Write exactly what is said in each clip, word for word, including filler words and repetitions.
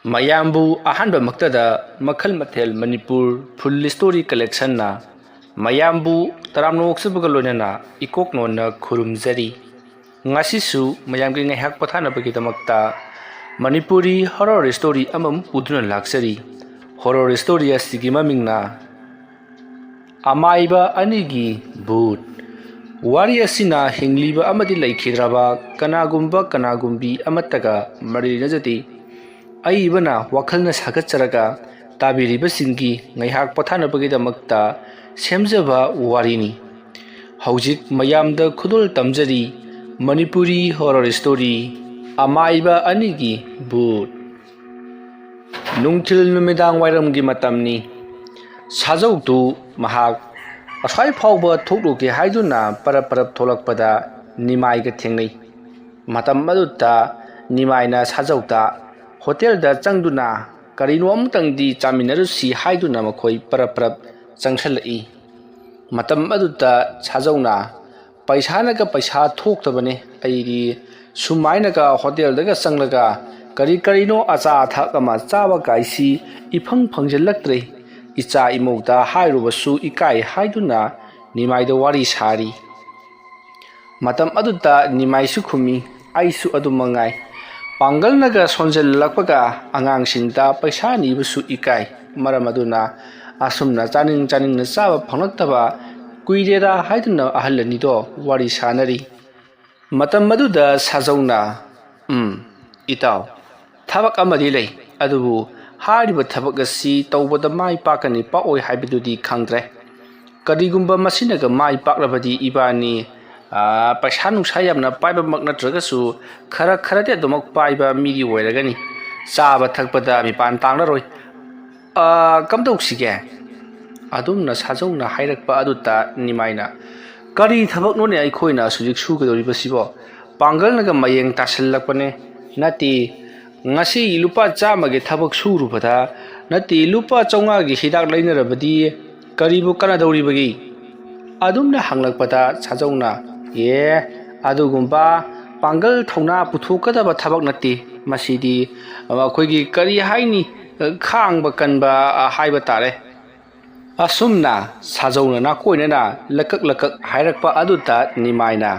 ꯃꯌꯥꯝꯕꯨ ꯑꯍꯥꯟꯕꯃꯛꯇꯗ ꯃꯈꯜ ꯃꯊꯦꯜ ꯃꯅꯤꯄꯨꯔ ꯐꯨꯜ ꯁ꯭ꯇꯣꯔꯤ ꯀꯂꯦꯛꯁꯟꯅ ꯃꯌꯥꯝꯕꯨ ꯇꯔꯥꯝꯅ ꯑꯣꯛꯆꯕꯒ ꯂꯣꯏꯅꯅ ꯏꯀꯣꯛ ꯅꯣꯟꯅ ꯈꯨꯔꯨꯝꯖꯔꯤ꯫ ꯉꯁꯤꯁꯨ ꯃꯌꯥꯝꯒꯤ ꯉꯥꯏꯍꯥꯛ ꯄꯣꯊꯥꯅꯕꯒꯤꯗꯃꯛꯇ ꯃꯅꯤꯄꯨꯔꯤ ꯍꯣꯔꯣꯔ ꯁ꯭ꯇꯣꯔꯤ ꯑꯃꯃꯨꯛ ꯄꯨꯗꯨꯅ ꯂꯥꯛꯆꯔꯤ꯫ ꯍꯣꯔꯣꯔ ꯁ꯭ꯇꯣꯔꯤ ꯑꯁꯤꯒꯤ ꯃꯃꯤꯡꯅ ꯑꯃꯥꯏꯕ ꯑꯅꯤꯒꯤ ꯚꯨꯠ꯫ ꯋꯥꯔꯤ ꯑꯁꯤꯅ ꯍꯤꯡꯂꯤꯕ ꯑꯃꯗꯤ ꯂꯩꯈꯤꯗ꯭ꯔꯕ ꯀꯅꯥꯒꯨꯝꯕ ꯀꯅꯥꯒꯨꯝꯕꯤ ꯑꯃꯠꯇꯒ ꯃꯔꯤ ꯂꯩꯅꯖꯗꯦ꯫ ꯑꯏꯕꯅ ꯋꯥꯈꯜꯅ ꯁꯥꯒꯠꯆꯔꯒ ꯇꯥꯕꯤꯔꯤꯕꯁꯤꯡꯒꯤ ꯉꯥꯏꯍꯥꯛ ꯄꯣꯊꯥꯅꯕꯒꯤꯗꯃꯛꯇ ꯁꯦꯝꯖꯕ ꯋꯥꯔꯤꯅꯤ꯫ ꯍꯧꯖꯤꯛ ꯃꯌꯥꯝꯗ ꯈꯨꯗꯣꯜ ꯇꯝꯖꯔꯤ ꯃꯅꯤꯄꯨꯔꯤ ꯍꯣꯔꯣꯔ ꯁ꯭ꯇꯣꯔꯤ ꯑꯃꯥꯏꯕ ꯑꯅꯤꯒꯤ ꯚꯨꯠ꯫ ꯅꯨꯡꯊꯤꯜ ꯅꯨꯃꯤꯗꯥꯡ ꯋꯥꯏꯔꯝꯒꯤ ꯃꯇꯝꯅꯤ꯫ ꯁꯥꯖꯧꯗꯨ ꯃꯍꯥꯛ ꯑꯁ꯭ꯋꯥꯏ ꯐꯥꯎꯕ ꯊꯣꯛꯂꯨꯒꯦ ꯍꯥꯏꯗꯨꯅ ꯄꯔꯞ ꯄꯔꯞ ꯊꯣꯛꯂꯛꯄꯗ ꯅꯤꯃꯥꯏꯒ ꯊꯦꯡꯅꯩ꯫ ꯃꯇꯝ ꯑꯗꯨꯗ ꯅꯤꯃꯥꯏꯅ ꯁꯥꯖꯧꯗ ꯍꯣꯇꯦꯜꯗ ꯆꯪꯗꯨꯅ ꯀꯔꯤꯅꯣ ꯑꯃꯇꯪꯗꯤ ꯆꯥꯃꯤꯟꯅꯔꯨꯁꯤ ꯍꯥꯏꯗꯨꯅ ꯃꯈꯣꯏ ꯄꯔꯞ ꯄꯔꯞ ꯆꯪꯁꯜꯂꯛꯏ꯫ ꯃꯇꯝ ꯑꯗꯨꯗ ꯁꯥꯖꯧꯅ, "ꯄꯩꯁꯥꯅꯒ ꯄꯩꯁꯥ ꯊꯣꯛꯇꯕꯅꯦ꯫ ꯑꯩꯗꯤ ꯁꯨꯃꯥꯏꯅꯒ ꯍꯣꯇꯦꯜꯗꯒ ꯆꯪꯂꯒ ꯀꯔꯤ ꯀꯔꯤꯅꯣ ꯑꯆꯥ ꯑꯊꯛ ꯑꯃ ꯆꯥꯕ ꯀꯥꯏꯁꯤ ꯏꯐꯪ ꯐꯪꯖꯜꯂꯛꯇ꯭ꯔꯦ꯫ ꯏꯆꯥ ꯏꯃꯧꯗ ꯍꯥꯏꯔꯨꯕꯁꯨ ꯏꯀꯥꯏ" ꯍꯥꯏꯗꯨꯅ ꯅꯤꯃꯥꯏꯗ ꯋꯥꯔꯤ ꯁꯥꯔꯤ꯫ ꯃꯇꯝ ꯑꯗꯨꯗ ꯅꯤꯃꯥꯏꯁꯨ ꯈꯨꯝꯃꯤ, "ꯑꯩꯁꯨ ꯑꯗꯨ ꯃꯉꯥꯏ꯫ ꯄꯥꯡꯒꯜꯅꯒ ꯁꯣꯟꯖꯜꯂꯛꯄꯒ ꯑꯉꯥꯡꯁꯤꯡꯗ ꯄꯩꯁꯥ ꯅꯤꯕꯁꯨ ꯏꯀꯥꯏ꯫ ꯃꯔꯝ ꯑꯗꯨꯅ ꯑꯁꯨꯝꯅ ꯆꯥꯅꯤꯡ ꯆꯥꯅꯤꯡꯅ ꯆꯥꯕ ꯐꯪꯂꯛꯇꯕ ꯀꯨꯏꯔꯦꯗ" ꯍꯥꯏꯗꯨꯅ ꯑꯍꯜ ꯑꯅꯤꯗꯣ ꯋꯥꯔꯤ ꯁꯥꯅꯔꯤ꯫ ꯃꯇꯝ ꯑꯗꯨꯗ ꯁꯥꯖꯧꯅ, "ꯎꯝ, ꯏꯇꯥꯎ, ꯊꯕꯛ ꯑꯃꯗꯤ ꯂꯩ, ꯑꯗꯨꯕꯨ ꯍꯥꯏꯔꯤꯕ ꯊꯕꯛ ꯑꯁꯤ ꯇꯧꯕꯗ ꯃꯥꯏ ꯄꯥꯛꯀꯅꯤ ꯄꯥꯛꯑꯣꯏ ꯍꯥꯏꯕꯗꯨꯗꯤ ꯈꯪꯗ꯭ꯔꯦ꯫ ꯀꯔꯤꯒꯨꯝꯕ ꯃꯁꯤꯅꯒ ꯃꯥꯏ ꯄꯥꯛꯂꯕꯗꯤ ꯏꯕꯥꯅꯤ, ꯑꯥ, ꯄꯩꯁꯥ ꯅꯨꯡꯁꯥ ꯌꯥꯝꯅ ꯄꯥꯏꯕꯃꯛ ꯅꯠꯇ꯭ꯔꯒꯁꯨ ꯈꯔ ꯈꯔꯗꯤ ꯑꯗꯨꯃꯛ ꯄꯥꯏꯕ ꯃꯤꯗꯤ ꯑꯣꯏꯔꯒꯅꯤ꯫ ꯆꯥꯕ ꯊꯛꯄꯗ ꯃꯤꯄꯥꯟ ꯇꯥꯡꯂꯔꯣꯏ꯫ ꯑꯥ, ꯀꯝꯗꯧꯁꯤꯒꯦ?" ꯑꯗꯨꯝꯅ ꯁꯥꯖꯧꯅ ꯍꯥꯏꯔꯛꯄ ꯑꯗꯨꯗ ꯅꯤꯃꯥꯏꯅ, "ꯀꯔꯤ ꯊꯕꯛꯅꯣꯅꯦ ꯑꯩꯈꯣꯏꯅ ꯍꯧꯖꯤꯛ ꯁꯨꯒꯗꯧꯔꯤꯕꯁꯤꯕꯣ? ꯄꯥꯡꯒꯜꯅꯒ ꯃꯌꯦꯡ ꯇꯥꯁꯤꯜꯂꯛꯄꯅꯦ꯫ ꯅꯠꯇꯦ, ꯉꯁꯤ ꯂꯨꯄꯥ ꯆꯥꯝꯃꯒꯤ ꯊꯕꯛ ꯁꯨꯔꯨꯕꯗ, ꯅꯠꯇꯦ, ꯂꯨꯄꯥ ꯆꯥꯝꯃꯉꯥꯒꯤ ꯍꯤꯗꯥꯛ ꯂꯩꯅꯔꯕꯗꯤ ꯀꯔꯤꯕꯨ ꯀꯥꯟꯅꯗꯧꯔꯤꯕꯒꯦ?" ꯑꯗꯨꯝꯅ ꯍꯪꯂꯛꯄꯗ ꯁꯥꯖꯧꯅ, "ꯑꯦ, ꯑꯗꯨꯒꯨꯝꯕ ꯄꯥꯡꯒꯜ ꯊꯧꯅꯥ ꯄꯨꯊꯣꯛꯀꯗꯕ ꯊꯕꯛ ꯅꯠꯇꯦ꯫ ꯃꯁꯤꯗꯤ ꯑꯩꯈꯣꯏꯒꯤ ꯀꯔꯤ ꯍꯥꯏꯅꯤ, ꯈꯥꯡꯕ ꯀꯟꯕ ꯍꯥꯏꯕ ꯇꯥꯔꯦ꯫ ꯑꯁꯨꯝꯅ ꯁꯥꯖꯧꯅ ꯅꯥꯀꯣꯏꯅꯅ ꯂꯀꯛ ꯂꯀꯛ ꯍꯥꯏꯔꯛꯄ ꯑꯗꯨꯗ ꯅꯤꯃꯥꯏꯅ,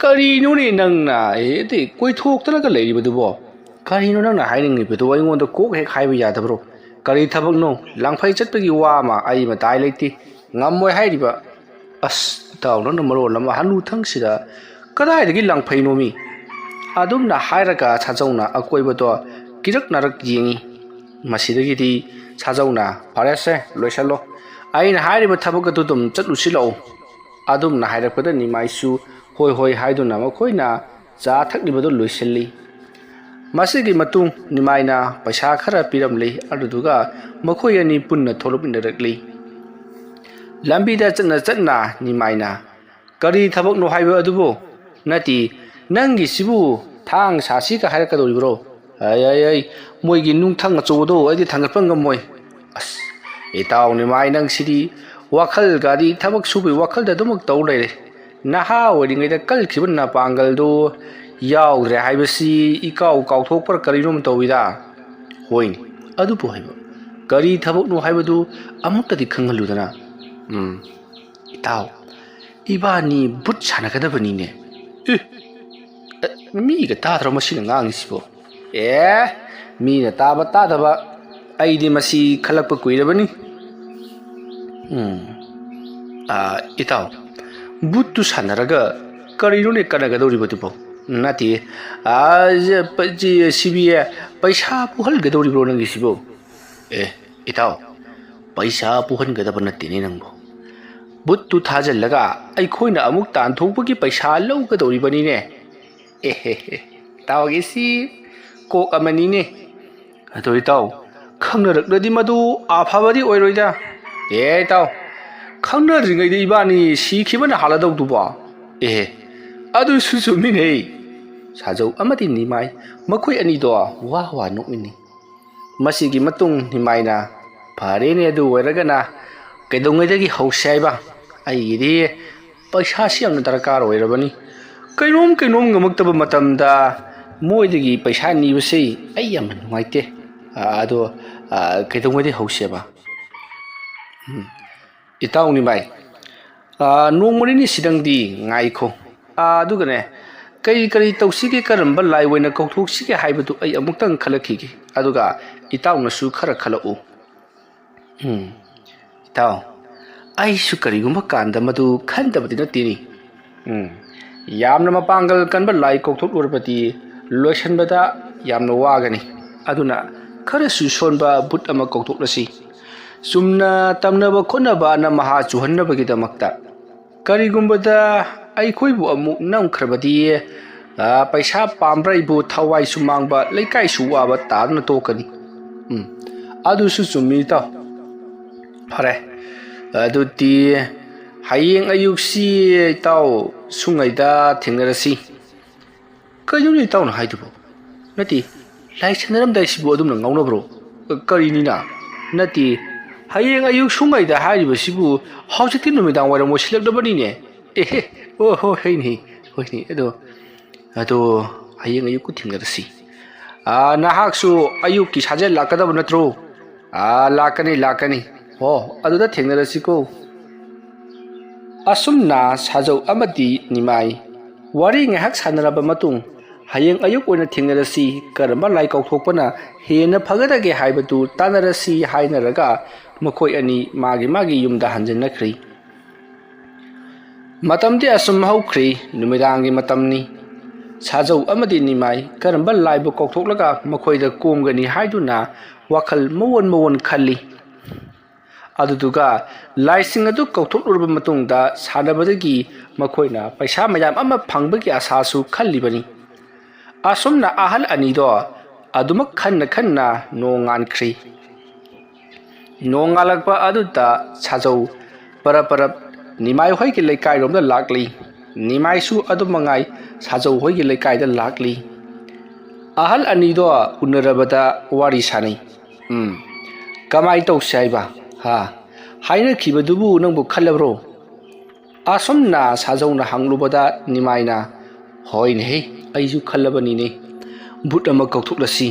"ꯀꯔꯤꯅꯣꯅꯦ ꯅꯪꯅ ꯍꯦꯛꯇ ꯀꯣꯏꯊꯣꯛꯇꯅꯒ ꯂꯩꯔꯤꯕꯗꯨꯕꯣ? ꯀꯔꯤꯅꯣ ꯅꯪꯅ ꯍꯥꯏꯅꯤꯡꯉꯤꯕꯗꯨꯕꯣ? ꯑꯩꯉꯣꯟꯗ ꯀꯣꯛ ꯍꯦꯛ ꯍꯥꯏꯕ ꯌꯥꯗꯕ꯭ꯔꯣ? ꯀꯔꯤ ꯊꯕꯛꯅꯣ? ꯂꯥꯡꯐꯩ ꯆꯠꯄꯒꯤ ꯋꯥ ꯑꯃ ꯑꯩ ꯃꯇꯥꯏ ꯂꯩꯇꯦ, ꯉꯝꯃꯣꯏ ꯍꯥꯏꯔꯤꯕ꯫ ꯑꯁ, ꯏꯇꯥꯎ ꯅꯪꯅ ꯃꯔꯣꯜ ꯑꯃ ꯍꯅꯨ ꯊꯪꯁꯤꯗ ꯀꯗꯥꯏꯗꯒꯤ ꯂꯥꯡꯐꯩꯅꯣꯃꯤ?" ꯑꯗꯨꯝꯅ ꯍꯥꯏꯔꯒ ꯁꯥꯖꯧꯅ ꯑꯀꯣꯏꯕꯗꯣ ꯀꯤꯔꯛ ꯅꯥꯔꯛ ꯌꯦꯡꯉꯤ꯫ ꯃꯁꯤꯗꯒꯤꯗꯤ ꯁꯥꯖꯧꯅ, "ꯐꯔꯦꯁꯦ, ꯂꯣꯏꯁꯜꯂꯣ꯫ ꯑꯩꯅ ꯍꯥꯏꯔꯤꯕ ꯊꯕꯛ ꯑꯗꯨ ꯑꯗꯨꯝ ꯆꯠꯂꯨꯁꯤ ꯂꯥꯛꯑꯣ"꯫ ꯑꯗꯨꯝꯅ ꯍꯥꯏꯔꯛꯄꯗ ꯅꯤꯃꯥꯏꯁꯨ ꯍꯣꯏ ꯍꯣꯏ ꯍꯥꯏꯗꯨꯅ ꯃꯈꯣꯏꯅ ꯆꯥ ꯊꯛꯂꯤꯕꯗꯨ ꯂꯣꯏꯁꯤꯜꯂꯤ꯫ ꯃꯁꯤꯒꯤ ꯃꯇꯨꯡ ꯅꯤꯃꯥꯏꯅ ꯄꯩꯁꯥ ꯈꯔ ꯄꯤꯔꯝꯂꯤ, ꯑꯗꯨꯗꯨꯒ ꯃꯈꯣꯏ ꯑꯅꯤ ꯄꯨꯟꯅ ꯊꯣꯛꯂꯛꯃꯤꯟꯅꯔꯛꯂꯤ꯫ ꯂꯝꯕꯤꯗ ꯆꯠꯅ ꯆꯠꯅ ꯅꯤꯃꯥꯏꯅ, "ꯀꯔꯤ ꯊꯕꯛꯅꯣ ꯍꯥꯏꯕ ꯑꯗꯨꯕꯨ? ꯅꯠꯇꯦ, ꯅꯪꯒꯤꯁꯤꯕꯨ ꯊꯥꯡ ꯁꯥꯁꯤꯒ ꯍꯥꯏꯔꯛꯀꯗꯧꯔꯤꯕ꯭ꯔꯣ? ꯑꯩ, ꯑꯩ, ꯑꯩ, ꯃꯣꯏꯒꯤ ꯅꯨꯡꯊꯪ ꯑꯆꯧꯕꯗꯣ ꯑꯩꯗꯤ ꯊꯥꯡꯒꯠꯄ ꯉꯝꯃꯣꯏ꯫ ꯑꯁ, ꯏꯇꯥꯎ ꯅꯤꯃꯥꯏ ꯅꯪꯁꯤꯗꯤ ꯋꯥꯈꯜꯒꯗꯤ ꯊꯕꯛ ꯁꯨꯕꯒꯤ ꯋꯥꯈꯜꯗ ꯑꯗꯨꯃꯛ ꯇꯧ ꯂꯩꯔꯦ꯫ ꯅꯍꯥ ꯑꯣꯏꯔꯤꯉꯩꯗ ꯀꯜꯈꯤꯕ ꯅꯄꯥꯡꯒꯜꯗꯨ ꯌꯥꯎꯗ꯭ꯔꯦ ꯍꯥꯏꯕꯁꯤ ꯏꯀꯥꯎ ꯀꯥꯎꯊꯣꯛꯄ꯭ꯔꯥ ꯀꯔꯤꯅꯣꯝ ꯇꯧꯏꯗ"꯫ "ꯍꯣꯏꯅꯦ, ꯑꯗꯨꯕꯨ ꯍꯥꯏꯕ ꯀꯔꯤ ꯊꯕꯛꯅꯣ ꯍꯥꯏꯕꯗꯨ ꯑꯃꯨꯛꯇꯗꯤ ꯈꯪꯍꯜꯂꯨꯗꯅ"꯫ "ꯎꯝ, ꯏꯇꯥꯎ, ꯏꯕꯥꯅꯤ ꯕꯨꯠ ꯁꯥꯟꯅꯒꯗꯕꯅꯤꯅꯦ"꯫ "ꯑꯦ, ꯑꯦ, ꯃꯤꯒ ꯇꯥꯗ꯭ꯔꯣ ꯃꯁꯤꯅ ꯉꯥꯡꯉꯤꯁꯤꯕꯣ?" "ꯑꯦ, ꯃꯤꯅ ꯇꯥꯕ ꯇꯥꯗꯕ, ꯑꯩꯗꯤ ꯃꯁꯤ ꯈꯜꯂꯛꯄ ꯀꯨꯏꯔꯕꯅꯤ"꯫ "ꯎꯝ, ꯑꯥ, ꯏꯇꯥꯎ, ꯕꯨꯠꯇꯨ ꯁꯥꯟꯅꯔꯒ ꯀꯔꯤꯅꯣꯅꯦ ꯀꯥꯟꯅꯒꯗꯧꯔꯤꯕꯗꯨꯕꯣ? ꯅꯠꯇꯦ, ꯑꯥ, ꯖ-, ꯄ-, ꯖꯤ-, ꯁꯤꯕꯤ, ꯄꯩꯁꯥ ꯄꯨꯍꯟꯒꯗꯧꯔꯤꯕ꯭ꯔꯣ ꯅꯪꯒꯤꯁꯤꯕꯣ?" "ꯑꯦ, ꯏꯇꯥꯎ, ꯄꯩꯁꯥ ꯄꯨꯍꯟꯒꯗꯕ ꯅꯠꯇꯦꯅꯦ ꯅꯪꯕꯨ꯫ ꯕꯨꯠꯇꯨ ꯊꯥꯖꯤꯜꯂꯒ ꯑꯩꯈꯣꯏꯅ ꯑꯃꯨꯛ ꯇꯥꯟꯊꯣꯛꯄꯒꯤ ꯄꯩꯁꯥ ꯂꯧꯒꯗꯧꯔꯤꯕꯅꯤꯅꯦ"꯫ "ꯑꯦꯍꯦꯍꯦ, ꯏꯇꯥꯎꯒꯤꯁꯤ ꯀꯣꯛ ꯑꯃꯅꯤꯅꯦ"꯫ "ꯑꯗꯣ ꯏꯇꯥꯎ, ꯈꯪꯅꯔꯛꯂꯗꯤ ꯃꯗꯨ ꯑꯐꯕꯗꯤ ꯑꯣꯏꯔꯣꯏꯗ"꯫ "ꯑꯦ ꯏꯇꯥꯎ, ꯈꯪꯅꯗ꯭ꯔꯤꯉꯩꯗ ꯏꯕꯥꯅꯤ ꯁꯤꯈꯤꯕꯅ ꯍꯥꯜꯂꯗꯧꯗꯨꯕꯣ"꯫ "ꯑꯦꯍꯦ, ꯑꯗꯨꯁꯨ ꯆꯨꯝꯃꯤꯅꯦ"꯫ ꯁꯥꯖꯧ ꯑꯃꯗꯤ ꯅꯤꯃꯥꯏ ꯃꯈꯣꯏ ꯑꯅꯤꯗꯣ ꯋꯥ ꯋꯥ ꯅꯣꯛꯃꯤꯟꯅꯩ꯫ ꯃꯁꯤꯒꯤ ꯃꯇꯨꯡ ꯅꯤꯃꯥꯏꯅ, "ꯐꯔꯦꯅꯦ, ꯑꯗꯨ ꯑꯣꯏꯔꯒꯅ ꯀꯩꯗꯧꯉꯩꯗꯒꯤ ꯍꯧꯁꯦ ꯍꯥꯏꯕ? ꯑꯩꯒꯤꯗꯤ ꯄꯩꯁꯥꯁꯤ ꯌꯥꯝꯅ ꯗꯔꯀꯥꯔ ꯑꯣꯏꯔꯕꯅꯤ"꯫ ꯀꯩꯅꯣꯝ ꯀꯩꯅꯣꯝ ꯉꯝꯃꯛꯇꯕ ꯃꯇꯝꯗ ꯃꯣꯏꯗꯒꯤ ꯄꯩꯁꯥ ꯅꯤꯕꯁꯤ ꯑꯩ ꯌꯥꯝꯅ ꯅꯨꯡꯉꯥꯏꯇꯦ꯫ ꯑ, ꯑꯗꯣ, ꯑ, ꯀꯩꯗꯧꯉꯩꯗꯩ ꯍꯧꯁꯦꯕ? ꯎꯝ꯫ ꯏꯇꯥꯎ ꯅꯤꯃꯥꯏ, ꯑ, ꯅꯣꯡꯃ ꯅꯤꯅꯤ ꯁꯤꯗꯪꯗꯤ ꯉꯥꯏꯈꯣ꯫ ꯑ, ꯑꯗꯨꯒꯅꯦ, ꯀꯔꯤ ꯀꯔꯤ ꯇꯧꯁꯤꯒꯦ, ꯀꯔꯝꯕ ꯂꯥꯏ ꯑꯣꯏꯅ ꯀꯧꯊꯣꯛꯁꯤꯒꯦ ꯍꯥꯏꯕꯗꯨ ꯑꯩ ꯑꯃꯨꯛꯇꯪ ꯈꯜꯂꯛꯈꯤꯒꯦ꯫ ꯑꯗꯨꯒ ꯏꯇꯥꯎꯅꯁꯨ ꯈꯔ ꯈꯜꯂꯛꯎ꯫ ꯎꯝ, ꯏꯇꯥꯎ, ꯑꯩꯁꯨ ꯀꯔꯤꯒꯨꯝꯕ ꯀꯥꯟꯗ ꯃꯗꯨ ꯈꯟꯗꯕꯗꯤ ꯅꯠꯇꯦꯅꯤ꯫ ꯎꯝ, ꯌꯥꯝꯅ ꯃꯄꯥꯡꯒꯜ ꯀꯟꯕ ꯂꯥꯏ ꯀꯧꯊꯣꯛꯂꯨꯔꯕꯗꯤ ꯂꯣꯏꯁꯤꯟꯕꯗ ꯌꯥꯝꯅ ꯋꯥꯒꯅꯤ꯫ ꯑꯗꯨꯅ ꯈꯔꯁꯨ ꯁꯣꯟꯕ ꯕꯨꯠ ꯑꯃ ꯀꯧꯊꯣꯛꯂꯁꯤ꯫ ꯆꯨꯝꯅ ꯇꯝꯅꯕ ꯈꯣꯠꯅꯕ ꯑꯅ ꯃꯍꯥ ꯆꯨꯍꯟꯅꯕꯒꯤꯗꯃꯛꯇ꯫ ꯀꯔꯤꯒꯨꯝꯕꯗ ꯑꯩꯈꯣꯏꯕꯨ ꯑꯃꯨꯛ ꯅꯝꯈ꯭ꯔꯕꯗꯤ, ꯑ, ꯄꯩꯁꯥ ꯄꯥꯝꯕ꯭ꯔꯩꯕꯨ ꯊꯋꯥꯏꯁꯨ ꯃꯥꯡꯕ, ꯂꯩꯀꯥꯏꯁꯨ ꯋꯥꯕ ꯇꯥꯗꯨꯅ ꯇꯣꯛꯀꯅꯤ꯫ ꯎꯝ, ꯑꯗꯨꯁꯨ ꯆꯨꯝꯃꯤ, ꯏꯇꯥꯎ꯫ ꯐꯔꯦ, ꯑꯗꯨꯗꯤ ꯍꯌꯦꯡ ꯑꯌꯨꯛꯁꯤ ꯏꯇꯥꯎ ꯁꯨꯡꯉꯩꯗ ꯊꯦꯡꯅꯔꯁꯤ꯫ ꯀꯩꯅꯣꯅꯦ ꯏꯇꯥꯎꯅ ꯍꯥꯏꯗꯨꯕꯣ? ꯅꯠꯇꯦ, ꯂꯥꯏ ꯁꯥꯟꯅꯔꯝꯗꯥꯏꯁꯤꯕꯨ ꯑꯗꯨꯝꯅ ꯉꯥꯎꯅꯕ꯭ꯔꯣ? ꯀꯔꯤꯅꯤꯅ? ꯅꯠꯇꯦ, ꯍꯌꯦꯡ ꯑꯌꯨꯛ ꯁꯨꯡꯉꯩꯗ ꯍꯥꯏꯔꯤꯕꯁꯤꯕꯨ ꯍꯧꯖꯤꯛꯇꯤ ꯅꯨꯃꯤꯗꯥꯡ ꯋꯥꯏꯔꯝ ꯑꯣꯏꯁꯤꯜꯂꯛꯂꯕꯅꯤꯅꯦ꯫ ꯑꯦꯍꯦ, ꯑꯣ ꯍꯣ, ꯍꯩꯅꯤ, ꯍꯣꯏꯅꯦ, ꯑꯗꯣ, ꯑꯗꯣ ꯍꯌꯦꯡ ꯑꯌꯨꯛ ꯊꯦꯡꯅꯔꯁꯤ꯫ ꯑꯥ, ꯅꯍꯥꯛꯁꯨ ꯑꯌꯨꯛꯀꯤ ꯁꯥꯖꯦꯜ ꯂꯥꯛꯀꯗꯕ ꯅꯠꯇ꯭ꯔꯣ? ꯑꯥ, ꯂꯥꯛꯀꯅꯤ, ꯂꯥꯛꯀꯅꯤ꯫ ꯑꯣ, ꯑꯗꯨꯗ ꯊꯦꯡꯅꯔꯁꯤꯀꯣ꯫ ꯑꯁꯨꯝꯅ ꯁꯥꯖꯧ ꯑꯃꯗꯤ ꯅꯤꯃꯥꯏ ꯋꯥꯔꯤ ꯉꯥꯏꯍꯥꯛ ꯁꯥꯟꯅꯔꯕ ꯃꯇꯨꯡ, "ꯍꯌꯦꯡ ꯑꯌꯨꯛ ꯑꯣꯏꯅ ꯊꯦꯡꯅꯔꯁꯤ, ꯀꯔꯝꯕ ꯂꯥꯏ ꯀꯧꯊꯣꯛꯄꯅ ꯍꯦꯟꯅ ꯐꯒꯗꯒꯦ ꯍꯥꯏꯕꯗꯨ ꯇꯥꯟꯅꯔꯁꯤ" ꯍꯥꯏꯅꯔꯒ ꯃꯈꯣꯏ ꯑꯅꯤ ꯃꯥꯒꯤ ꯃꯥꯒꯤ ꯌꯨꯝꯗ ꯍꯟꯖꯤꯟꯅꯈ꯭ꯔꯤ꯫ ꯃꯇꯝꯗꯤ ꯑꯁꯨꯝ ꯍꯧꯈ꯭ꯔꯤ, ꯅꯨꯃꯤꯗꯥꯡꯒꯤ ꯃꯇꯝꯅꯤ꯫ ꯁꯥꯖꯧ ꯑꯃꯗꯤ ꯅꯤꯃꯥꯏ ꯀꯔꯝꯕ ꯂꯥꯏꯕꯨ ꯀꯧꯊꯣꯛꯂꯒ ꯃꯈꯣꯏꯗ ꯀꯣꯝꯒꯅꯤ ꯍꯥꯏꯗꯨꯅ ꯋꯥꯈꯜ ꯃꯑꯣꯟ ꯃꯑꯣꯟ ꯈꯜꯂꯤ꯫ ꯑꯗꯨꯗꯨꯒ ꯂꯥꯏꯁꯤꯡ ꯑꯗꯨ ꯀꯧꯊꯣꯛꯂꯨꯔꯕ ꯃꯇꯨꯡꯗ ꯁꯥꯟꯅꯕꯗꯒꯤ ꯃꯈꯣꯏꯅ ꯄꯩꯁꯥ ꯃꯌꯥꯝ ꯑꯃ ꯐꯪꯕꯒꯤ ꯑꯁꯥꯁꯨ ꯈꯜꯂꯤꯕꯅꯤ꯫ ꯑꯁꯨꯝꯅ ꯑꯍꯜ ꯑꯅꯤꯗꯣ ꯑꯗꯨꯃꯛ ꯈꯟꯅ ꯈꯟꯅ ꯅꯣꯡꯉꯥꯟꯈ꯭ꯔꯤ꯫ ꯅꯣꯡꯉꯥꯜꯂꯛꯄ ꯑꯗꯨꯗ ꯁꯥꯖꯧ ꯄꯔꯞ ꯄꯔꯞ ꯅꯤꯃꯥꯏ ꯍꯣꯏꯒꯤ ꯂꯩꯀꯥꯏꯔꯣꯝꯗ ꯂꯥꯛꯂꯤ꯫ ꯅꯤꯃꯥꯏꯁꯨ ꯑꯗꯨꯝ ꯃꯉꯥꯏ ꯁꯥꯖꯧ ꯍꯣꯏꯒꯤ ꯂꯩꯀꯥꯏꯗ ꯂꯥꯛꯂꯤ꯫ ꯑꯍꯜ ꯑꯅꯤꯗꯣ ꯎꯅꯔꯕꯗ ꯋꯥꯔꯤ ꯁꯥꯅꯩ꯫ "ꯎꯝ, ꯀꯃꯥꯏ ꯇꯧꯁꯦ ꯍꯥꯏꯕ? ꯍꯥ? ꯍꯥꯏꯅꯈꯤꯕꯗꯨꯕꯨ ꯅꯪꯕꯨ ꯈꯜꯂꯕ꯭ꯔꯣ?" ꯑꯁꯨꯝꯅ ꯁꯥꯖꯧꯅ ꯍꯪꯂꯨꯕꯗ ꯅꯤꯃꯥꯏꯅ, ꯍꯣꯏꯅꯦꯍꯦ, ꯑꯩꯁꯨ ꯈꯜꯂꯕꯅꯤꯅꯦ꯫ ꯚꯨꯠ ꯑꯃ ꯀꯧꯊꯣꯛꯂꯁꯤ꯫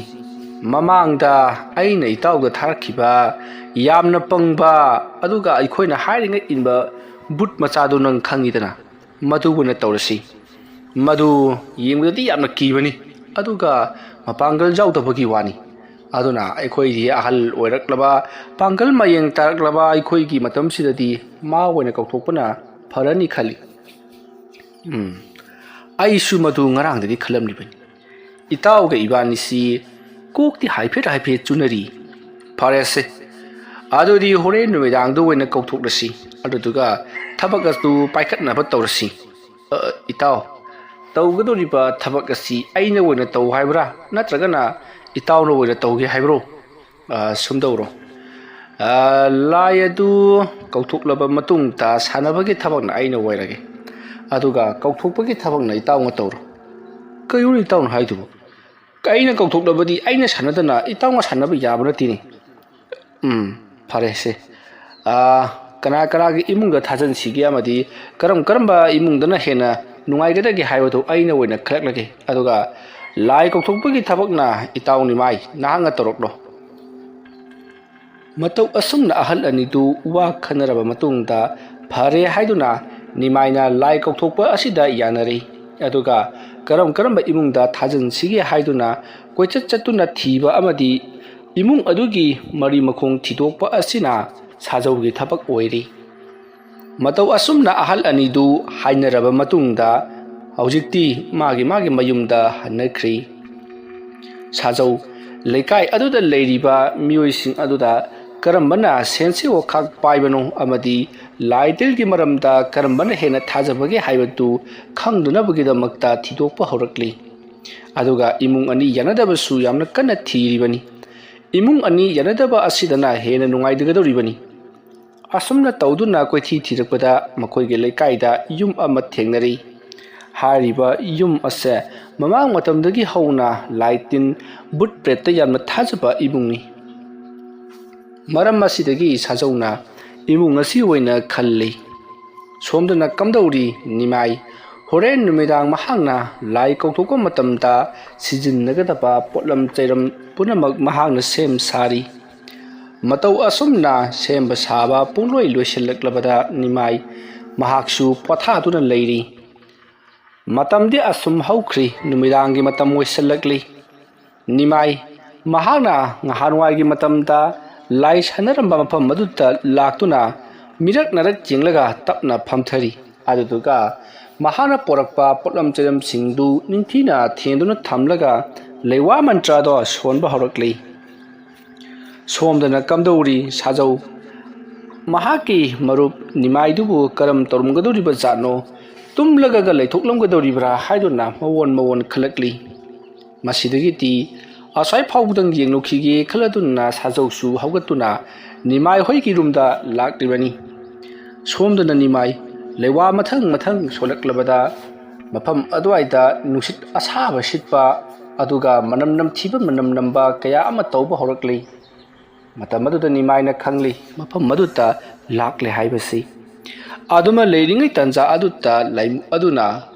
ꯃꯃꯥꯡꯗ ꯑꯩꯅ ꯏꯇꯥꯎꯗ ꯊꯥꯔꯛꯈꯤꯕ ꯌꯥꯝꯅ ꯄꯪꯕ, ꯑꯗꯨꯒ ꯑꯩꯈꯣꯏꯅ ꯍꯥꯏꯔꯤꯉꯩ ꯏꯟꯕ ꯚꯨꯠ ꯃꯆꯥꯗꯨ ꯅꯪ ꯈꯪꯉꯤꯗꯅ, ꯃꯗꯨ ꯑꯣꯏꯅ ꯇꯧꯔꯁꯤ꯫ ꯃꯗꯨ ꯌꯦꯡꯕꯗꯗꯤ ꯌꯥꯝꯅ ꯀꯤꯕꯅꯤ, ꯑꯗꯨꯒ ꯃꯄꯥꯡꯒꯜ ꯌꯥꯎꯗꯕꯒꯤ ꯋꯥꯅꯤ꯫ ꯑꯗꯨꯅ ꯑꯩꯈꯣꯏꯗꯤ ꯑꯍꯜ ꯑꯣꯏꯔꯛꯂꯕ, ꯄꯥꯡꯒꯜ ꯃꯌꯦꯡ ꯇꯥꯔꯛꯂꯕ ꯑꯩꯈꯣꯏꯒꯤ ꯃꯇꯝꯁꯤꯗꯗꯤ ꯃꯥ ꯑꯣꯏꯅ ꯀꯧꯊꯣꯛꯄꯅ ꯐꯔꯅꯤ ꯈꯜꯂꯤ꯫ ꯎꯝ, ꯑꯩꯁꯨ ꯃꯗꯨ ꯉꯔꯥꯡꯗꯒꯤ ꯈꯜꯂꯝꯂꯤꯕꯅꯤ꯫ ꯏꯇꯥꯎꯒ ꯏꯕꯥꯅꯤꯁꯤ ꯀꯣꯛꯇꯤ ꯍꯥꯏꯐꯦꯠ ꯍꯥꯏꯐꯦꯠ ꯆꯨꯅꯔꯤ꯫ ꯐꯔꯦꯁꯦ, ꯑꯗꯨꯗꯤ ꯍꯣꯔꯦꯟ ꯅꯨꯃꯤꯗꯥꯡꯗ ꯑꯣꯏꯅ ꯀꯧꯊꯣꯛꯂꯁꯤ, ꯑꯗꯨꯗꯨꯒ ꯊꯕꯛ ꯑꯗꯨ ꯄꯥꯏꯈꯠꯅꯕ ꯇꯧꯔꯁꯤ꯫ ꯑ, ꯏꯇꯥꯎ, ꯇꯧꯒꯗꯧꯔꯤꯕ ꯊꯕꯛ ꯑꯁꯤ ꯑꯩꯅ ꯑꯣꯏꯅ ꯇꯧ ꯍꯥꯏꯕ꯭ꯔꯥ, ꯅꯠꯇ꯭ꯔꯒꯅ ꯏꯇꯥꯎꯅ ꯑꯣꯏꯅ ꯇꯧꯒꯦ ꯍꯥꯏꯕ꯭ꯔꯣ? ꯑ, ꯁꯨꯝ ꯇꯧꯔꯣ꯫ ꯑ, ꯂꯥꯏ ꯑꯗꯨ ꯀꯧꯊꯣꯛꯂꯕ ꯃꯇꯨꯡꯗ ꯁꯥꯟꯅꯕꯒꯤ ꯊꯕꯛꯅ ꯑꯩꯅ ꯑꯣꯏꯔꯒꯦ, ꯑꯗꯨꯒ ꯀꯧꯊꯣꯛꯄꯒꯤ ꯊꯕꯛꯅ ꯏꯇꯥꯎꯅ ꯇꯧꯔꯣ꯫ ꯀꯩꯅꯣꯅꯦ ꯏꯇꯥꯎꯅ ꯍꯥꯏꯗꯨꯕꯨ? ꯑꯩꯅ ꯀꯧꯊꯣꯛꯂꯕꯗꯤ ꯑꯩꯅ ꯁꯥꯟꯅꯗꯅ ꯏꯇꯥꯎꯅ ꯁꯥꯟꯅꯕ ꯌꯥꯕ ꯅꯠꯇꯦꯅꯦ꯫ ꯎꯝ, ꯐꯔꯦꯁꯦ꯫ ꯑ, ꯀꯅꯥ ꯀꯅꯥꯒꯤ ꯏꯃꯨꯡꯗ ꯊꯥꯖꯤꯟꯁꯤꯒꯦ ꯑꯃꯗꯤ ꯀꯔꯝ ꯀꯔꯝꯕ ꯏꯃꯨꯡꯗꯅ ꯍꯦꯟꯅ ꯅꯨꯡꯉꯥꯏꯒꯗꯒꯦ ꯍꯥꯏꯕꯗꯨ ꯑꯩꯅ ꯑꯣꯏꯅ ꯈꯜꯂꯛꯂꯒꯦ꯫ ꯑꯗꯨꯒ ꯂꯥꯏ ꯀꯧꯊꯣꯛꯄꯒꯤ ꯊꯕꯛꯅ ꯏꯇꯥꯎ ꯅꯤꯃꯥꯏ ꯅꯍꯥꯛꯅ ꯇꯧꯔꯛꯂꯣ꯫ ꯃꯇꯧ ꯑꯁꯨꯝꯅ ꯑꯍꯜ ꯑꯅꯤꯗꯨ ꯋꯥ ꯈꯟꯅꯔꯕ ꯃꯇꯨꯡꯗ ꯐꯔꯦ ꯍꯥꯏꯗꯨꯅ ꯅꯤꯃꯥꯏꯅ ꯂꯥꯏ ꯀꯧꯊꯣꯛꯄ ꯑꯁꯤꯗ ꯌꯥꯅꯔꯦ꯫ ꯑꯗꯨꯒ ꯀꯔꯝ ꯀꯔꯝꯕ ꯏꯃꯨꯡꯗ ꯊꯥꯖꯤꯟꯁꯤꯒꯦ ꯍꯥꯏꯗꯨꯅ ꯀꯣꯏꯆꯠ ꯆꯠꯇꯨꯅ ꯊꯤꯕ ꯑꯃꯗꯤ ꯏꯃꯨꯡ ꯑꯗꯨꯒꯤ ꯃꯔꯤ ꯃꯈꯣꯡ ꯊꯤꯗꯣꯛꯄ ꯑꯁꯤꯅ ꯁꯥꯖꯧꯒꯤ ꯊꯕꯛ ꯑꯣꯏꯔꯤ꯫ ꯃꯇꯧ ꯑꯁꯨꯝꯅ ꯑꯍꯜ ꯑꯅꯤꯗꯨ ꯍꯥꯏꯅꯔꯕ ꯃꯇꯨꯡꯗ ꯍꯧꯖꯤꯛꯇꯤ ꯃꯥꯒꯤ ꯃꯥꯒꯤ ꯃꯌꯨꯝꯗ ꯍꯟꯅꯈ꯭ꯔꯤ꯫ ꯁꯥꯖꯧ, ꯂꯩꯀꯥꯏ ꯑꯗꯨꯗ ꯂꯩꯔꯤꯕ ꯃꯤꯑꯣꯏꯁꯤꯡ ꯑꯗꯨꯗ ꯀꯔꯝꯕꯅ ꯁꯦꯟꯁꯤ ꯋꯥꯈꯥꯛ ꯄꯥꯏꯕꯅꯣ ꯑꯃꯗꯤ ꯂꯥꯏ ꯇꯤꯜꯒꯤ ꯃꯔꯝꯗ ꯀꯔꯝꯕꯅ ꯍꯦꯟꯅ ꯊꯥꯖꯕꯒꯦ ꯍꯥꯏꯕꯗꯨ ꯈꯪꯗꯨꯅꯕꯒꯤꯗꯃꯛꯇ ꯊꯤꯗꯣꯛꯄ ꯍꯧꯔꯛꯂꯤ꯫ ꯑꯗꯨꯒ ꯏꯃꯨꯡ ꯑꯅꯤ ꯌꯥꯅꯗꯕꯁꯨ ꯌꯥꯝꯅ ꯀꯟꯅ ꯊꯤꯔꯤꯕꯅꯤ꯫ ꯏꯃꯨꯡ ꯑꯅꯤ ꯌꯥꯅꯗꯕ ꯑꯁꯤꯗꯅ ꯍꯦꯟꯅ ꯅꯨꯡꯉꯥꯏꯒꯗꯧꯔꯤꯕꯅꯤ꯫ ꯑꯁꯨꯝꯅ ꯇꯧꯗꯨꯅ ꯀꯣꯏꯊꯤ ꯊꯤꯔꯛꯄꯗ ꯃꯈꯣꯏꯒꯤ ꯂꯩꯀꯥꯏꯗ ꯌꯨꯝ ꯑꯃ ꯊꯦꯡꯅꯔꯤ꯫ ꯍꯥꯏꯔꯤꯕ ꯌꯨꯝ ꯑꯁꯦ ꯃꯃꯥꯡ ꯃꯇꯝꯗꯒꯤ ꯍꯧꯅ ꯂꯥꯏ ꯇꯤꯟ, ꯚꯨꯠ ꯄ꯭ꯔꯦꯠꯇ ꯌꯥꯝꯅ ꯊꯥꯖꯕ ꯏꯃꯨꯡꯅꯤ꯫ ꯃꯔꯝ ꯑꯁꯤꯗꯒꯤ ꯁꯥꯖꯧꯅ ꯏꯃꯨꯡ ꯑꯁꯤ ꯑꯣꯏꯅ ꯈꯜꯂꯤ꯫ ꯁꯣꯝꯗꯅ ꯀꯝꯗꯧꯔꯤ ꯅꯤꯃꯥꯏ? ꯍꯣꯔꯦꯟ ꯅꯨꯃꯤꯗꯥꯡ ꯃꯍꯥꯛꯅ ꯂꯥꯏ ꯀꯧꯊꯣꯛꯄ ꯃꯇꯝꯗ ꯁꯤꯖꯤꯟꯅꯒꯗꯕ ꯄꯣꯠꯂꯝ ꯆꯩꯔꯝ ꯄꯨꯝꯅꯃꯛ ꯃꯍꯥꯛꯅ ꯁꯦꯝ ꯁꯥꯔꯤ꯫ ꯃꯇꯧ ꯑꯁꯨꯝꯅ ꯁꯦꯝꯕ ꯁꯥꯕ ꯄꯨꯡꯂꯣꯏ ꯂꯣꯏꯁꯤꯜꯂꯛꯂꯕꯗ ꯅꯤꯃꯥꯏ ꯃꯍꯥꯛꯁꯨ ꯄꯣꯊꯥꯗꯨꯅ ꯂꯩꯔꯤ꯫ ꯃꯇꯝꯗꯤ ꯑꯁꯨꯝ ꯍꯧꯈ꯭ꯔꯤ, ꯅꯨꯃꯤꯗꯥꯡꯒꯤ ꯃꯇꯝ ꯑꯣꯏꯁꯤꯜꯂꯛꯂꯤ꯫ ꯅꯤꯃꯥꯏ ꯃꯍꯥꯛꯅ ꯉꯍꯥꯟꯋꯥꯏꯒꯤ ꯃꯇꯝꯗ ꯂꯥꯏ ꯁꯥꯟꯅꯔꯝꯕ ꯃꯐꯝ ꯑꯗꯨꯗ ꯂꯥꯛꯇꯨꯅ ꯃꯤꯔꯛ ꯅꯥꯔꯛ ꯌꯦꯡꯂꯒ ꯇꯞꯅ ꯐꯝꯊꯔꯤ꯫ ꯑꯗꯨꯗꯨꯒ ꯃꯍꯥꯛꯅ ꯄꯣꯔꯛꯄ ꯄꯣꯠꯂꯝ ꯆꯩꯔꯝꯁꯤꯡꯗꯨ ꯅꯤꯡꯊꯤꯅ ꯊꯦꯡꯗꯨꯅ ꯊꯝꯂꯒ ꯂꯩꯋꯥ ꯃꯟꯇ꯭ꯔꯗꯣ ꯁꯣꯟꯕ ꯍꯧꯔꯛꯂꯤ꯫ ꯁꯣꯝꯗꯅ ꯀꯝꯗꯧꯔꯤ ꯁꯥꯖꯧ? ꯃꯍꯥꯛꯀꯤ ꯃꯔꯨꯞ ꯅꯤꯃꯥꯏꯗꯨꯕꯨ ꯀꯔꯝ ꯇꯧꯔꯝꯒꯗꯧꯔꯤꯕ ꯖꯥꯠꯅꯣ? ꯇꯨꯝꯂꯒꯒ ꯂꯩꯊꯣꯛꯂꯝꯒꯗꯧꯔꯤꯕ꯭ꯔꯥ ꯍꯥꯏꯗꯨꯅ ꯃꯋꯣꯟ ꯃꯋꯣꯟ ꯈꯜꯂꯛꯂꯤ꯫ ꯃꯁꯤꯗꯒꯤꯗꯤ ꯑꯁ꯭ꯋꯥꯏ ꯐꯥꯎꯕꯗꯪ ꯌꯦꯡꯂꯨꯈꯤꯒꯦ ꯈꯜꯂꯗꯨꯅ ꯁꯥꯖꯧꯁꯨ ꯍꯧꯒꯠꯇꯨꯅ ꯅꯤꯃꯥꯏ ꯍꯣꯏꯒꯤ ꯔꯨꯝꯗ ꯂꯥꯛꯂꯤꯕꯅꯤ꯫ ꯁꯣꯝꯗꯅ ꯅꯤꯃꯥꯏ ꯂꯩꯋꯥ ꯃꯊꯪ ꯃꯊꯪ ꯁꯣꯜꯂꯛꯂꯕꯗ ꯃꯐꯝ ꯑꯗꯨꯋꯥꯏꯗ ꯅꯨꯡꯁꯤꯠ ꯑꯁꯥꯕ ꯁꯤꯠꯄ ꯑꯗꯨꯒ ꯃꯅꯝ ꯅꯝꯊꯤꯕ ꯃꯅꯝ ꯅꯝꯕ ꯀꯌꯥ ꯑꯃ ꯇꯧꯕ ꯍꯧꯔꯛꯂꯤ꯫ ꯃꯇꯝ ꯑꯗꯨꯗ ꯅꯤꯃꯥꯏꯅ ꯈꯪꯂꯤ ꯃꯐꯝ ꯑꯗꯨꯗ ꯂꯥꯛꯂꯦ ꯍꯥꯏꯕꯁꯤ꯫ ꯑꯗꯨꯃ ꯂꯩꯔꯤꯉꯩ ꯇꯟꯖꯥ ꯑꯗꯨꯗ ꯂꯥꯏꯃꯨ ꯑꯗꯨꯅ,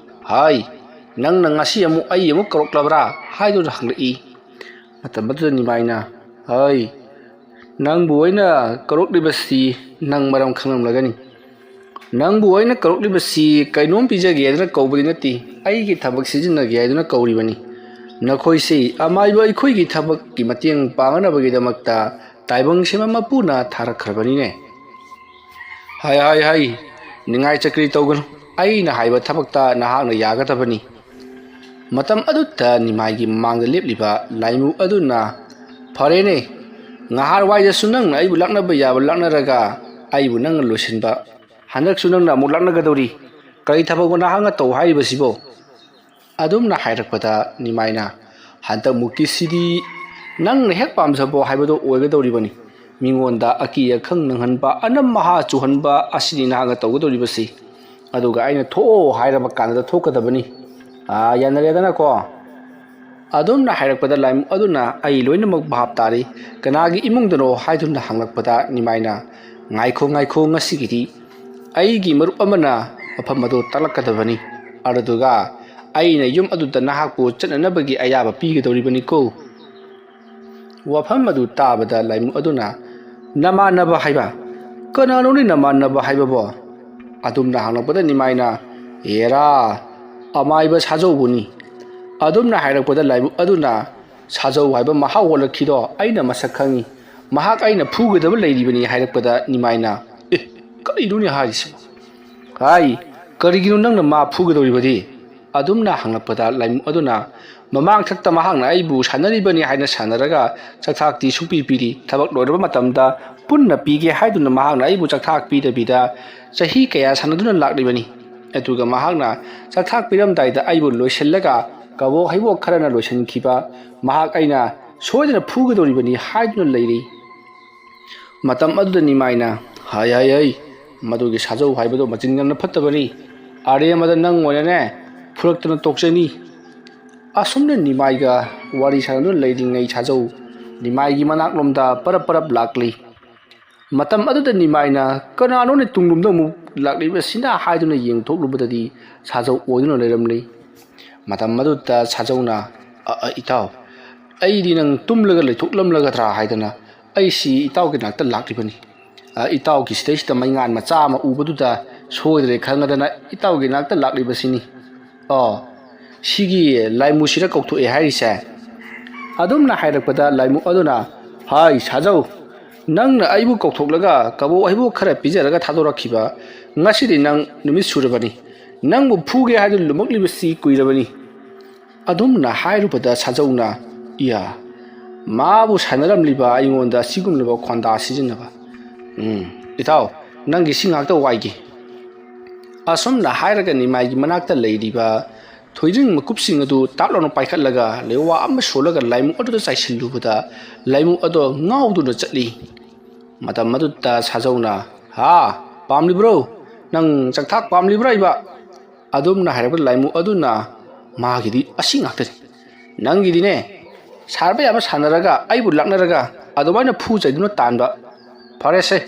"ꯍꯥꯏ, ꯅꯪꯅ ꯉꯁꯤ ꯑꯃꯨꯛ ꯑꯩ ꯑꯃꯨꯛ ꯀꯧꯔꯛꯂꯕ꯭ꯔꯥ?" ꯍꯥꯏꯗꯨꯅ ꯍꯪꯂꯛꯏ꯫ ꯃꯇꯝ ꯑꯗꯨꯗ ꯅꯤꯃꯥꯏꯅ, "ꯍꯥꯏ, ꯅꯪꯕꯨ ꯑꯩꯅ ꯀꯧꯔꯛꯂꯤꯕꯁꯤ ꯅꯪ ꯃꯔꯝ ꯈꯪꯂꯝꯂꯒꯅꯤ꯫ ꯅꯪꯕꯨ ꯑꯩꯅ ꯀꯧꯔꯛꯂꯤꯕꯁꯤ ꯀꯩꯅꯣꯝ ꯄꯤꯖꯒꯦ ꯍꯥꯏꯗꯨꯅ ꯀꯧꯕꯗꯤ ꯅꯠꯇꯦ, ꯑꯩꯒꯤ ꯊꯕꯛ ꯁꯤꯖꯤꯟꯅꯒꯦ ꯍꯥꯏꯗꯨꯅ ꯀꯧꯔꯤꯕꯅꯤ꯫ ꯅꯈꯣꯏꯁꯤ ꯑꯃꯥꯏꯕ ꯑꯩꯈꯣꯏꯒꯤ ꯊꯕꯛꯀꯤ ꯃꯇꯦꯡ ꯄꯥꯡꯅꯕꯒꯤꯗꯃꯛꯇ ꯇꯥꯏꯕꯪ ꯁꯦꯝꯕ ꯃꯄꯨꯅ ꯊꯥꯔꯛꯈ꯭ꯔꯕꯅꯤꯅꯦ꯫ ꯍꯥꯏ, ꯍꯥꯏ, ꯍꯥꯏ, ꯅꯤꯡꯉꯥꯏ ꯆꯀ꯭ꯔꯤ ꯇꯧꯒꯅꯨ, ꯑꯩꯅ ꯍꯥꯏꯕ ꯊꯕꯛꯇ ꯅꯍꯥꯛꯅ ꯌꯥꯒꯗꯕꯅꯤ꯫" ꯃꯇꯝ ꯑꯗꯨꯗ ꯅꯤꯃꯥꯏꯒꯤ ꯃꯃꯥꯡꯗ ꯂꯦꯞꯂꯤꯕ ꯂꯥꯏꯃꯨ ꯑꯗꯨꯅ, "ꯐꯔꯦꯅꯦ, ꯉꯍꯥꯟꯋꯥꯏꯗꯁꯨ ꯅꯪꯅ ꯑꯩꯕꯨ ꯂꯥꯛꯅꯕ ꯌꯥꯕ ꯂꯥꯛꯅꯔꯒ ꯑꯩꯕꯨ ꯅꯪꯅ ꯂꯣꯏꯁꯤꯟꯕ, ꯍꯟꯗꯛꯁꯨ ꯅꯪꯅ ꯑꯃꯨꯛ ꯂꯥꯛꯅꯒꯗꯧꯔꯤ꯫ ꯀꯔꯤ ꯊꯕꯛꯅꯣ ꯅꯍꯥꯛꯅ ꯇꯧ ꯍꯥꯏꯔꯤꯕꯁꯤꯕꯣ?" ꯑꯗꯨꯝꯅ ꯍꯥꯏꯔꯛꯄꯗ ꯅꯤꯃꯥꯏꯅ, "ꯍꯟꯗꯛꯃꯨꯛꯀꯤꯁꯤꯗꯤ ꯅꯪꯅ ꯍꯦꯛ ꯄꯥꯝꯖꯕ ꯍꯥꯏꯕꯗꯣ ꯑꯣꯏꯒꯗꯧꯔꯤꯕꯅꯤ꯫ ꯃꯤꯉꯣꯟꯗ ꯑꯀꯤ ꯑꯈꯪ ꯅꯪꯍꯟꯕ, ꯑꯅꯝ ꯑꯍꯥ ꯆꯨꯍꯟꯕ ꯑꯁꯤꯅꯤ ꯅꯍꯥꯛꯅ ꯇꯧꯒꯗꯧꯔꯤꯕꯁꯤ꯫ ꯑꯗꯨꯒ ꯑꯩꯅ ꯊꯣꯛꯑꯣ ꯍꯥꯏꯔꯕ ꯀꯥꯟꯗ ꯊꯣꯛꯀꯗꯕꯅꯤ꯫ ꯑꯥ, ꯌꯥꯅꯔꯦꯗꯅꯀꯣ?" ꯑꯗꯨꯝꯅ ꯍꯥꯏꯔꯛꯄꯗ ꯂꯥꯏꯃꯨ ꯑꯗꯨꯅ, "ꯑꯩ ꯂꯣꯏꯅꯃꯛ ꯚꯥꯞ ꯇꯥꯔꯦ꯫ ꯀꯅꯥꯒꯤ ꯏꯃꯨꯡꯗꯅꯣ?" ꯍꯥꯏꯗꯨꯅ ꯍꯪꯂꯛꯄꯗ ꯅꯤꯃꯥꯏꯅ, "ꯉꯥꯏꯈꯣ, ꯉꯥꯏꯈꯣ, ꯉꯁꯤꯒꯤꯗꯤ ꯑꯩꯒꯤ ꯃꯔꯨꯞ ꯑꯃꯅ ꯃꯐꯝ ꯑꯗꯨ ꯇꯥꯛꯂꯛꯀꯗꯕꯅꯤ꯫ ꯑꯗꯨꯗꯨꯒ ꯑꯩꯅ ꯌꯨꯝ ꯑꯗꯨꯗ ꯅꯍꯥꯛꯄꯨ ꯆꯠꯅꯅꯕꯒꯤ ꯑꯌꯥꯕ ꯄꯤꯒꯗꯧꯔꯤꯕꯅꯤꯀꯣ꯫ ꯋꯥꯐꯝ ꯑꯗꯨ ꯇꯥꯕꯗ ꯂꯥꯏꯃꯨ ꯑꯗꯨꯅ, "ꯅꯃꯥꯟꯅꯕ ꯍꯥꯏꯕ? ꯀꯅꯥꯅꯣꯅꯦ ꯅꯃꯥꯟꯅꯕ ꯍꯥꯏꯕꯕꯣ?" ꯑꯗꯨꯝꯅ ꯍꯪꯂꯛꯄꯗ ꯅꯤꯃꯥꯏꯅ, "ꯑꯦꯔꯥ, ꯑꯃꯥꯏꯕ ꯁꯥꯖꯧꯕꯨꯅꯤ꯫" ꯑꯗꯨꯝꯅ ꯍꯥꯏꯔꯛꯄꯗ ꯂꯥꯏꯃꯨ ꯑꯗꯨꯅ, "ꯁꯥꯖꯧ ꯍꯥꯏꯕ ꯃꯍꯥꯛ ꯑꯣꯜꯂꯛꯈꯤꯗꯣ ꯑꯩꯅ ꯃꯁꯛ ꯈꯪꯉꯤ꯫ ꯃꯍꯥꯛ ꯑꯩꯅ ꯐꯨꯒꯗꯕ ꯂꯩꯔꯤꯕꯅꯤ," ꯍꯥꯏꯔꯛꯄꯗ ꯅꯤꯃꯥꯏꯅ, "ꯑꯦ, ꯀꯔꯤꯅꯣꯅꯦ ꯍꯥꯏꯔꯤꯁꯤꯕꯣ? ꯍꯥꯏ, ꯀꯔꯤꯒꯤꯅꯣ ꯅꯪꯅ ꯃꯥ ꯐꯨꯒꯗꯧꯔꯤꯕꯗꯤ?" ꯑꯗꯨꯝꯅ ꯍꯪꯂꯛꯄꯗ ꯂꯥꯏꯃꯨ ꯑꯗꯨꯅ, "ꯃꯃꯥꯡꯊꯛꯇ ꯃꯍꯥꯛꯅ ꯑꯩꯕꯨ ꯁꯥꯟꯅꯔꯤꯕꯅꯤ ꯍꯥꯏꯅ ꯁꯥꯟꯅꯔꯒ ꯆꯥꯛꯊꯥꯛꯇꯤ ꯁꯨꯡꯄꯤ ꯄꯤꯗꯦ꯫ ꯊꯕꯛ ꯂꯣꯏꯔꯕ ꯃꯇꯝꯗ ꯄꯨꯟꯅ ꯄꯤꯒꯦ ꯍꯥꯏꯗꯨꯅ ꯃꯍꯥꯛꯅ ꯑꯩꯕꯨ ꯆꯥꯛꯊꯥꯛ ꯄꯤꯗꯕꯤꯗ ꯆꯍꯤ ꯀꯌꯥ ꯁꯥꯟꯅꯗꯨꯅ ꯂꯥꯛꯂꯤꯕꯅꯤ꯫ ꯑꯗꯨꯒ ꯃꯍꯥꯛꯅ ꯆꯥꯛꯊꯥꯛ ꯄꯤꯔꯝꯗꯥꯏꯗ ꯑꯩꯕꯨ ꯂꯣꯏꯁꯤꯜꯂꯒ ꯀꯕꯣꯛ ꯍꯩꯕꯣꯛ ꯈꯔꯅ ꯂꯣꯏꯁꯤꯟꯈꯤꯕ ꯃꯍꯥꯛ ꯑꯩꯅ ꯁꯣꯏꯗꯅ ꯐꯨꯒꯗꯧꯔꯤꯕꯅꯤ ꯍꯥꯏꯗꯨꯅ ꯂꯩꯔꯤ꯫" ꯃꯇꯝ ꯑꯗꯨꯗ ꯅꯤꯃꯥꯏꯅ, "ꯍꯥꯏ, ꯍꯥꯏ, ꯍꯥꯏ, ꯃꯗꯨꯒꯤ ꯁꯥꯖꯧ ꯍꯥꯏꯕꯗꯣ ꯃꯆꯤꯟ ꯌꯥꯝꯅ ꯐꯠꯇꯕꯅꯤ꯫ ꯑꯔꯦꯝꯕꯗ ꯅꯪ ꯑꯣꯏꯅꯅꯦ ꯐꯨꯔꯛꯇꯅ ꯇꯣꯛꯆꯅꯤ꯫" ꯑꯁꯨꯝꯅ ꯅꯤꯃꯥꯏꯒ ꯋꯥꯔꯤ ꯁꯥꯟꯅꯗꯨꯅ ꯂꯩꯔꯤꯉꯩ ꯁꯥꯖꯧ ꯅꯤꯃꯥꯏꯒꯤ ꯃꯅꯥꯛꯂꯣꯝꯗ ꯄꯔꯞ ꯄꯔꯞ ꯂꯥꯛꯂꯤ꯫ ꯃꯇꯝ ꯑꯗꯨꯗ ꯅꯤꯃꯥꯏꯅ, "ꯀꯅꯥꯅꯣꯅꯦ ꯇꯨꯡꯂꯣꯝꯗ ꯑꯃꯨꯛ ꯂꯥꯛꯂꯤꯕꯁꯤꯅ?" ꯍꯥꯏꯗꯨꯅ ꯌꯦꯡꯊꯣꯛꯂꯨꯕꯗꯗꯤ ꯁꯥꯖꯧ ꯑꯣꯏꯗꯨꯅ ꯂꯩꯔꯝꯂꯤ꯫ ꯃꯇꯝ ꯑꯗꯨꯗ ꯁꯥꯖꯧꯅ, "ꯑ, ꯑ, ꯏꯇꯥꯎ, ꯑꯩꯗꯤ ꯅꯪ ꯇꯨꯝꯂꯒ ꯂꯩꯊꯣꯛꯂꯝꯂꯒꯗ꯭ꯔꯥ ꯍꯥꯏꯗꯅ ꯑꯩꯁꯤ ꯏꯇꯥꯎꯒꯤ ꯅꯥꯛꯇ ꯂꯥꯛꯂꯤꯕꯅꯤ꯫ ꯑ, ꯏꯇꯥꯎꯒꯤ ꯁꯤꯗꯩꯁꯤꯗ ꯃꯩꯉꯥꯟ ꯃꯆꯥ ꯑꯃ ꯎꯕꯗꯨꯗ ꯁꯣꯏꯗ꯭ꯔꯦ ꯈꯪꯉꯗꯅ ꯏꯇꯥꯎꯒꯤ ꯅꯥꯛꯇ ꯂꯥꯛꯂꯤꯕꯁꯤꯅꯤ꯫" "ꯑꯣ, ꯁꯤꯒꯤ ꯂꯥꯏꯃꯨꯁꯤꯔ ꯀꯧꯊꯣꯛꯑꯦ ꯍꯥꯏꯔꯤꯁꯦ?" ꯑꯗꯨꯝꯅ ꯍꯥꯏꯔꯛꯄꯗ ꯂꯥꯏꯃꯨ ꯑꯗꯨꯅ, "ꯍꯥꯏ ꯁꯥꯖꯧ, ꯅꯪꯅ ꯑꯩꯕꯨ ꯀꯧꯊꯣꯛꯂꯒ ꯀꯕꯣꯛ ꯍꯩꯕꯣꯛ ꯈꯔ ꯄꯤꯖꯔꯒ ꯊꯥꯗꯣꯔꯛꯈꯤꯕ ꯉꯁꯤꯗꯤ ꯅꯪ ꯅꯨꯃꯤꯠ ꯁꯨꯔꯕꯅꯤ꯫ ꯅꯪꯕꯨ ꯐꯨꯒꯦ ꯍꯥꯏꯗꯨꯅ ꯂꯨꯃꯛꯂꯤꯕꯁꯤ ꯀꯨꯏꯔꯕꯅꯤ꯫" ꯑꯗꯨꯝꯅ ꯍꯥꯏꯔꯨꯕꯗ ꯁꯥꯖꯧꯅ, "ꯏꯌꯥ, ꯃꯥꯕꯨ ꯁꯥꯟꯅꯔꯝꯂꯤꯕ ꯑꯩꯉꯣꯟꯗ ꯑꯁꯤꯒꯨꯝꯂꯕ ꯈꯣꯟꯗꯥ ꯁꯤꯖꯤꯟꯅꯕ? ꯎꯝ, ꯏꯇꯥꯎ, ꯅꯪꯒꯤ ꯁꯤ ꯉꯥꯛꯇ ꯋꯥꯏꯒꯦ꯫" ꯑꯁꯨꯝꯅ ꯍꯥꯏꯔꯒ ꯅꯤꯃꯥꯏꯒꯤ ꯃꯅꯥꯛꯇ ꯂꯩꯔꯤꯕ ꯊꯣꯏꯗ꯭ꯔꯤꯡ ꯃꯀꯨꯞꯁꯤꯡ ꯑꯗꯨ ꯇꯥꯞ ꯂꯥꯎꯅ ꯄꯥꯏꯈꯠꯂꯒ ꯂꯩꯋꯥ ꯑꯃ ꯁꯣꯜꯂꯒ ꯂꯥꯏꯃꯨ ꯑꯗꯨꯗ ꯆꯥꯏꯁꯤꯜꯂꯨꯕꯗ ꯂꯥꯏꯃꯨ ꯑꯗꯣ ꯉꯥꯎꯗꯨꯅ ꯆꯠꯂꯤ꯫ ꯃꯇꯝ ꯑꯗꯨꯗ ꯁꯥꯖꯧꯅ, "ꯍꯥ, ꯄꯥꯝꯂꯤꯕ꯭ꯔꯣ? ꯅꯪ ꯆꯥꯛꯊꯥꯛ ꯄꯥꯝꯂꯤꯕ꯭ꯔꯥ ꯏꯕ?" ꯑꯗꯨꯝꯅ ꯍꯥꯏꯔꯛꯄꯗ ꯂꯥꯏꯃꯨ ꯑꯗꯨꯅ, "ꯃꯥꯒꯤꯗꯤ ꯑꯁꯤ ꯉꯥꯛꯇꯅꯤ꯫ ꯅꯪꯒꯤꯗꯤꯅꯦ, ꯁꯥꯟꯅꯕ ꯌꯥꯕ ꯁꯥꯟꯅꯔꯒ ꯑꯩꯕꯨ ꯂꯥꯛꯅꯔꯒ ꯑꯗꯨꯃꯥꯏꯅ ꯐꯨ ꯆꯩꯗꯨꯅ ꯇꯥꯟꯕ꯫ ꯐꯔꯦꯁꯦ,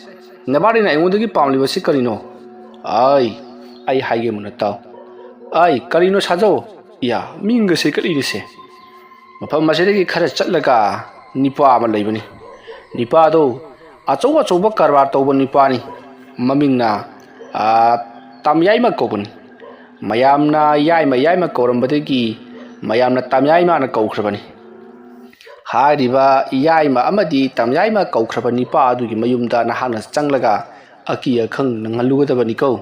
ꯅꯕꯥꯅꯤꯅ ꯑꯩꯉꯣꯟꯗꯒꯤ ꯄꯥꯝꯂꯤꯕꯁꯤ ꯀꯔꯤꯅꯣ? ꯑꯩ, ꯑꯩ ꯍꯥꯏꯒꯦ ꯃꯨꯟꯅ ꯇꯥꯎ꯫ "ꯑꯩ, ꯀꯔꯤꯅꯣ ꯁꯥꯖꯧ? ꯏꯌꯥ, ꯃꯤꯡꯒꯁꯦ ꯀꯔꯤꯅꯣꯁꯦ?" ꯃꯐꯝ ꯑꯁꯤꯗꯒꯤ ꯈꯔ ꯆꯠꯂꯒ ꯅꯤꯄꯥ ꯑꯃ ꯂꯩꯕꯅꯤ꯫ ꯅꯤꯄꯥꯗꯣ ꯑꯆꯧ ꯑꯆꯧꯕ ꯀꯔꯕꯥꯔ ꯇꯧꯕ ꯅꯤꯄꯥꯅꯤ꯫ ꯃꯃꯤꯡꯅ, ꯑꯥ, ꯇꯥꯃꯤꯌꯥꯏꯃ ꯀꯧꯕꯅꯤ꯫ ꯃꯌꯥꯝꯅ ꯌꯥꯏꯃ ꯌꯥꯏꯃ ꯀꯧꯔꯝꯕꯗꯒꯤ ꯃꯌꯥꯝꯅ ꯇꯥꯃꯤꯌꯥꯏꯃꯅ ꯀꯧꯈ꯭ꯔꯕꯅꯤ꯫ ꯍꯥꯏꯔꯤꯕ ꯌꯥꯏꯃ ꯑꯃꯗꯤ ꯇꯥꯃꯤꯌꯥꯏꯃ ꯀꯧꯈ꯭ꯔꯕ ꯅꯤꯄꯥ ꯑꯗꯨꯒꯤ ꯃꯌꯨꯝꯗ ꯅꯍꯥꯛꯅ ꯆꯪꯂꯒ ꯑꯀꯤ ꯑꯈꯪ ꯅꯪꯍꯜꯂꯨꯒꯗꯕꯅꯤꯀꯣ꯫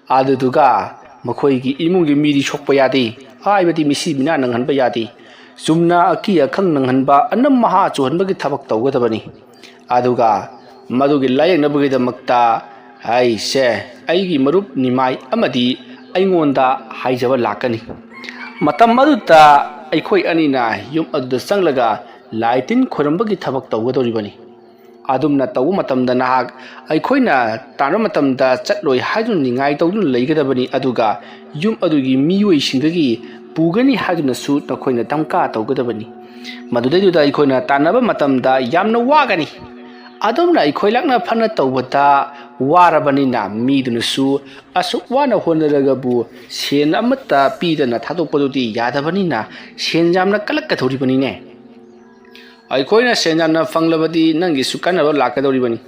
ꯑꯗꯨꯗꯨꯒ ꯃꯈꯣꯏꯒꯤ ꯏꯃꯨꯡꯒꯤ ꯃꯤꯗꯤ ꯁꯣꯛꯄ ꯌꯥꯗꯦ, ꯍꯥꯏꯕꯗꯤ ꯃꯤꯁꯤ ꯃꯤꯅꯥ ꯅꯪꯍꯟꯕ ꯌꯥꯗꯦ꯫ ꯆꯨꯝꯅ ꯑꯀꯤ ꯑꯈꯪ ꯅꯪꯍꯟꯕ, ꯑꯅꯝ ꯃꯍꯥ ꯆꯨꯍꯟꯕꯒꯤ ꯊꯕꯛ ꯇꯧꯒꯗꯕꯅꯤ꯫ ꯑꯗꯨꯒ ꯃꯗꯨꯒꯤ ꯂꯥꯏꯌꯦꯡꯅꯕꯒꯤꯗꯃꯛꯇ ꯑꯩꯁꯦ, ꯑꯩꯒꯤ ꯃꯔꯨꯞ ꯅꯤꯃꯥꯏ ꯑꯃꯗꯤ ꯑꯩꯉꯣꯟꯗ ꯍꯥꯏꯖꯕ ꯂꯥꯛꯀꯅꯤ꯫ ꯃꯇꯝ ꯑꯗꯨꯗ ꯑꯩꯈꯣꯏ ꯑꯅꯤꯅ ꯌꯨꯝ ꯑꯗꯨꯗ ꯆꯪꯂꯒ ꯂꯥꯏ ꯇꯤꯟ ꯈꯣꯏꯔꯝꯕꯒꯤ ꯊꯕꯛ ꯇꯧꯒꯗꯧꯔꯤꯕꯅꯤ꯫ ꯑꯗꯨꯝꯅ ꯇꯧꯕ ꯃꯇꯝꯗ ꯅꯍꯥꯛ ꯑꯩꯈꯣꯏꯅ ꯇꯥꯟꯕ ꯃꯇꯝꯗ ꯆꯠꯂꯣꯏ ꯍꯥꯏꯗꯨꯅ ꯅꯤꯡꯉꯥꯏ ꯇꯧꯗꯨꯅ ꯂꯩꯒꯗꯕꯅꯤ, ꯑꯗꯨꯒ ꯌꯨꯝ ꯑꯗꯨꯒꯤ ꯃꯤꯑꯣꯏꯁꯤꯡꯗꯒꯤ ꯄꯨꯒꯅꯤ ꯍꯥꯏꯗꯨꯅꯁꯨ ꯅꯈꯣꯏꯅ ꯗꯝꯀꯥ ꯇꯧꯒꯗꯕꯅꯤ꯫ ꯃꯗꯨꯗꯩꯗꯨꯗ ꯑꯩꯈꯣꯏꯅ ꯇꯥꯟꯅꯕ ꯃꯇꯝꯗ ꯌꯥꯝꯅ ꯋꯥꯒꯅꯤ꯫ ꯑꯗꯨꯝꯅ ꯑꯩꯈꯣꯏ ꯂꯥꯛꯅ ꯐꯅ ꯇꯧꯕꯗ ꯋꯥꯔꯕꯅꯤꯅ ꯃꯤꯗꯨꯅꯁꯨ ꯑꯁꯨꯛ ꯋꯥꯅ ꯍꯣꯠꯅꯔꯒꯕꯨ ꯁꯦꯟ ꯑꯃꯠꯇ ꯄꯤꯗꯅ ꯊꯥꯗꯣꯛꯄꯗꯨꯗꯤ ꯌꯥꯗꯕꯅꯤꯅ ꯁꯦꯟ ꯌꯥꯝꯅ ꯀꯜꯂꯛꯀꯗꯧꯔꯤꯕꯅꯤꯅꯦ꯫ ꯑꯩꯈꯣꯏꯅ ꯁꯦꯟ ꯌꯥꯝꯅ ꯐꯪꯂꯕꯗꯤ ꯅꯪꯒꯤꯁꯨ ꯀꯥꯟꯅꯕ ꯂꯥꯛꯀꯗꯧꯔꯤꯕꯅꯤ꯫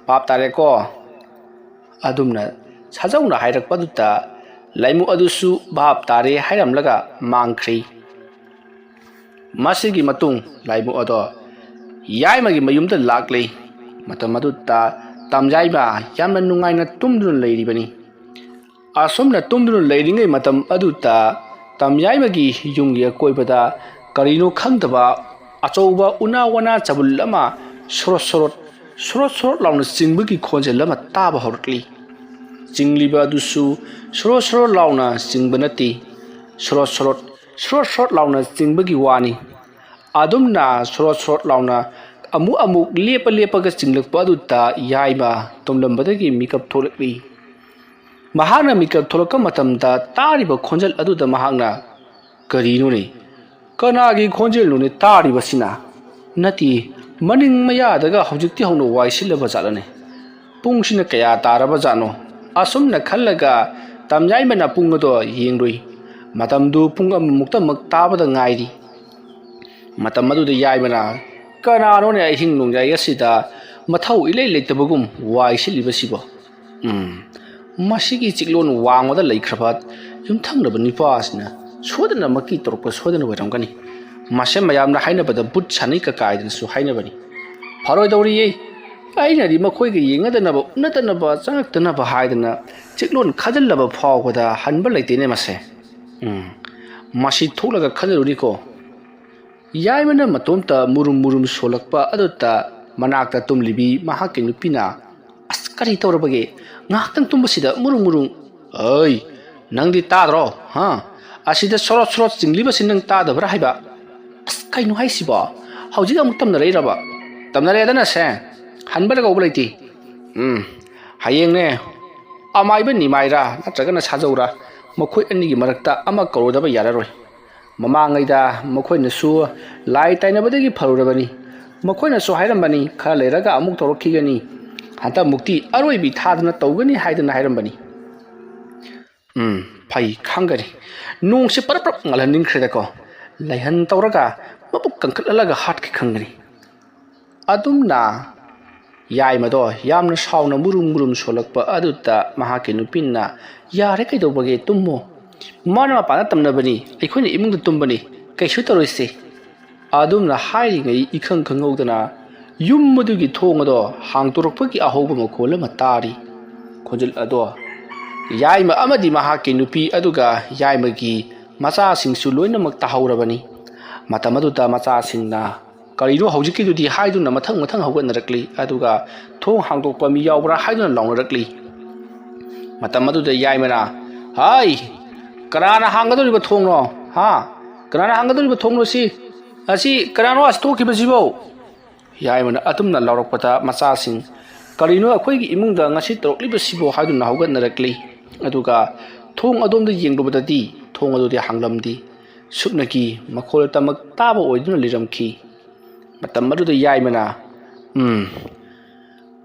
ꯚꯥꯞ ꯇꯥꯔꯦꯀꯣ? ꯑꯗꯨꯝꯅ ꯁꯥꯖꯧꯅ ꯍꯥꯏꯔꯛꯄꯗꯨꯗ ꯂꯥꯏꯃꯨ ꯑꯗꯨꯁꯨ ꯚꯥꯞ ꯇꯥꯔꯦ ꯍꯥꯏꯔꯝꯂꯒ ꯃꯥꯡꯈ꯭ꯔꯤ꯫ ꯃꯁꯤꯒꯤ ꯃꯇꯨꯡ ꯂꯥꯏꯃꯨ ꯑꯗꯣ ꯌꯥꯏꯃꯒꯤ ꯃꯌꯨꯝꯗ ꯂꯥꯛꯂꯤ꯫ ꯃꯇꯝ ꯑꯗꯨꯗ ꯇꯥꯃꯤꯌꯥꯏꯃ ꯌꯥꯝꯅ ꯅꯨꯡꯉꯥꯏꯅ ꯇꯨꯝꯗꯨꯅ ꯂꯩꯔꯤꯕꯅꯤ꯫ ꯑꯁꯨꯝꯅ ꯇꯨꯝꯗꯨꯅ ꯂꯩꯔꯤꯉꯩ ꯃꯇꯝ ꯑꯗꯨꯗ ꯇꯥꯃꯤꯌꯥꯏꯃꯒꯤ ꯌꯨꯝꯒꯤ ꯑꯀꯣꯏꯕꯗ ꯀꯔꯤꯅꯣ ꯈꯪꯗꯕ ꯑꯆꯧꯕ ꯎꯅꯥ ꯋꯥꯅꯥ ꯆꯕꯨꯜ ꯑꯃ ꯁꯣꯔꯣꯠ ꯁꯣꯔꯣꯠ, ꯁꯣꯔꯣꯠ ꯁꯣꯔꯣꯠ ꯂꯥꯎꯅ ꯆꯤꯡꯕꯒꯤ ꯈꯣꯟꯖꯦꯜ ꯑꯃ ꯇꯥꯕ ꯍꯧꯔꯛꯂꯤ꯫ ꯆꯤꯡꯂꯤꯕ ꯑꯗꯨꯁꯨ ꯁꯣꯔꯣꯠ ꯁꯣꯔꯣꯠ ꯂꯥꯎꯅ ꯆꯤꯡꯕ ꯅꯠꯇꯦ, ꯁꯣꯔꯣꯠ ꯁꯣꯔꯣꯠ, ꯁꯣꯔꯣꯠ ꯁꯣꯔꯣꯠ ꯂꯥꯎꯅ ꯆꯤꯡꯕꯒꯤ ꯋꯥꯅꯤ꯫ ꯑꯗꯨꯝꯅ ꯁꯣꯔꯣꯠ ꯁꯣꯔꯣꯠ ꯂꯥꯎꯅ ꯑꯃꯨꯛ ꯑꯃꯨꯛ ꯂꯦꯞꯄ ꯂꯦꯞꯄꯒ ꯆꯤꯡꯂꯛꯄ ꯑꯗꯨꯗ ꯌꯥꯏꯃ ꯇꯨꯝꯂꯝꯕꯗꯒꯤ ꯃꯤꯀꯞ ꯊꯣꯛꯂꯛꯂꯤ꯫ ꯃꯍꯥꯛꯅ ꯃꯤꯀꯞ ꯊꯣꯛꯂꯛꯄ ꯃꯇꯝꯗ ꯇꯥꯔꯤꯕ ꯈꯣꯟꯖꯦꯜ ꯑꯗꯨꯗ ꯃꯍꯥꯛꯅ, "ꯀꯔꯤꯅꯣꯅꯦ? ꯀꯅꯥꯒꯤ ꯈꯣꯟꯖꯦꯜꯅꯣꯅꯦ ꯇꯥꯔꯤꯕꯁꯤꯅ? ꯅꯠꯇꯦ, ꯃꯅꯤꯡ ꯃꯌꯥꯗꯒ ꯍꯧꯖꯤꯛꯇꯤ ꯍꯧꯅ ꯋꯥꯏ ꯁꯤꯠꯂꯕ ꯖꯥꯠꯂꯅꯦ? ꯄꯨꯡꯁꯤꯅ ꯀꯌꯥ ꯇꯥꯔꯕ ꯖꯥꯠꯅꯣ?" ꯑꯁꯨꯝꯅ ꯈꯜꯂꯒ ꯇꯝꯌꯥꯏꯃꯅ ꯄꯨꯡ ꯑꯗꯣ ꯌꯦꯡꯂꯨꯏ꯫ ꯃꯇꯝꯗꯨ ꯄꯨꯡ ꯑꯃꯃꯨꯛꯇꯃꯛ ꯇꯥꯕꯗ ꯉꯥꯏꯔꯤ꯫ ꯃꯇꯝ ꯑꯗꯨꯗ ꯌꯥꯏꯃꯅ, "ꯀꯅꯥꯅꯣꯅꯦ ꯑꯍꯤꯡ ꯅꯣꯡꯌꯥꯏ ꯑꯁꯤꯗ ꯃꯊꯧ ꯏꯂꯩ ꯂꯩꯇꯕꯒꯨꯝ ꯋꯥꯏ ꯁꯤꯠꯂꯤꯕꯁꯤꯕꯣ? ꯎꯝ, ꯃꯁꯤꯒꯤ ꯆꯤꯛꯂꯣꯟ ꯋꯥꯡꯃꯗ ꯂꯩꯈ꯭ꯔꯕ ꯌꯨꯝꯊꯪꯅꯕ ꯅꯨꯄꯥ ꯑꯁꯤꯅ ꯁꯣꯏꯗꯅꯃꯛꯀꯤ ꯇꯧꯔꯛꯄ ꯁꯣꯏꯗꯅ ꯑꯣꯏꯔꯝꯒꯅꯤ꯫ ꯃꯁꯦ ꯃꯌꯥꯝꯅ ꯍꯥꯏꯅꯕꯗ ꯕꯨꯠ ꯁꯥꯟꯅꯩ ꯀꯀꯥꯏꯗꯅꯁꯨ ꯍꯥꯏꯅꯕꯅꯤ꯫ ꯐꯔꯣꯏꯗꯧꯔꯤꯌꯦ꯫ ꯑꯩꯅꯗꯤ ꯃꯈꯣꯏꯒ ꯌꯦꯡꯅꯗꯅꯕ, ꯎꯅꯗꯅꯕ, ꯆꯪꯉꯛꯇꯅꯕ ꯍꯥꯏꯗꯅ ꯆꯤꯛꯂꯣꯟ ꯈꯥꯖꯤꯜꯂꯕ ꯐꯥꯎꯕꯗ ꯍꯟꯕ ꯂꯩꯇꯦꯅꯦ ꯃꯁꯦ꯫ ꯎꯝ, ꯃꯁꯤ ꯊꯣꯛꯂꯒ ꯈꯟꯅꯔꯨꯅꯤꯀꯣ꯫" ꯌꯥꯏꯃꯅ ꯃꯇꯣꯝꯇ ꯃꯨꯔꯨꯝ ꯃꯨꯔꯨꯝ ꯁꯣꯜꯂꯛꯄ ꯑꯗꯨꯗ ꯃꯅꯥꯛꯇ ꯇꯨꯝꯂꯤꯕꯤ ꯃꯍꯥꯛꯀꯤ ꯅꯨꯄꯤꯅ, "ꯑꯁ, ꯀꯔꯤ ꯇꯧꯔꯕꯒꯦ? ꯉꯥꯏꯍꯥꯛꯇꯪ ꯇꯨꯝꯕꯁꯤꯗ ꯃꯨꯔꯨꯝ ꯃꯨꯔꯨꯝ꯫ ꯑꯩ, ꯅꯪꯗꯤ ꯇꯥꯗ꯭ꯔꯣ? ꯍꯥ? ꯑꯁꯤꯗ ꯁꯣꯔꯣꯠ ꯁꯣꯔꯣꯠ ꯆꯤꯡꯂꯤꯕꯁꯤ ꯅꯪ ꯇꯥꯗꯕ꯭ꯔꯥ ꯍꯥꯏꯕ? ꯑꯁ, ꯀꯩꯅꯣ ꯍꯥꯏꯁꯤꯕꯣ? ꯍꯧꯖꯤꯛ ꯑꯃꯨꯛ ꯇꯝꯅꯔꯛꯏꯔꯕ? ꯇꯝꯅꯔꯛꯑꯦꯗꯅꯁꯦ꯫ ꯍꯟꯕꯗ ꯀꯧꯕ ꯂꯩꯇꯦ꯫ ꯎꯝ, ꯍꯌꯦꯡꯅꯦ, ꯑꯃꯥꯏꯕ ꯅꯤꯃꯥꯏꯔꯥ ꯅꯠꯇ꯭ꯔꯒꯅ ꯁꯥꯖꯧꯔꯥ, ꯃꯈꯣꯏ ꯑꯅꯤꯒꯤ ꯃꯔꯛꯇ ꯑꯃ ꯀꯧꯔꯨꯗꯕ ꯌꯥꯔꯔꯣꯏ꯫ ꯃꯃꯥꯡꯉꯩꯗ ꯃꯈꯣꯏꯅꯁꯨ ꯂꯥꯏ ꯇꯥꯏꯅꯕꯗꯒꯤ ꯐꯔꯨꯔꯕꯅꯤ꯫ ꯃꯈꯣꯏꯅꯁꯨ ꯍꯥꯏꯔꯝꯕꯅꯤ, ꯈꯔ ꯂꯩꯔꯒ ꯑꯃꯨꯛ ꯇꯧꯔꯛꯈꯤꯒꯅꯤ꯫ ꯍꯟꯗꯛꯃꯨꯛꯇꯤ ꯑꯔꯣꯏꯕꯤ ꯊꯥꯗꯅ ꯇꯧꯒꯅꯤ ꯍꯥꯏꯗꯅ ꯍꯥꯏꯔꯝꯕꯅꯤ꯫ ꯎꯝ, ꯐꯩ ꯈꯪꯒꯅꯤ꯫ ꯅꯣꯡꯁꯤ ꯄꯔꯞ ꯄꯔꯞ ꯉꯜꯍꯟꯅꯤꯡꯈ꯭ꯔꯦꯗꯀꯣ꯫ ꯂꯩꯍꯟ ꯇꯧꯔꯒ ꯃꯕꯨꯛ ꯀꯟꯈꯠꯍꯜꯂꯒ ꯍꯥꯠꯀꯦ ꯈꯪꯒꯅꯤ꯫" ꯑꯗꯨꯝꯅ ꯌꯥꯏꯃꯗꯣ ꯌꯥꯝꯅ ꯁꯥꯎꯅ ꯃꯨꯔꯨꯝ ꯃꯨꯔꯨꯝ ꯁꯣꯜꯂꯛꯄ ꯑꯗꯨꯗ ꯃꯍꯥꯛꯀꯤ ꯅꯨꯄꯤꯅ, "ꯌꯥꯔꯦ, ꯀꯩꯗꯧꯕꯒꯦ? ꯇꯨꯝꯃꯣ꯫ ꯃꯥꯅ ꯃꯄꯥꯟꯗ ꯇꯝꯅꯕꯅꯤ, ꯑꯩꯈꯣꯏꯅ ꯏꯃꯨꯡꯗ ꯇꯨꯝꯕꯅꯤ, ꯀꯩꯁꯨ ꯇꯧꯔꯣꯏꯁꯦ꯫" ꯑꯗꯨꯝꯅ ꯍꯥꯏꯔꯤꯉꯩ ꯏꯈꯪ ꯈꯪꯍꯧꯗꯅ ꯌꯨꯝ ꯑꯗꯨꯒꯤ ꯊꯣꯡ ꯑꯗꯣ ꯍꯥꯡꯗꯣꯔꯛꯄꯒꯤ ꯑꯍꯧꯕ ꯃꯈꯣꯜ ꯑꯃ ꯇꯥꯔꯤ꯫ ꯈꯣꯟꯖꯦꯜ ꯑꯗꯣ ꯌꯥꯏꯃ ꯑꯃꯗꯤ ꯃꯍꯥꯛꯀꯤ ꯅꯨꯄꯤ ꯑꯗꯨꯒ ꯌꯥꯏꯃꯒꯤ ꯃꯆꯥꯁꯤꯡꯁꯨ ꯂꯣꯏꯅꯃꯛ ꯇꯥꯍꯧꯔꯕꯅꯤ꯫ ꯃꯇꯝ ꯑꯗꯨꯗ ꯃꯆꯥꯁꯤꯡꯅ "ꯀꯔꯤꯅꯣ ꯍꯧꯖꯤꯛꯀꯤꯗꯨꯗꯤ?" ꯍꯥꯏꯗꯨꯅ ꯃꯊꯪ ꯃꯊꯪ ꯍꯧꯒꯠꯅꯔꯛꯂꯤ꯫ ꯑꯗꯨꯒ "ꯊꯣꯡ ꯍꯥꯡꯗꯣꯛꯄ ꯃꯤ ꯌꯥꯎꯕ꯭ꯔꯥ?" ꯍꯥꯏꯗꯨꯅ ꯂꯥꯎꯅꯔꯛꯂꯤ꯫ ꯃꯇꯝ ꯑꯗꯨꯗ ꯌꯥꯏꯃꯅ, "ꯍꯥꯏ, ꯀꯅꯥꯅ ꯍꯥꯡꯒꯗꯧꯔꯤꯕ ꯊꯣꯡꯅꯣ? ꯍꯥ? ꯀꯅꯥꯅ ꯍꯥꯡꯒꯗꯧꯔꯤꯕ ꯊꯣꯡꯅꯣ ꯁꯤ? ꯑꯁꯤ ꯀꯅꯥꯅꯣ ꯑꯁꯤ ꯊꯣꯛꯈꯤꯕꯁꯤꯕꯣ?" ꯌꯥꯏꯃꯅ ꯑꯗꯨꯝꯅ ꯂꯥꯎꯔꯛꯄꯗ ꯃꯆꯥꯁꯤꯡ, "ꯀꯔꯤꯅꯣ ꯑꯩꯈꯣꯏꯒꯤ ꯏꯃꯨꯡꯗ ꯉꯁꯤ ꯇꯧꯔꯛꯂꯤꯕꯁꯤꯕꯣ?" ꯍꯥꯏꯗꯨꯅ ꯍꯧꯒꯠꯅꯔꯛꯂꯤ꯫ ꯑꯗꯨꯒ ꯊꯣꯡ ꯑꯗꯣꯝꯗ ꯌꯦꯡꯂꯨꯕꯗꯗꯤ ꯊꯣꯡ ꯑꯗꯨꯗꯤ ꯍꯥꯡꯂꯝꯗꯦ꯫ ꯁꯨꯞꯅꯒꯤ ꯃꯈꯣꯜ ꯇꯃꯛ ꯇꯥꯕ ꯑꯣꯏꯗꯨꯅ ꯂꯩꯔꯝꯈꯤ꯫ ꯃꯇꯝ ꯑꯗꯨꯗ ꯌꯥꯏꯃꯅ, "ꯎꯝ,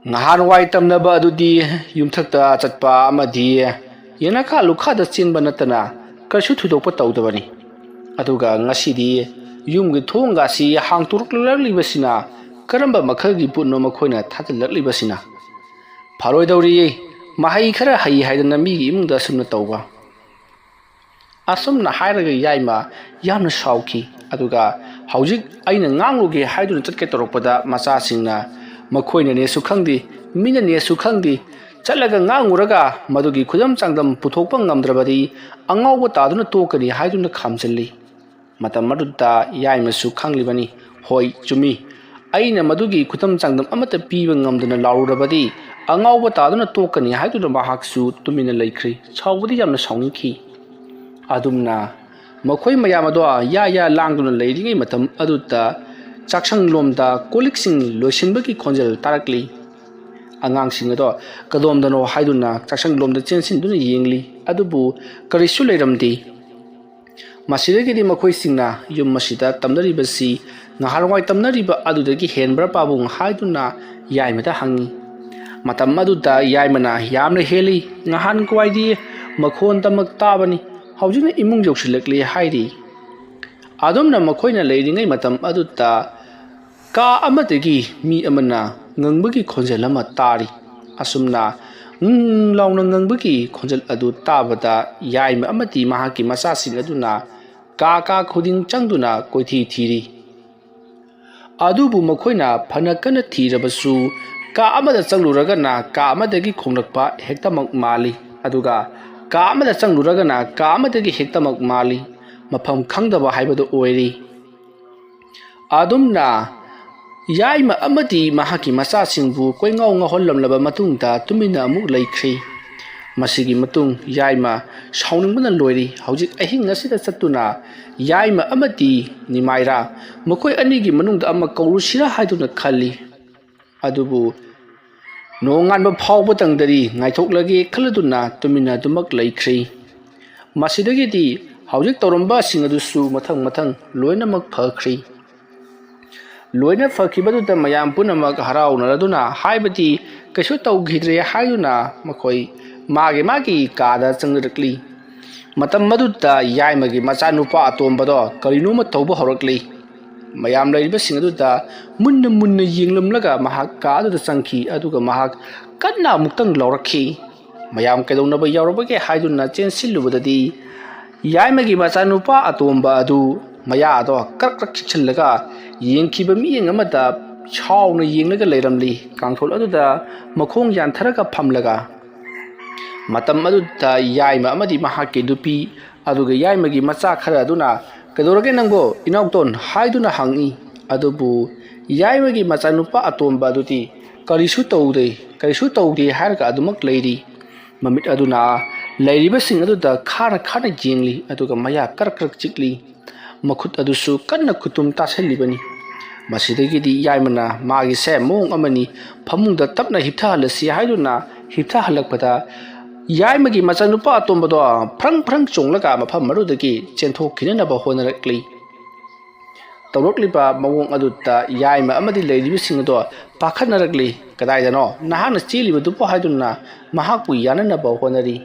ꯉꯍꯥꯟꯋꯥꯏ ꯇꯝꯅꯕ ꯑꯗꯨꯗꯤ ꯌꯨꯝꯊꯛꯇ ꯆꯠꯄ ꯑꯃꯗꯤ ꯌꯦꯅꯈꯥ ꯂꯨꯈꯥꯗ ꯆꯦꯟꯕ ꯅꯠꯇꯅ ꯀꯩꯁꯨ ꯊꯣꯏꯗꯣꯛꯄ ꯇꯧꯗꯕꯅꯤ꯫ ꯑꯗꯨꯒ ꯉꯁꯤꯗꯤ ꯌꯨꯝꯒꯤ ꯊꯣꯡꯒꯥꯁꯤ ꯍꯥꯡꯇꯣꯔꯛꯂꯛꯂꯤꯕꯁꯤꯅ ꯀꯔꯝꯕ ꯃꯈꯜꯒꯤ ꯄꯣꯠꯅꯣ ꯃꯈꯣꯏꯅ ꯊꯥꯖꯤꯜꯂꯛꯂꯤꯕꯁꯤꯅ? ꯐꯔꯣꯏꯗꯧꯔꯤꯌꯦ, ꯃꯍꯩ ꯈꯔ ꯍꯩ ꯍꯥꯏꯗꯅ ꯃꯤꯒꯤ ꯏꯃꯨꯡꯗ ꯑꯁꯨꯝꯅ ꯇꯧꯕ꯫ ꯑꯁꯨꯝꯅ ꯍꯥꯏꯔꯒ ꯌꯥꯏꯃ ꯌꯥꯝꯅ ꯁꯥꯎꯈꯤ꯫ ꯑꯗꯨꯒ ꯍꯧꯖꯤꯛ ꯑꯩꯅ ꯉꯥꯡꯂꯨꯒꯦ ꯍꯥꯏꯗꯨꯅ ꯆꯠꯀꯦ ꯇꯧꯔꯛꯄꯗ ꯃꯆꯥꯁꯤꯡꯅ ꯃꯈꯣꯏꯅꯅꯦꯁꯨ ꯈꯪꯗꯦ, ꯃꯤꯅꯅꯦꯁꯨ ꯈꯪꯗꯦ, ꯆꯠꯂꯒ ꯉꯥꯡꯉꯨꯔꯒ ꯃꯗꯨꯒꯤ ꯈꯨꯗꯝ ꯆꯥꯡꯗꯝ ꯄꯨꯊꯣꯛꯄ ꯉꯝꯗ꯭ꯔꯕꯗꯤ ꯑꯉꯥꯎꯕ ꯇꯥꯗꯨꯅ ꯇꯣꯛꯀꯅꯤ ꯍꯥꯏꯗꯨꯅ ꯈꯥꯝꯖꯤꯜꯂꯤ꯫ ꯃꯇꯝ ꯑꯗꯨꯗ ꯌꯥꯏꯃꯁꯨ ꯈꯪꯂꯤꯕꯅꯤ꯫ ꯍꯣꯏ, ꯆꯨꯝꯃꯤ꯫ ꯑꯩꯅ ꯃꯗꯨꯒꯤ ꯈꯨꯗꯝ ꯆꯥꯡꯗꯝ ꯑꯃꯠꯇ ꯄꯤꯕ ꯉꯝꯗꯅ ꯂꯥꯎꯔꯨꯔꯕꯗꯤ ꯑꯉꯥꯎꯕ ꯇꯥꯗꯨꯅ ꯇꯣꯛꯀꯅꯤ ꯍꯥꯏꯗꯨꯅ ꯃꯍꯥꯛꯁꯨ ꯇꯨꯃꯤꯟꯅ ꯂꯩꯈ꯭ꯔꯦ꯫ ꯁꯥꯎꯕꯗꯤ ꯌꯥꯝꯅ ꯁꯥꯎꯅꯤꯡꯈꯤ꯫ ꯑꯗꯨꯝꯅ ꯃꯈꯣꯏ ꯃꯌꯥꯝ ꯑꯗꯣ ꯌꯥ ꯌꯥ ꯂꯥꯡꯗꯨꯅ ꯂꯩꯔꯤꯉꯩ ꯃꯇꯝ ꯑꯗꯨꯗ ꯆꯥꯛꯁꯪꯂꯣꯝꯗ ꯀꯣꯜ ꯂꯤꯛꯁꯤꯡ ꯂꯣꯏꯁꯤꯟꯕꯒꯤ ꯈꯣꯟꯖꯦꯜ ꯇꯥꯔꯛꯂꯤ꯫ ꯑꯉꯥꯡꯁꯤꯡ ꯑꯗꯣ ꯀꯗꯣꯝꯗꯅꯣ ꯍꯥꯏꯗꯨꯅ ꯆꯥꯛꯁꯪꯂꯣꯝꯗ ꯆꯦꯟꯁꯤꯟꯗꯨꯅ ꯌꯦꯡꯂꯤ꯫ ꯑꯗꯨꯕꯨ ꯀꯔꯤꯁꯨ ꯂꯩꯔꯝꯗꯦ꯫ ꯃꯁꯤꯗꯒꯤꯗꯤ ꯃꯈꯣꯏꯁꯤꯡꯅ ꯌꯨꯝ ꯑꯁꯤꯗ ꯇꯝꯅꯔꯤꯕꯁꯤ ꯅꯍꯥꯟꯋꯥꯏ ꯇꯝꯅꯔꯤꯕ ꯑꯗꯨꯗꯒꯤ ꯍꯦꯟꯕ꯭ꯔꯥ ꯄꯥꯕꯨꯡ ꯍꯥꯏꯗꯨꯅ ꯌꯥꯏꯃꯗ ꯍꯪꯉꯤ꯫ ꯃꯇꯝ ꯑꯗꯨꯗ ꯌꯥꯏꯃꯅ ꯌꯥꯝꯅ ꯍꯦꯜꯂꯤ, ꯅꯍꯥꯟꯋꯥꯏꯗꯤ ꯃꯈꯣꯟ ꯇꯃꯛ ꯇꯥꯕꯅꯤ, ꯍꯧꯖꯤꯛꯅ ꯏꯃꯨꯡ ꯌꯧꯁꯤꯜꯂꯛꯂꯦ ꯍꯥꯏꯔꯤ꯫ ꯑꯗꯨꯝꯅ ꯃꯈꯣꯏꯅ ꯂꯩꯔꯤꯉꯩ ꯃꯇꯝ ꯑꯗꯨꯗ ꯀꯥ ꯑꯃꯗꯒꯤ ꯃꯤ ꯑꯃꯅ ꯉꯪꯕꯒꯤ ꯈꯣꯟꯖꯦꯜ ꯑꯃ ꯇꯥꯔꯤ꯫ ꯑꯁꯨꯝꯅ ꯎꯪ ꯂꯥꯎꯅ ꯉꯪꯕꯒꯤ ꯈꯣꯟꯖꯦꯜ ꯑꯗꯨ ꯇꯥꯕꯗ ꯌꯥꯏꯃ ꯑꯃꯗꯤ ꯃꯍꯥꯛꯀꯤ ꯃꯆꯥꯁꯤꯡ ꯑꯗꯨꯅ ꯀꯥ ꯀꯥ ꯈꯨꯗꯤꯡ ꯆꯪꯗꯨꯅ ꯀꯣꯏꯊꯤ ꯊꯤꯔꯤ꯫ ꯑꯗꯨꯕꯨ ꯃꯈꯣꯏꯅ ꯐꯅ ꯀꯟꯅ ꯊꯤꯔꯕꯁꯨ ꯀꯥ ꯑꯃꯗ ꯆꯪꯂꯨꯔꯒꯅ ꯀꯥ ꯑꯃꯗꯒꯤ ꯈꯣꯡꯂꯛꯄ ꯍꯦꯛꯇꯃꯛ ꯃꯥꯜꯂꯤ, ꯑꯗꯨꯒ ꯀꯥ ꯑꯃꯗ ꯆꯪꯂꯨꯔꯒꯅ ꯀꯥ ꯑꯃꯗꯒꯤ ꯍꯦꯛꯇꯃꯛ ꯃꯥꯜꯂꯤ꯫ ꯃꯐꯝ ꯈꯪꯗꯕ ꯍꯥꯏꯕꯗꯨ ꯑꯣꯏꯔꯤ꯫ ꯑꯗꯨꯝꯅ ꯌꯥꯏꯃ ꯑꯃꯗꯤ ꯃꯍꯥꯛꯀꯤ ꯃꯆꯥꯁꯤꯡꯕꯨ ꯀꯣꯏꯉꯥꯎ ꯉꯥꯎꯍꯜꯂꯝꯂꯕ ꯃꯇꯨꯡꯗ ꯇꯨꯃꯤꯟꯅ ꯑꯃꯨꯛ ꯂꯩꯈ꯭ꯔꯤ꯫ ꯃꯁꯤꯒꯤ ꯃꯇꯨꯡ ꯌꯥꯏꯃ ꯁꯥꯎꯅꯤꯡꯕꯅ ꯂꯣꯏꯔꯤ꯫ ꯍꯧꯖꯤꯛ ꯑꯍꯤꯡ ꯑꯁꯤꯗ ꯆꯠꯇꯨꯅ ꯌꯥꯏꯃ ꯑꯃꯗꯤ ꯅꯤꯃꯥꯏꯔꯥ ꯃꯈꯣꯏ ꯑꯅꯤꯒꯤ ꯃꯅꯨꯡꯗ ꯑꯃ ꯀꯧꯔꯨꯁꯤꯔꯥ ꯍꯥꯏꯗꯨꯅ ꯈꯜꯂꯤ꯫ ꯑꯗꯨꯕꯨ ꯅꯣꯡꯉꯥꯟꯕ ꯐꯥꯎꯕ ꯇꯪꯗꯗꯤ ꯉꯥꯏꯊꯣꯛꯂꯒꯦ ꯈꯜꯂꯗꯨꯅ ꯇꯨꯃꯤꯟꯅ ꯑꯗꯨꯃꯛ ꯂꯩꯈ꯭ꯔꯤ꯫ ꯃꯁꯤꯗꯒꯤꯗꯤ ꯍꯧꯖꯤꯛ ꯇꯧꯔꯝꯕꯁꯤꯡ ꯑꯗꯨꯁꯨ ꯃꯊꯪ ꯃꯊꯪ ꯂꯣꯏꯅꯃꯛ ꯐꯈ꯭ꯔꯤ꯫ ꯂꯣꯏꯅ ꯐꯈꯤꯕꯗꯨꯗ ꯃꯌꯥꯝ ꯄꯨꯝꯅꯃꯛ ꯍꯔꯥꯎꯅꯔꯗꯨꯅ, ꯍꯥꯏꯕꯗꯤ ꯀꯩꯁꯨ ꯇꯧꯈꯤꯗ꯭ꯔꯦ ꯍꯥꯏꯗꯨꯅ ꯃꯈꯣꯏ ꯃꯥꯒꯤ ꯃꯥꯒꯤ ꯀꯥꯗ ꯆꯪꯅꯔꯛꯂꯤ꯫ ꯃꯇꯝ ꯑꯗꯨꯗ ꯌꯥꯏꯃꯒꯤ ꯃꯆꯥꯅꯨꯄꯥ ꯑꯇꯣꯝꯕꯗꯣ ꯀꯔꯤꯅꯣꯃ ꯇꯧꯕ ꯍꯧꯔꯛꯂꯤ꯫ ꯃꯌꯥꯝ ꯂꯩꯔꯤꯕꯁꯤꯡ ꯑꯗꯨꯗ ꯃꯨꯟꯅ ꯃꯨꯟꯅ ꯌꯦꯡꯂꯝꯂꯒ ꯃꯍꯥꯛ ꯀꯥ ꯑꯗꯨꯗ ꯆꯪꯈꯤ꯫ ꯑꯗꯨꯒ ꯃꯍꯥꯛ ꯀꯟꯅ ꯑꯃꯨꯛꯇꯪ ꯂꯥꯎꯔꯛꯈꯤ꯫ ꯃꯌꯥꯝ ꯀꯩꯗꯧꯅꯕ ꯌꯥꯎꯔꯕꯒꯦ ꯍꯥꯏꯗꯨꯅ ꯆꯦꯟꯁꯤꯜꯂꯨꯕꯗꯗꯤ, ꯌꯥꯏꯃꯒꯤ ꯃꯆꯥꯅꯨꯄꯥ ꯑꯇꯣꯝꯕ ꯑꯗꯨ ꯃꯌꯥꯗꯣ ꯀ꯭ꯔꯛ ꯀ꯭ꯔꯛ ꯆꯤꯛꯁꯤꯜꯂꯒ ꯌꯦꯡꯈꯤꯕ ꯃꯤꯠꯌꯦꯡ ꯑꯃꯗ ꯁꯥꯎꯅ ꯌꯦꯡꯂꯒ ꯂꯩꯔꯝꯂꯤ꯫ ꯀꯥꯡꯊꯣꯜ ꯑꯗꯨꯗ ꯃꯈꯣꯡ ꯌꯥꯟꯊꯔꯒ ꯐꯝꯂꯒ꯫ ꯃꯇꯝ ꯑꯗꯨꯗ ꯌꯥꯏꯃ ꯑꯃꯗꯤ ꯃꯍꯥꯛꯀꯤ ꯅꯨꯄꯤ, ꯑꯗꯨꯒ ꯌꯥꯏꯃꯒꯤ ꯃꯆꯥ ꯈꯔ ꯑꯗꯨꯅ, "ꯀꯩꯗꯧꯔꯒꯦ ꯅꯪꯕꯣ, ꯏꯅꯥꯎꯇꯣꯟ?" ꯍꯥꯏꯗꯨꯅ ꯍꯪꯏ꯫ ꯑꯗꯨꯕꯨ ꯌꯥꯏꯃꯒꯤ ꯃꯆꯥꯅꯨꯄꯥ ꯑꯇꯣꯝꯕ ꯑꯗꯨꯗꯤ, "ꯀꯔꯤꯁꯨ ꯇꯧꯗꯦ, ꯀꯔꯤꯁꯨ ꯇꯧꯗꯦ" ꯍꯥꯏꯔꯒ ꯑꯗꯨꯃꯛ ꯂꯩꯔꯤ꯫ ꯃꯃꯤꯠ ꯑꯗꯨꯅ ꯂꯩꯔꯤꯕꯁꯤꯡ ꯑꯗꯨꯗ ꯈꯥꯅ ꯈꯥꯅ ꯌꯦꯡꯂꯤ, ꯑꯗꯨꯒ ꯃꯌꯥ ꯀ꯭ꯔꯛ ꯀ꯭ꯔꯛ ꯆꯤꯛꯂꯤ꯫ ꯃꯈꯨꯠ ꯑꯗꯨꯁꯨ ꯀꯟꯅ ꯈꯨꯇꯨꯝ ꯇꯥꯁꯤꯜꯂꯤꯕꯅꯤ꯫ ꯃꯁꯤꯗꯒꯤꯗꯤ ꯌꯥꯏꯃꯅ ꯃꯥꯒꯤꯁꯦ ꯃꯑꯣꯡ ꯑꯃꯅꯤ, ꯐꯃꯨꯡꯗ ꯇꯞꯅ ꯍꯤꯞꯊꯍꯜꯂꯁꯤ ꯍꯥꯏꯗꯨꯅ ꯍꯤꯞꯊꯍꯜꯂꯛꯄꯗ, ꯌꯥꯏꯃꯒꯤ ꯃꯆꯥꯅꯨꯄꯥ ꯑꯇꯣꯝꯕꯗꯣ ꯐ꯭ꯔꯪ ꯐ꯭ꯔꯪ ꯆꯣꯡꯂꯒ ꯃꯐꯝ ꯑꯗꯨꯗꯒꯤ ꯆꯦꯟꯊꯣꯛꯈꯤꯅꯅꯕ ꯍꯣꯠꯅꯔꯛꯂꯤ꯫ ꯇꯧꯔꯛꯂꯤꯕ ꯃꯑꯣꯡ ꯑꯗꯨꯗ ꯌꯥꯏꯃ ꯑꯃꯗꯤ ꯂꯩꯔꯤꯕꯁꯤꯡ ꯑꯗꯣ ꯄꯥꯈꯠꯅꯔꯛꯂꯤ꯫ "ꯀꯗꯥꯏꯗꯅꯣ ꯅꯍꯥꯛꯅ ꯆꯦꯜꯂꯤꯕꯗꯨꯕꯨ?" ꯍꯥꯏꯗꯨꯅ ꯃꯍꯥꯛꯄꯨ ꯌꯥꯅꯅꯕ ꯍꯣꯠꯅꯔꯤ꯫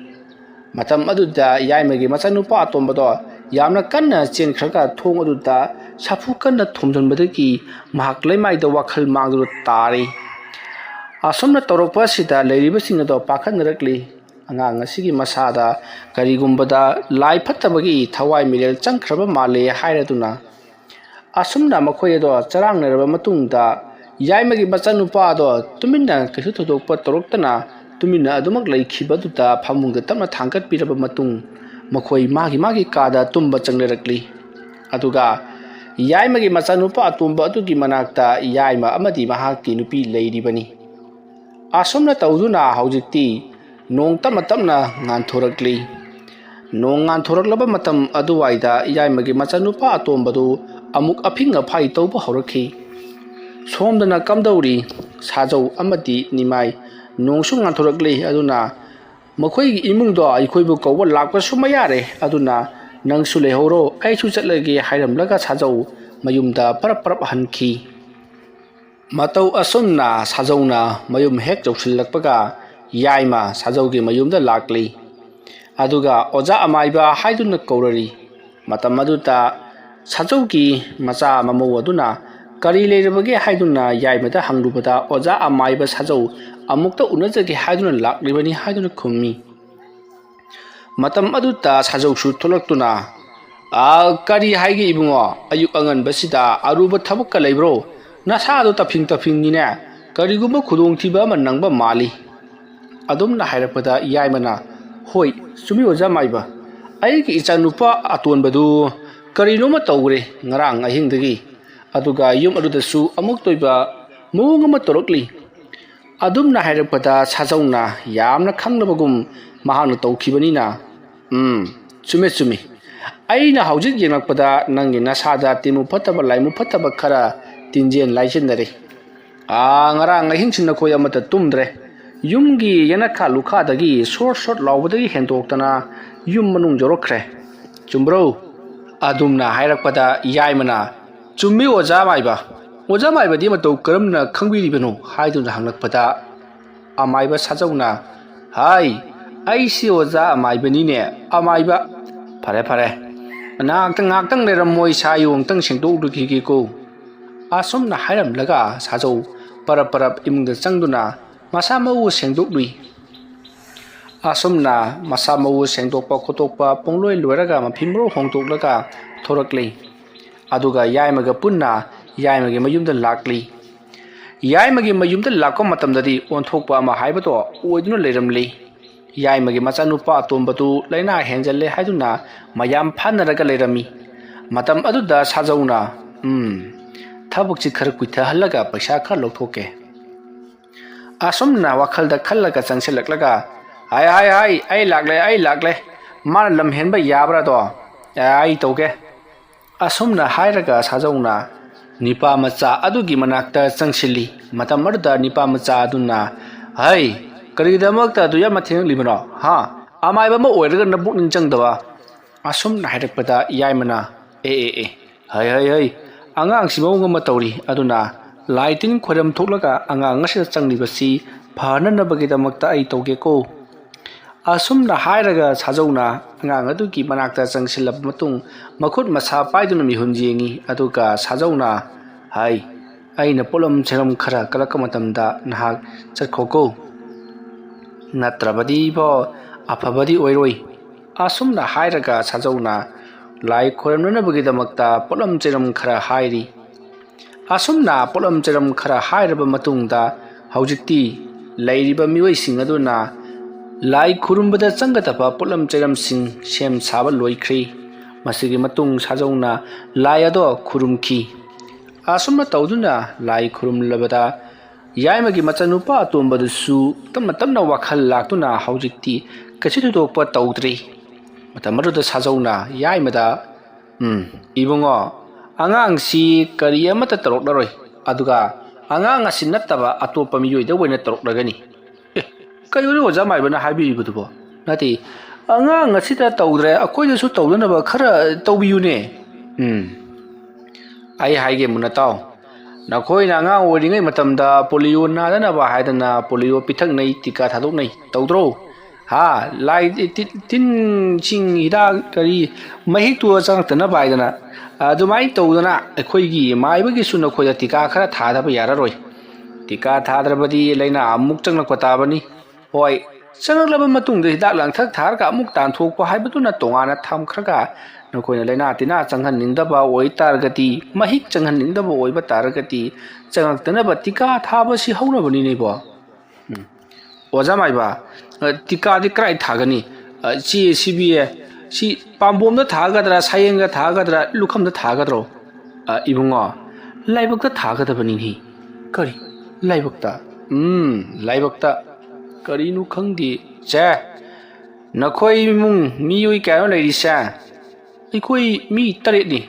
ꯃꯇꯝ ꯑꯗꯨꯗ ꯌꯥꯏꯃꯒꯤ ꯃꯆꯥꯅꯨꯄꯥ ꯑꯇꯣꯝꯕꯗꯣ ꯌꯥꯝꯅ ꯀꯟꯅ ꯆꯦꯟꯈ꯭ꯔꯒ ꯊꯣꯡ ꯑꯗꯨꯗ ꯁꯥꯐꯨ ꯀꯟꯅ ꯊꯣꯝꯖꯤꯟꯕꯗꯒꯤ ꯃꯍꯥꯛ ꯂꯩꯃꯥꯏꯗ ꯋꯥꯈꯜ ꯃꯥꯡꯗꯨꯅ ꯇꯥꯔꯤ꯫ ꯑꯁꯨꯝꯅ ꯇꯧꯔꯛꯄ ꯑꯁꯤꯗ ꯂꯩꯔꯤꯕꯁꯤꯡ ꯑꯗꯣ ꯄꯥꯈꯠꯅꯔꯛꯂꯤ꯫ ꯑꯉꯥꯡ ꯑꯁꯤꯒꯤ ꯃꯁꯥꯗ ꯀꯔꯤꯒꯨꯝꯕꯗ ꯂꯥꯏ ꯐꯠꯇꯕꯒꯤ ꯊꯋꯥꯏ ꯃꯤꯔꯦꯜ ꯆꯪꯈ꯭ꯔꯕ ꯃꯥꯜꯂꯦ ꯍꯥꯏꯔꯗꯨꯅ꯫ ꯑꯁꯨꯝꯅ ꯃꯈꯣꯏ ꯑꯗꯣ ꯆꯔꯥꯡꯅꯔꯕ ꯃꯇꯨꯡꯗ, ꯌꯥꯏꯃꯒꯤ ꯃꯆꯥꯅꯨꯄꯥ ꯑꯗꯣ ꯇꯨꯃꯤꯟꯅ ꯀꯩꯁꯨ ꯊꯣꯏꯗꯣꯛꯄ ꯇꯧꯔꯛꯇꯅ ꯇꯨꯃꯤꯟꯅ ꯑꯗꯨꯃꯛ ꯂꯩꯈꯤꯕꯗꯨꯗ ꯐꯃꯨꯡꯗ ꯇꯞꯅ ꯊꯥꯡꯒꯠꯄꯤꯔꯕ ꯃꯇꯨꯡ, ꯃꯈꯣꯏ ꯃꯥꯒꯤ ꯃꯥꯒꯤ ꯀꯥꯗ ꯇꯨꯝꯕ ꯆꯪꯅꯔꯛꯂꯤ꯫ ꯑꯗꯨꯒ ꯌꯥꯏꯃꯒꯤ ꯃꯆꯥꯅꯨꯄꯥ ꯑꯇꯣꯝꯕ ꯑꯗꯨꯒꯤ ꯃꯅꯥꯛꯇ ꯌꯥꯏꯃ ꯑꯃꯗꯤ ꯃꯍꯥꯛꯀꯤ ꯅꯨꯄꯤ ꯂꯩꯔꯤꯕꯅꯤ꯫ ꯑꯁꯨꯝꯅ ꯇꯧꯗꯨꯅ ꯍꯧꯖꯤꯛꯇꯤ ꯅꯣꯡ ꯇꯞꯅ ꯇꯞꯅ ꯉꯥꯟꯊꯣꯔꯛꯂꯤ꯫ ꯅꯣꯡ ꯉꯥꯟꯊꯣꯔꯛꯂꯕ ꯃꯇꯝ ꯑꯗꯨꯋꯥꯏꯗ ꯌꯥꯏꯃꯒꯤ ꯃꯆꯥꯅꯨꯄꯥ ꯑꯇꯣꯝꯕꯗꯨ ꯑꯃꯨꯛ ꯑꯐꯤꯡ ꯑꯐꯥꯏ ꯇꯧꯕ ꯍꯧꯔꯛꯈꯤ꯫ ꯁꯣꯝꯗꯅ ꯀꯝꯗꯧꯔꯤ? ꯁꯥꯖꯧ ꯑꯃꯗꯤ ꯅꯤꯃꯥꯏ, ꯅꯣꯡꯁꯨ ꯉꯥꯟꯊꯣꯔꯛꯂꯤ, ꯑꯗꯨꯅ ꯃꯈꯣꯏꯒꯤ ꯏꯃꯨꯡꯗꯣ ꯑꯩꯈꯣꯏꯕꯨ ꯀꯧꯕ ꯂꯥꯛꯄꯁꯨ ꯃꯌꯥꯔꯦ, ꯑꯗꯨꯅ ꯅꯪꯁꯨ ꯂꯩꯍꯧꯔꯣ, ꯑꯩꯁꯨ ꯆꯠꯂꯒꯦ ꯍꯥꯏꯔꯝꯂꯒ ꯁꯥꯖꯧ ꯃꯌꯨꯝꯗ ꯄꯔꯞ ꯄꯔꯞ ꯍꯟꯈꯤ꯫ ꯃꯇꯧ ꯑꯁꯨꯝꯅ ꯁꯥꯖꯧꯅ ꯃꯌꯨꯝ ꯍꯦꯛ ꯌꯧꯁꯤꯜꯂꯛꯄꯒ ꯌꯥꯏꯃ ꯁꯥꯖꯧꯒꯤ ꯃꯌꯨꯝꯗ ꯂꯥꯛꯂꯤ꯫ ꯑꯗꯨꯒ ꯑꯣꯖꯥ ꯑꯃꯥꯏꯕ ꯍꯥꯏꯗꯨꯅ ꯀꯧꯔꯔꯤ꯫ ꯃꯇꯝ ꯑꯗꯨꯗ ꯁꯥꯖꯧꯒꯤ ꯃꯆꯥ ꯃꯃꯧ ꯑꯗꯨꯅ ꯀꯔꯤ ꯂꯩꯔꯕꯒꯦ ꯍꯥꯏꯗꯨꯅ ꯌꯥꯏꯃꯗ ꯍꯪꯂꯨꯕꯗ, ꯑꯣꯖꯥ ꯑꯃꯥꯏꯕ ꯁꯥꯖꯧ ꯑꯃꯨꯛꯇ ꯎꯅꯖꯒꯦ ꯍꯥꯏꯗꯨꯅ ꯂꯥꯛꯂꯤꯕꯅꯤ ꯍꯥꯏꯗꯨꯅ ꯈꯨꯝꯃꯤ꯫ ꯃꯇꯝ ꯑꯗꯨꯗ ꯁꯥꯖꯧꯁꯨ ꯊꯣꯛꯂꯛꯇꯨꯅ, "ꯑ, ꯀꯔꯤ ꯍꯥꯏꯒꯦ ꯏꯕꯨꯡꯉꯣ? ꯑꯌꯨꯛ ꯑꯉꯟꯕꯁꯤꯗ ꯑꯔꯨꯕ ꯊꯕꯛꯀ ꯂꯩꯕ꯭ꯔꯣ? ꯅꯁꯥꯗꯣ ꯇꯞꯐꯤꯡ ꯇꯞꯐꯤꯡꯅꯤꯅꯦ꯫ ꯀꯔꯤꯒꯨꯝꯕ ꯈꯨꯗꯣꯡꯊꯤꯕ ꯑꯃ ꯅꯪꯕ ꯃꯥꯜꯂꯤ꯫" ꯑꯗꯨꯝꯅ ꯍꯥꯏꯔꯛꯄꯗ ꯌꯥꯏꯃꯅ, "ꯍꯣꯏ, ꯆꯨꯝꯃꯤ ꯑꯣꯖꯥ ꯃꯥꯏꯕ꯫ ꯑꯩꯒꯤ ꯏꯆꯥꯅꯨꯄꯥ ꯑꯇꯣꯟꯕꯗꯨ ꯀꯔꯤꯅꯣꯃ ꯇꯧꯈ꯭ꯔꯦ ꯉꯔꯥꯡ ꯑꯍꯤꯡꯗꯒꯤ꯫ ꯑꯗꯨꯒ ꯌꯨꯝ ꯑꯗꯨꯗꯁꯨ ꯑꯃꯨꯛꯇ ꯑꯣꯏꯕ ꯃꯑꯣꯡ ꯑꯃ ꯇꯧꯔꯛꯂꯤ꯫" ꯑꯗꯨꯝꯅ ꯍꯥꯏꯔꯛꯄꯗ ꯁꯥꯖꯧꯅ ꯌꯥꯝꯅ ꯈꯪꯂꯕꯒꯨꯝ ꯃꯍꯥꯛꯅ ꯇꯧꯈꯤꯕꯅꯤꯅ, "ꯎꯝ, ꯆꯨꯝꯃꯦ, ꯆꯨꯝꯃꯤ꯫ ꯑꯩꯅ ꯍꯧꯖꯤꯛ ꯌꯦꯡꯂꯛꯄꯗ ꯅꯪꯒꯤ ꯅꯁꯥꯗ ꯇꯤꯟꯃꯨ ꯐꯠꯇꯕ, ꯂꯥꯏꯃꯨ ꯐꯠꯇꯕ ꯈꯔ ꯇꯤꯟꯖꯦꯟ ꯂꯥꯏꯖꯦꯟꯅꯔꯤ꯫ ꯑꯥ, ꯉꯔꯥꯡ ꯑꯍꯤꯡꯁꯤ ꯅꯈꯣꯏ ꯑꯃꯠꯇ ꯇꯨꯝꯗ꯭ꯔꯦ꯫ ꯌꯨꯝꯒꯤ ꯌꯦꯅꯈꯥ ꯂꯨꯈꯥꯗꯒꯤ ꯁꯣꯔ ꯁꯣꯔ ꯂꯥꯎꯕꯗꯒꯤ ꯍꯦꯟꯗꯣꯛꯇꯅ ꯌꯨꯝ ꯃꯅꯨꯡ ꯌꯧꯔꯛꯈ꯭ꯔꯦ꯫ ꯆꯨꯝꯕ꯭ꯔꯣ?" ꯑꯗꯨꯝꯅ ꯍꯥꯏꯔꯛꯄꯗ ꯌꯥꯏꯃꯅ, "ꯆꯨꯝꯃꯤ ꯑꯣꯖꯥ ꯃꯥꯏꯕ꯫ ꯑꯣꯖꯥ ꯃꯥꯏꯕꯗꯤ ꯃꯇꯧ ꯀꯔꯝꯅ ꯈꯪꯕꯤꯔꯤꯕꯅꯣ?" ꯍꯥꯏꯗꯨꯅ ꯍꯪꯂꯛꯄꯗ ꯑꯃꯥꯏꯕ ꯁꯥꯖꯧꯅ, "ꯍꯥꯏ, ꯑꯩꯁꯤ ꯑꯣꯖꯥ ꯑꯃꯥꯏꯕꯅꯤꯅꯦ, ꯑꯃꯥꯏꯕ꯫ ꯐꯔꯦ, ꯐꯔꯦ, ꯉꯥꯛꯇꯪ, ꯉꯥꯛꯇꯪ ꯂꯩꯔꯝꯃꯣ, ꯏꯁꯥ ꯏꯌꯨ ꯑꯃꯨꯛꯇꯪ ꯁꯦꯡꯗꯣꯛꯂꯨꯈꯤꯒꯦꯀꯣ꯫" ꯑꯁꯨꯝꯅ ꯍꯥꯏꯔꯝꯂꯒ ꯁꯥꯖꯧ ꯄꯔꯞ ꯄꯔꯞ ꯏꯃꯨꯡꯗ ꯆꯪꯗꯨꯅ ꯃꯁꯥ ꯃꯎ ꯁꯦꯡꯗꯣꯛꯂꯨꯏ꯫ ꯑꯁꯨꯝꯅ ꯃꯁꯥ ꯃꯎ ꯁꯦꯡꯗꯣꯛꯄ ꯈꯣꯠꯇꯣꯛꯄ ꯄꯨꯡꯂꯣꯏ ꯂꯣꯏꯔꯒ ꯃꯐꯤ ꯃꯔꯣꯜ ꯍꯣꯡꯗꯣꯛꯂꯒ ꯊꯣꯔꯛꯂꯤ꯫ ꯑꯗꯨꯒ ꯌꯥꯏꯃꯒ ꯄꯨꯟꯅ ꯌꯥꯏꯃꯒꯤ ꯃꯌꯨꯝꯗ ꯂꯥꯛꯂꯤ꯫ ꯌꯥꯏꯃꯒꯤ ꯃꯌꯨꯝꯗ ꯂꯥꯛꯄ ꯃꯇꯝꯗꯗꯤ ꯑꯣꯟꯊꯣꯛꯄ ꯑꯃ ꯍꯥꯏꯕꯗꯣ ꯑꯣꯏꯗꯨꯅ ꯂꯩꯔꯝꯂꯤ꯫ ꯌꯥꯏꯃꯒꯤ ꯃꯆꯥꯅꯨꯄꯥ ꯑꯇꯣꯝꯕꯗꯨ ꯂꯥꯏꯅꯥ ꯍꯦꯟꯖꯜꯂꯦ ꯍꯥꯏꯗꯨꯅ ꯃꯌꯥꯝ ꯐꯥꯅꯔꯒ ꯂꯩꯔꯝꯃꯤ꯫ ꯃꯇꯝ ꯑꯗꯨꯗ ꯁꯥꯖꯧꯅ, "ꯎꯝ, ꯊꯕꯛꯁꯤ ꯈꯔ ꯀꯨꯏꯊꯍꯜꯂꯒ ꯄꯩꯁꯥ ꯈꯔ ꯂꯧꯊꯣꯛꯀꯦ꯫" ꯑꯁꯨꯝꯅ ꯋꯥꯈꯜꯗ ꯈꯜꯂꯒ ꯆꯪꯁꯤꯜꯂꯛꯂꯒ, "ꯍꯥꯏ, ꯍꯥꯏ, ꯍꯥꯏ, ꯑꯩ ꯂꯥꯛꯂꯦ, ꯑꯩ ꯂꯥꯛꯂꯦ꯫ ꯃꯥꯅ ꯂꯝ ꯍꯦꯟꯕ ꯌꯥꯕ꯭ꯔꯥꯗꯣ? ꯑꯦ, ꯑꯩ ꯇꯧꯒꯦ꯫" ꯑꯁꯨꯝꯅ ꯍꯥꯏꯔꯒ ꯁꯥꯖꯧꯅ ꯅꯤꯄꯥ ꯃꯆꯥ ꯑꯗꯨꯒꯤ ꯃꯅꯥꯛꯇ ꯆꯪꯁꯤꯜꯂꯤ꯫ ꯃꯇꯝ ꯑꯗꯨꯗ ꯅꯤꯄꯥ ꯃꯆꯥ ꯑꯗꯨꯅ, "ꯍꯩ, ꯀꯔꯤꯒꯤꯗꯃꯛꯇ ꯑꯗꯨ ꯌꯥꯝꯅ ꯊꯦꯡꯂꯛꯂꯤꯕꯅꯣ, ꯍꯥ? ꯑꯃꯥꯏꯕ ꯑꯃ ꯑꯣꯏꯔꯒ ꯅꯕꯨꯛꯅꯤꯡ ꯆꯪꯗꯕ?" ꯑꯁꯨꯝꯅ ꯍꯥꯏꯔꯛꯄꯗ ꯌꯥꯏꯃꯅ, "ꯑꯦ, ꯑꯦ, ꯑꯦ, ꯍꯩ, ꯍꯩ, ꯍꯩ, ꯑꯉꯥꯡꯁꯤ ꯃꯑꯣꯡ ꯑꯃ ꯇꯧꯔꯤ꯫ ꯑꯗꯨꯅ ꯂꯥꯏ ꯇꯤꯟ ꯈꯣꯏꯔꯝ ꯊꯣꯛꯂꯒ ꯑꯉꯥꯡ ꯑꯁꯤꯗ ꯆꯪꯂꯤꯕꯁꯤ ꯐꯅꯅꯕꯒꯤꯗꯃꯛꯇ ꯑꯩ ꯇꯧꯒꯦꯀꯣ꯫ ꯑꯁꯨꯝꯅ ꯍꯥꯏꯔꯒ ꯁꯥꯖꯧꯅ ꯑꯉꯥꯡ ꯑꯗꯨꯒꯤ ꯃꯅꯥꯛꯇ ꯆꯪꯁꯤꯜꯂꯕ ꯃꯇꯨꯡ, ꯃꯈꯨꯠ ꯃꯁꯥ ꯄꯥꯏꯗꯨꯅ ꯃꯤꯍꯨꯟ ꯌꯦꯡꯉꯤ꯫ ꯑꯗꯨꯒ ꯁꯥꯖꯧꯅ ꯍꯥꯏ, "ꯑꯩꯅ ꯄꯣꯠꯂꯝ ꯆꯩꯔꯝ ꯈꯔ ꯀꯠꯂꯛꯄ ꯃꯇꯝꯗ ꯅꯍꯥꯛ ꯆꯠꯈꯣꯀꯣ, ꯅꯠꯇ꯭ꯔꯕꯗꯤ ꯏꯕꯣ, ꯑꯐꯕꯗꯤ ꯑꯣꯏꯔꯣꯏ꯫" ꯑꯁꯨꯝꯅ ꯍꯥꯏꯔꯒ ꯁꯥꯖꯧꯅ ꯂꯥꯏ ꯈꯣꯏꯔꯝꯅꯅꯕꯒꯤꯗꯃꯛꯇ ꯄꯣꯠꯂꯝ ꯆꯩꯔꯝ ꯈꯔ ꯍꯥꯏꯔꯤ꯫ ꯑꯁꯨꯝꯅ ꯄꯣꯠꯂꯝ ꯆꯩꯔꯝ ꯈꯔ ꯍꯥꯏꯔꯕ ꯃꯇꯨꯡꯗ, ꯍꯧꯖꯤꯛꯇꯤ ꯂꯩꯔꯤꯕ ꯃꯤꯑꯣꯏꯁꯤꯡ ꯑꯗꯨꯅ ꯂꯥꯏ ꯈꯨꯔꯨꯝꯕꯗ ꯆꯪꯒꯗꯕ ꯄꯣꯠꯂꯝ ꯆꯩꯔꯝꯁꯤꯡ ꯁꯦꯝ ꯁꯥꯕ ꯂꯣꯏꯈ꯭ꯔꯦ꯫ ꯃꯁꯤꯒꯤ ꯃꯇꯨꯡ ꯁꯥꯖꯧꯅ ꯂꯥꯏ ꯑꯗꯣ ꯈꯨꯔꯨꯝꯈꯤ꯫ ꯑꯁꯨꯝꯅ ꯇꯧꯗꯨꯅ ꯂꯥꯏ ꯈꯨꯔꯨꯝꯂꯕꯗ, ꯌꯥꯏꯃꯒꯤ ꯃꯆꯥꯅꯨꯄꯥ ꯑꯇꯣꯝꯕꯗꯨꯁꯨ ꯇꯞꯅ ꯇꯞꯅ ꯋꯥꯈꯜ ꯂꯥꯛꯇꯨꯅ ꯍꯧꯖꯤꯛꯇꯤ ꯀꯩꯁꯨ ꯊꯣꯏꯗꯣꯛꯄ ꯇꯧꯗ꯭ꯔꯦ꯫ ꯃꯇꯝ ꯑꯗꯨꯗ ꯁꯥꯖꯧꯅ ꯌꯥꯏꯃꯗ, "ꯎꯝ, ꯏꯕꯨꯡꯉꯣ, ꯑꯉꯥꯡꯁꯤ ꯀꯔꯤ ꯑꯃꯠꯇ ꯇꯧꯔꯛꯂꯔꯣꯏ, ꯑꯗꯨꯒ ꯑꯉꯥꯡ ꯑꯁꯤ ꯅꯠꯇꯕ ꯑꯇꯣꯞꯄ ꯃꯤꯑꯣꯏꯗ ꯑꯣꯏꯅ ꯇꯧꯔꯛꯂꯒꯅꯤ꯫" "ꯑꯦ, ꯀꯩꯅꯣꯅꯦ ꯑꯣꯖꯥ ꯃꯥꯏꯕꯅ ꯍꯥꯏꯕꯤꯔꯤꯕꯗꯨꯕꯣ?" "ꯅꯠꯇꯦ, ꯑꯉꯥꯡ ꯑꯁꯤꯗ ꯇꯧꯗ꯭ꯔꯦ, ꯑꯩꯈꯣꯏꯗꯁꯨ ꯇꯧꯗꯅꯕ ꯈꯔ ꯇꯧꯕꯤꯌꯨꯅꯦ꯫" "ꯎꯝ, ꯑꯩ ꯍꯥꯏꯒꯦ ꯃꯨꯟꯅ ꯇꯥꯎ꯫ ꯅꯈꯣꯏꯅ ꯑꯉꯥꯡ ꯑꯣꯏꯔꯤꯉꯩ ꯃꯇꯝꯗ ꯄꯣꯂꯤꯑꯣ ꯅꯥꯗꯅꯕ ꯍꯥꯏꯗꯅ ꯄꯣꯂꯤꯑꯣ ꯄꯤꯊꯛꯅꯩ, ꯇꯤꯀꯥ ꯊꯥꯗꯣꯛꯅꯩ, ꯇꯧꯗ꯭ꯔꯣ? ꯍꯥ, ꯂꯥꯏ ꯇꯤ-, ꯇꯤꯟꯁꯤꯡ ꯍꯤꯗꯥꯛ ꯀꯔꯤ ꯃꯍꯤꯛꯇꯨ ꯆꯪꯉꯛꯇꯅꯕ ꯍꯥꯏꯗꯅ꯫ ꯑꯗꯨꯃꯥꯏꯅ ꯇꯧꯗꯅ ꯑꯩꯈꯣꯏꯒꯤ ꯃꯥꯏꯕꯒꯤꯁꯨ ꯅꯈꯣꯏꯗ ꯇꯤꯀꯥ ꯈꯔ ꯊꯥꯗꯕ ꯌꯥꯔꯔꯣꯏ꯫ ꯇꯤꯀꯥ ꯊꯥꯗ꯭ꯔꯕꯗꯤ ꯂꯥꯏꯅꯥ ꯑꯃꯨꯛ ꯆꯪꯂꯛꯄ ꯇꯥꯕꯅꯤ꯫" "ꯍꯣꯏ, ꯆꯪꯂꯛꯂꯕ ꯃꯇꯨꯡꯗ ꯍꯤꯗꯥꯛ ꯂꯥꯡꯊꯛ ꯊꯥꯔꯒ ꯑꯃꯨꯛ ꯇꯥꯟꯊꯣꯛꯄ ꯍꯥꯏꯕꯗꯨꯅ ꯇꯣꯉꯥꯟꯅ ꯊꯝꯈ꯭ꯔꯒ, ꯅꯈꯣꯏꯅ ꯂꯥꯏꯅꯥ ꯇꯤꯟꯅꯥ ꯆꯪꯍꯟꯅꯤꯡꯗꯕ ꯑꯣꯏꯇꯥꯔꯒꯗꯤ, ꯃꯍꯤꯛ ꯆꯪꯍꯟꯅꯤꯡꯗꯕ ꯑꯣꯏꯕ ꯇꯥꯔꯒꯗꯤ, ꯆꯪꯉꯛꯇꯅꯕ ꯇꯤꯀꯥ ꯊꯥꯕꯁꯤ ꯍꯧꯅꯕꯅꯤꯅꯦꯕꯣ꯫" "ꯎꯝ, ꯑꯣꯖꯥ ꯃꯥꯏꯕ, ꯑ, ꯇꯤꯀꯥꯗꯤ ꯀꯗꯥꯏ ꯊꯥꯒꯅꯤ? ꯑ, ꯁꯤ, ꯁꯤꯕꯤ, ꯁꯤ ꯄꯥꯝꯕꯣꯝꯗ ꯊꯥꯒꯗ꯭ꯔꯥ, ꯁꯥꯌꯦꯡꯗ ꯊꯥꯒꯗ꯭ꯔꯥ, ꯂꯨꯈꯝꯗ ꯊꯥꯒꯗ꯭ꯔꯣ?" "ꯑ, ꯏꯕꯨꯡꯉꯣ, ꯂꯥꯏꯕꯛꯇ ꯊꯥꯒꯗꯕꯅꯤꯅꯦ꯫" "ꯀꯔꯤ? ꯂꯥꯏꯕꯛꯇ?" "ꯎꯝ, ꯂꯥꯏꯕꯛꯇ꯫" "ꯀꯔꯤꯅꯣ ꯈꯪꯗꯦ꯫ ꯁꯦ, ꯅꯈꯣꯏ ꯏꯃꯨꯡ ꯃꯤꯑꯣꯏ ꯀꯌꯥꯅꯣ ꯂꯩꯔꯤꯁꯦ?" "ꯑꯩꯈꯣꯏ ꯃꯤ ꯇꯔꯦꯠꯅꯤ꯫"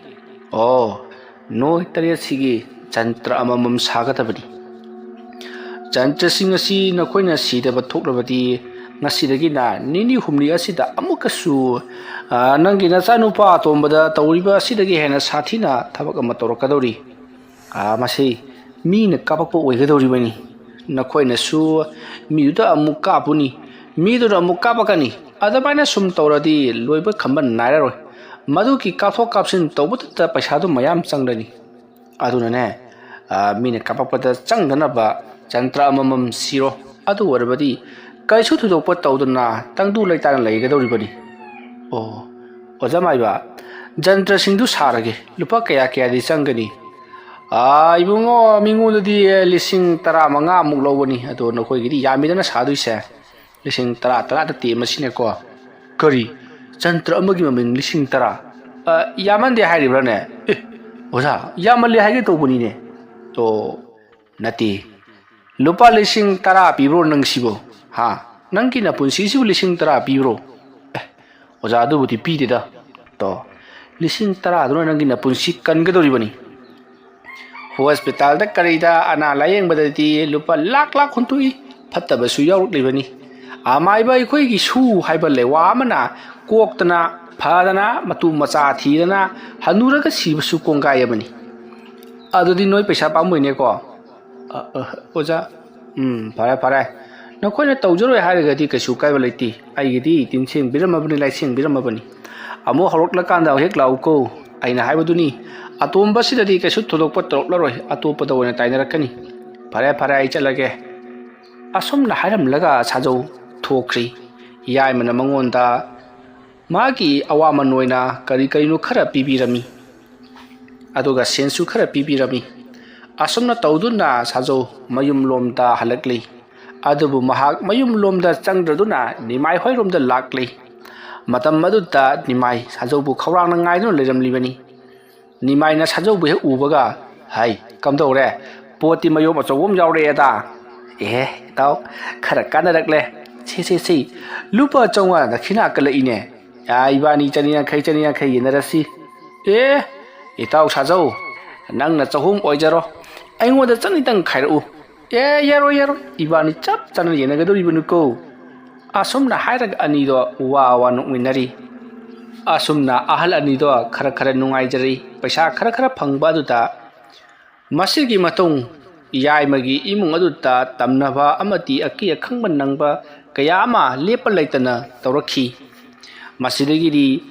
"ꯑꯣ, ꯅꯣꯏ ꯇꯔꯦꯠꯁꯤꯒꯤ ꯖꯟꯇ꯭ꯔ ꯑꯃꯃꯝ ꯁꯥꯒꯗꯕꯅꯤ꯫ ꯖꯟꯇ꯭ꯔꯁꯤꯡ ꯑꯁꯤ ꯅꯈꯣꯏꯅ ꯁꯤꯗꯕ ꯊꯣꯛꯂꯕꯗꯤ, ꯉꯁꯤꯗꯒꯤꯅ ꯅꯤꯅꯤ ꯍꯨꯝꯅꯤ ꯑꯁꯤꯗ ꯑꯃꯨꯛꯀꯁꯨ, ꯑ, ꯅꯪꯒꯤ ꯅꯆꯥꯅꯨꯄꯥ ꯑꯇꯣꯝꯕꯗ ꯇꯧꯔꯤꯕ ꯑꯁꯤꯗꯒꯤ ꯍꯦꯟꯅ ꯁꯥꯊꯤꯅ ꯊꯕꯛ ꯑꯃ ꯇꯧꯔꯛꯀꯗꯧꯔꯤ꯫ ꯑ, ꯃꯁꯤ ꯃꯤꯅ ꯀꯥꯞꯄꯛꯄ ꯑꯣꯏꯒꯗꯧꯔꯤꯕꯅꯤ꯫" ꯅꯈꯣꯏꯅꯁꯨ ꯃꯤꯗꯨꯗ ꯑꯃꯨꯛ ꯀꯥꯞꯄꯨꯅꯤ, ꯃꯤꯗꯨꯅ ꯑꯃꯨꯛ ꯀꯥꯞꯄꯛꯀꯅꯤ꯫ ꯑꯗꯨꯃꯥꯏꯅ ꯁꯨꯝ ꯇꯧꯔꯗꯤ ꯂꯣꯏꯕ ꯈꯝꯕ ꯅꯥꯏꯔꯔꯣꯏ꯫ ꯃꯗꯨꯒꯤ ꯀꯥꯞꯊꯣꯛ ꯀꯥꯞꯁꯤꯟ ꯇꯧꯕꯗꯨꯗ ꯄꯩꯁꯥꯗꯨ ꯃꯌꯥꯝ ꯆꯪꯂꯅꯤ꯫ ꯑꯗꯨꯅꯅꯦ, ꯑ, ꯃꯤꯅ ꯀꯥꯞꯄꯛꯄꯗ ꯆꯪꯗꯅꯕ ꯖꯟꯇ꯭ꯔ ꯑꯃꯃꯝ ꯁꯤꯔꯣ꯫ ꯑꯗꯨ ꯑꯣꯏꯔꯕꯗꯤ ꯀꯩꯁꯨ ꯊꯣꯏꯗꯣꯛꯄ ꯇꯧꯗꯅ ꯇꯪꯗꯨ ꯂꯩꯇꯥꯅ ꯂꯩꯒꯗꯧꯔꯤꯕꯅꯤ꯫ ꯑꯣ, ꯑꯣꯖꯥ ꯃꯥꯏꯕ, ꯖꯟꯇ꯭ꯔꯁꯤꯡꯗꯨ ꯁꯥꯔꯒꯦ꯫ ꯂꯨꯄꯥ ꯀꯌꯥ ꯀꯌꯥꯗꯤ ꯆꯪꯒꯅꯤ? ꯑꯥ, ꯏꯕꯨꯡꯉꯣ, ꯃꯤꯉꯣꯟꯗꯗꯤ ꯂꯤꯁꯤꯡ ꯇꯔꯥꯃꯉꯥꯃꯨꯛ ꯂꯧꯕꯅꯤ꯫ ꯑꯗꯣ ꯅꯈꯣꯏꯒꯤꯗꯤ ꯌꯥꯝꯃꯤꯗꯅ ꯁꯥꯗꯣꯏꯁꯦ꯫ ꯂꯤꯁꯤꯡ ꯇꯔꯥ, ꯇꯔꯥꯗ ꯇꯦꯝꯃꯁꯤꯅꯦꯀꯣ꯫ ꯀꯔꯤ? ꯖꯟꯇ꯭ꯔ ꯑꯃꯒꯤ ꯃꯃꯜ ꯂꯤꯁꯤꯡ ꯇꯔꯥ? ꯑ, ꯌꯥꯝꯃꯟꯗꯦ ꯍꯥꯏꯔꯤꯕ꯭ꯔꯥꯅꯦ? ꯑꯦ, ꯑꯣꯖꯥ, ꯌꯥꯝꯃꯜꯂꯦ ꯍꯥꯏꯒꯦ ꯇꯧꯕꯅꯤꯅꯦ꯫ ꯑꯣ, ꯅꯠꯇꯦ꯫ ꯂꯨꯄꯥ ꯂꯤꯁꯤꯡ ꯇꯔꯥ ꯄꯤꯕ꯭ꯔꯣ ꯅꯪꯁꯤꯕꯣ? ꯍꯥ? ꯅꯪꯒꯤ ꯅꯄꯨꯟꯁꯤꯁꯤꯕꯨ ꯂꯤꯁꯤꯡ ꯇꯔꯥ ꯄꯤꯕ꯭ꯔꯣ? ꯑꯦ, ꯑꯣꯖꯥ, ꯑꯗꯨꯕꯨꯗꯤ ꯄꯤꯗꯦꯗ꯫ ꯇꯣ, ꯂꯤꯁꯤꯡ ꯇꯔꯥꯗꯨꯅ ꯅꯪꯒꯤ ꯅꯄꯨꯟꯁꯤ ꯀꯟꯒꯗꯧꯔꯤꯕꯅꯤ꯫ ꯍꯣꯁꯄꯤꯇꯥꯜꯗ ꯀꯔꯤꯗ ꯑꯅꯥ ꯂꯥꯌꯦꯡꯕꯗꯗꯤ ꯂꯨꯄꯥ ꯂꯥꯛ ꯂꯥꯛ ꯍꯨꯟꯗꯣꯛꯏ, ꯐꯠꯇꯕꯁꯨ ꯌꯥꯎꯔꯛꯂꯤꯕꯅꯤ꯫ ꯑꯃꯥꯏꯕ ꯑꯩꯈꯣꯏꯒꯤ ꯁꯨ ꯍꯥꯏꯕ ꯂꯩꯋꯥ ꯑꯃꯅ ꯀꯣꯛꯇꯅ, ꯐꯗꯅ, ꯃꯇꯨ ꯃꯆꯥ ꯊꯤꯗꯅ, ꯍꯅꯨꯔꯒ ꯁꯤꯕꯁꯨ ꯀꯣꯡꯒꯥꯏ ꯑꯃꯅꯤ꯫ ꯑꯗꯨꯗꯤ ꯅꯣꯏ ꯄꯩꯁꯥ ꯄꯥꯝꯃꯣꯏꯅꯦꯀꯣ? ꯑ, ꯑ, ꯑꯣꯖꯥ, ꯎꯝ, ꯐꯔꯦ, ꯐꯔꯦ꯫ ꯅꯈꯣꯏꯅ ꯇꯧꯖꯔꯣꯏ ꯍꯥꯏꯔꯒꯗꯤ ꯀꯩꯁꯨ ꯀꯥꯏꯕ ꯂꯩꯇꯦ꯫ ꯑꯩꯒꯤꯗꯤ ꯇꯤꯟꯁꯦꯡꯕꯤꯔꯝꯃꯕꯅꯤ, ꯂꯥꯏꯁꯦꯡꯕꯤꯔꯝꯃꯕꯅꯤ꯫ ꯑꯃꯨꯛ ꯍꯧꯔꯛꯂꯀꯥꯟꯗ ꯍꯦꯛ ꯂꯥꯛꯎꯀꯣ꯫ ꯑꯩꯅ ꯍꯥꯏꯕꯗꯨꯅꯤ, ꯑꯇꯣꯝꯕꯁꯤꯗꯗꯤ ꯀꯩꯁꯨ ꯊꯣꯏꯗꯣꯛꯄ ꯇꯧꯔꯛꯂꯔꯣꯏ, ꯑꯇꯣꯞꯄꯗ ꯑꯣꯏꯅ ꯇꯥꯏꯅꯔꯛꯀꯅꯤ꯫ ꯐꯔꯦ, ꯐꯔꯦ, ꯑꯩ ꯆꯠꯂꯒꯦ꯫ ꯑꯁꯨꯝꯅ ꯍꯥꯏꯔꯝꯂꯒ ꯁꯥꯖꯧ ꯊꯣꯛꯈ꯭ꯔꯤ꯫ ꯌꯥꯏꯃꯅ ꯃꯉꯣꯟꯗ ꯃꯥꯒꯤ ꯑꯋꯥꯃꯟ ꯑꯣꯏꯅ ꯀꯔꯤ ꯀꯔꯤꯅꯣ ꯈꯔ ꯄꯤꯕꯤꯔꯝꯃꯤ꯫ ꯑꯗꯨꯒ ꯁꯦꯟꯁꯨ ꯈꯔ ꯄꯤꯕꯤꯔꯝꯃꯤ꯫ ꯑꯁꯨꯝꯅ ꯇꯧꯗꯨꯅ ꯁꯥꯖꯧ ꯃꯌꯨꯝꯂꯣꯝꯗ ꯍꯜꯂꯛꯂꯤ꯫ ꯑꯗꯨꯕꯨ ꯃꯍꯥꯛ ꯃꯌꯨꯝꯂꯣꯝꯗ ꯆꯪꯗ꯭ꯔꯗꯨꯅ ꯅꯤꯃꯥꯏ ꯍꯣꯏꯔꯣꯝꯗ ꯂꯥꯛꯂꯤ꯫ ꯃꯇꯝ ꯑꯗꯨꯗ ꯅꯤꯃꯥꯏ ꯁꯥꯖꯧꯕꯨ ꯈꯧꯔꯥꯡꯅ ꯉꯥꯏꯗꯨꯅ ꯂꯩꯔꯝꯂꯤꯕꯅꯤ꯫ ꯅꯤꯃꯥꯏꯅ ꯁꯥꯖꯧꯕꯨ ꯍꯦꯛ ꯎꯕꯒ, "ꯍꯩ, ꯀꯝꯗꯧꯔꯦ? ꯄꯣꯠꯇꯤ ꯃꯌꯣꯝ ꯑꯆꯧꯕ ꯑꯃ ꯌꯥꯎꯔꯛꯑꯦꯗ꯫ ꯑꯦꯍꯦ, ꯏꯇꯥꯎ, ꯈꯔ ꯀꯥꯟꯅꯔꯛꯂꯦ꯫ ꯁꯦ, ꯁꯦ, ꯁꯦ, ꯂꯨꯄꯥ ꯆꯥꯝꯃꯉꯥ ꯗꯈꯤꯅꯥ ꯀꯜꯂꯛꯏꯅꯦ꯫ ꯌꯥ, ꯏꯕꯥꯅꯤ ꯆꯅꯤ ꯌꯥꯡꯈꯩ, ꯆꯅꯤ ꯌꯥꯡꯈꯩ ꯌꯦꯟꯅꯔꯁꯤ꯫ ꯑꯦ, ꯏꯇꯥꯎ ꯁꯥꯖꯧ, ꯅꯪꯅ ꯆꯍꯨꯝ ꯑꯣꯏꯖꯔꯣ꯫ ꯑꯩꯉꯣꯟꯗ ꯆꯅꯤꯇꯪ ꯈꯥꯏꯔꯛꯎ꯫ ꯑꯦ, ꯌꯥꯔꯣꯏ, ꯌꯥꯔꯣꯏ, ꯏꯕꯥꯅꯤ ꯆꯞ ꯆꯥꯅ ꯌꯦꯟꯅꯒꯗꯧꯔꯤꯕꯅꯤꯀꯣ꯫" ꯑꯁꯨꯝꯅ ꯍꯥꯏꯔꯒ ꯑꯅꯤꯗꯣ ꯋꯥ ꯋꯥ ꯅꯣꯛꯃꯤꯟꯅꯔꯤ꯫ ꯑꯁꯨꯝꯅ ꯑꯍꯜ ꯑꯅꯤꯗꯣ ꯈꯔ ꯈꯔ ꯅꯨꯡꯉꯥꯏꯖꯔꯤ꯫ ꯄꯩꯁꯥ ꯈꯔ ꯈꯔ ꯐꯪꯕ ꯑꯗꯨꯗ ꯃꯁꯤꯒꯤ ꯃꯇꯨꯡ ꯌꯥꯏꯃꯒꯤ ꯏꯃꯨꯡ ꯑꯗꯨꯗ ꯇꯝꯅꯕ ꯑꯃꯗꯤ ꯑꯀꯤ ꯑꯈꯪꯕ ꯅꯪꯕ ꯀꯌꯥ ꯑꯃ ꯂꯦꯞꯄ ꯂꯩꯇꯅ ꯇꯧꯔꯛꯈꯤ꯫ ꯃꯁꯤꯗꯒꯤꯗꯤ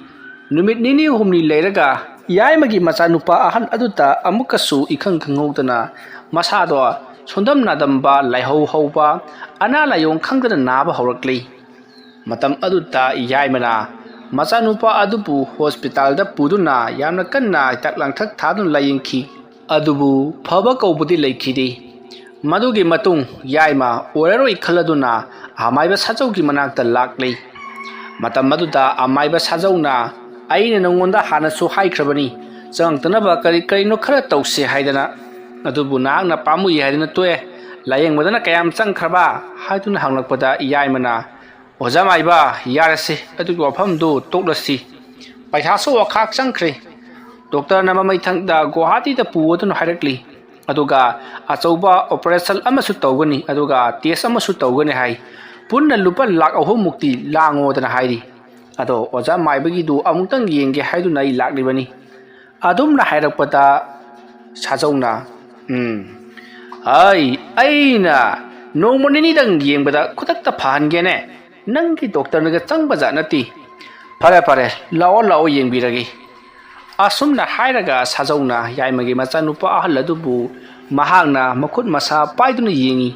ꯅꯨꯃꯤꯠ ꯅꯤꯅꯤ ꯍꯨꯝꯅꯤ ꯂꯩꯔꯒ ꯌꯥꯏꯃꯒꯤ ꯃꯆꯥꯅꯨꯄꯥ ꯑꯍꯟ ꯑꯗꯨꯗ ꯑꯃꯨꯛꯀꯁꯨ ꯏꯈꯪ ꯈꯪꯍꯧꯗꯅ ꯃꯁꯥꯗꯣ ꯁꯣꯟꯗꯝ ꯅꯥꯗꯝꯕ, ꯂꯥꯏꯍꯧ ꯍꯧꯕ, ꯑꯅꯥ ꯂꯥꯏꯌꯣꯡ ꯈꯪꯗꯅ ꯅꯥꯕ ꯍꯧꯔꯛꯂꯤ꯫ ꯃꯇꯝ ꯑꯗꯨꯗ ꯌꯥꯏꯃꯅ ꯃꯆꯥꯅꯨꯄꯥ ꯑꯗꯨꯕꯨ ꯍꯣꯁꯄꯤꯇꯥꯜꯗ ꯄꯨꯗꯨꯅ ꯌꯥꯝꯅ ꯀꯟꯅ ꯍꯤꯗꯥꯛ ꯂꯥꯡꯊꯛ ꯊꯥꯗꯨꯅ ꯂꯥꯌꯦꯡꯈꯤ꯫ ꯑꯗꯨꯕꯨ ꯐꯕ ꯀꯧꯕꯗꯤ ꯂꯩꯈꯤꯗꯦ꯫ ꯃꯗꯨꯒꯤ ꯃꯇꯨꯡ ꯌꯥꯏꯃ ꯑꯣꯏꯔꯔꯣꯏ ꯈꯜꯂꯗꯨꯅ ꯑꯃꯥꯏꯕ ꯁꯥꯖꯧꯒꯤ ꯃꯅꯥꯛꯇ ꯂꯥꯛꯂꯤ꯫ ꯃꯇꯝ ꯑꯗꯨꯗ ꯑꯃꯥꯏꯕ ꯁꯥꯖꯧꯅ, "ꯑꯩꯅ ꯅꯉꯣꯟꯗ ꯍꯥꯟꯅꯁꯨ ꯍꯥꯏꯈ꯭ꯔꯕꯅꯤ, ꯆꯪꯉꯛꯇꯅꯕ ꯀꯔꯤ ꯀꯔꯤꯅꯣ ꯈꯔ ꯇꯧꯁꯦ ꯍꯥꯏꯗꯅ, ꯑꯗꯨꯕꯨ ꯅꯍꯥꯛꯅ ꯄꯥꯝꯃꯨꯏ ꯍꯥꯏꯗꯨꯅ ꯇꯣꯛꯑꯦ꯫ ꯂꯥꯌꯦꯡꯕꯗꯅ ꯀꯌꯥꯝ ꯆꯪꯈ꯭ꯔꯕ?" ꯍꯥꯏꯗꯨꯅ ꯍꯪꯂꯛꯄꯗ ꯌꯥꯏꯃꯅ, "ꯑꯣꯖꯥ ꯃꯥꯏꯕ, ꯌꯥꯔꯁꯤ, ꯑꯗꯨꯒꯤ ꯋꯥꯐꯝꯗꯨ ꯇꯣꯛꯂꯁꯤ꯫ ꯄꯩꯁꯥꯁꯨ ꯋꯥꯈꯥꯛ ꯆꯪꯈ꯭ꯔꯦ꯫ ꯗꯣꯛꯇꯔꯅ ꯃꯃꯩꯊꯪꯗ ꯒꯨꯋꯥꯍꯥꯇꯤꯗ ꯄꯨ ꯑꯗꯨꯅ ꯍꯥꯏꯔꯛꯂꯤ꯫ ꯑꯗꯨꯒ ꯑꯆꯧꯕ ꯑꯣꯄꯔꯦꯁꯟ ꯑꯃꯁꯨ ꯇꯧꯒꯅꯤ, ꯑꯗꯨꯒ ꯇꯦꯁ ꯑꯃꯁꯨ ꯇꯧꯒꯅꯤ ꯍꯥꯏ꯫ ꯄꯨꯟꯅ ꯂꯨꯄꯥ ꯂꯥꯈ ꯑꯍꯨꯝ ꯃꯨꯛꯇꯤ ꯂꯥꯡꯉꯣꯗꯅ ꯍꯥꯏꯔꯤ꯫ ꯑꯗꯣ ꯑꯣꯖꯥ ꯃꯥꯏꯕꯒꯤꯗꯨ ꯑꯃꯨꯛꯇꯪ ꯌꯦꯡꯒꯦ ꯍꯥꯏꯗꯨꯅ ꯑꯩ ꯂꯥꯛꯂꯤꯕꯅꯤ꯫" ꯑꯗꯨꯝꯅ ꯍꯥꯏꯔꯛꯄꯗ ꯁꯥꯖꯧꯅ, "ꯎꯝ, ꯑꯩ, ꯑꯩꯅ ꯅꯣꯡꯃ ꯅꯤꯅꯤꯗꯪ ꯌꯦꯡꯕꯗ ꯈꯨꯗꯛꯇ ꯐꯍꯟꯒꯦꯅꯦ꯫ ꯅꯪꯒꯤ ꯗꯣꯛꯇꯔꯅꯒ ꯆꯪꯕ ꯖꯥꯠ ꯅꯠꯇꯦ꯫ ꯐꯔꯦ, ꯐꯔꯦ, ꯂꯥꯛꯑꯣ, ꯂꯥꯛꯑꯣ, ꯌꯦꯡꯕꯤꯔꯒꯦ꯫" ꯑꯁꯨꯝꯅ ꯍꯥꯏꯔꯒ ꯁꯥꯖꯧꯅ ꯌꯥꯏꯃꯒꯤ ꯃꯆꯥꯅꯨꯄꯥ ꯑꯍꯜ ꯑꯗꯨꯕꯨ ꯃꯍꯥꯛꯅ ꯃꯈꯨꯠ ꯃꯁꯥ ꯄꯥꯏꯗꯨꯅ ꯌꯦꯡꯉꯤ꯫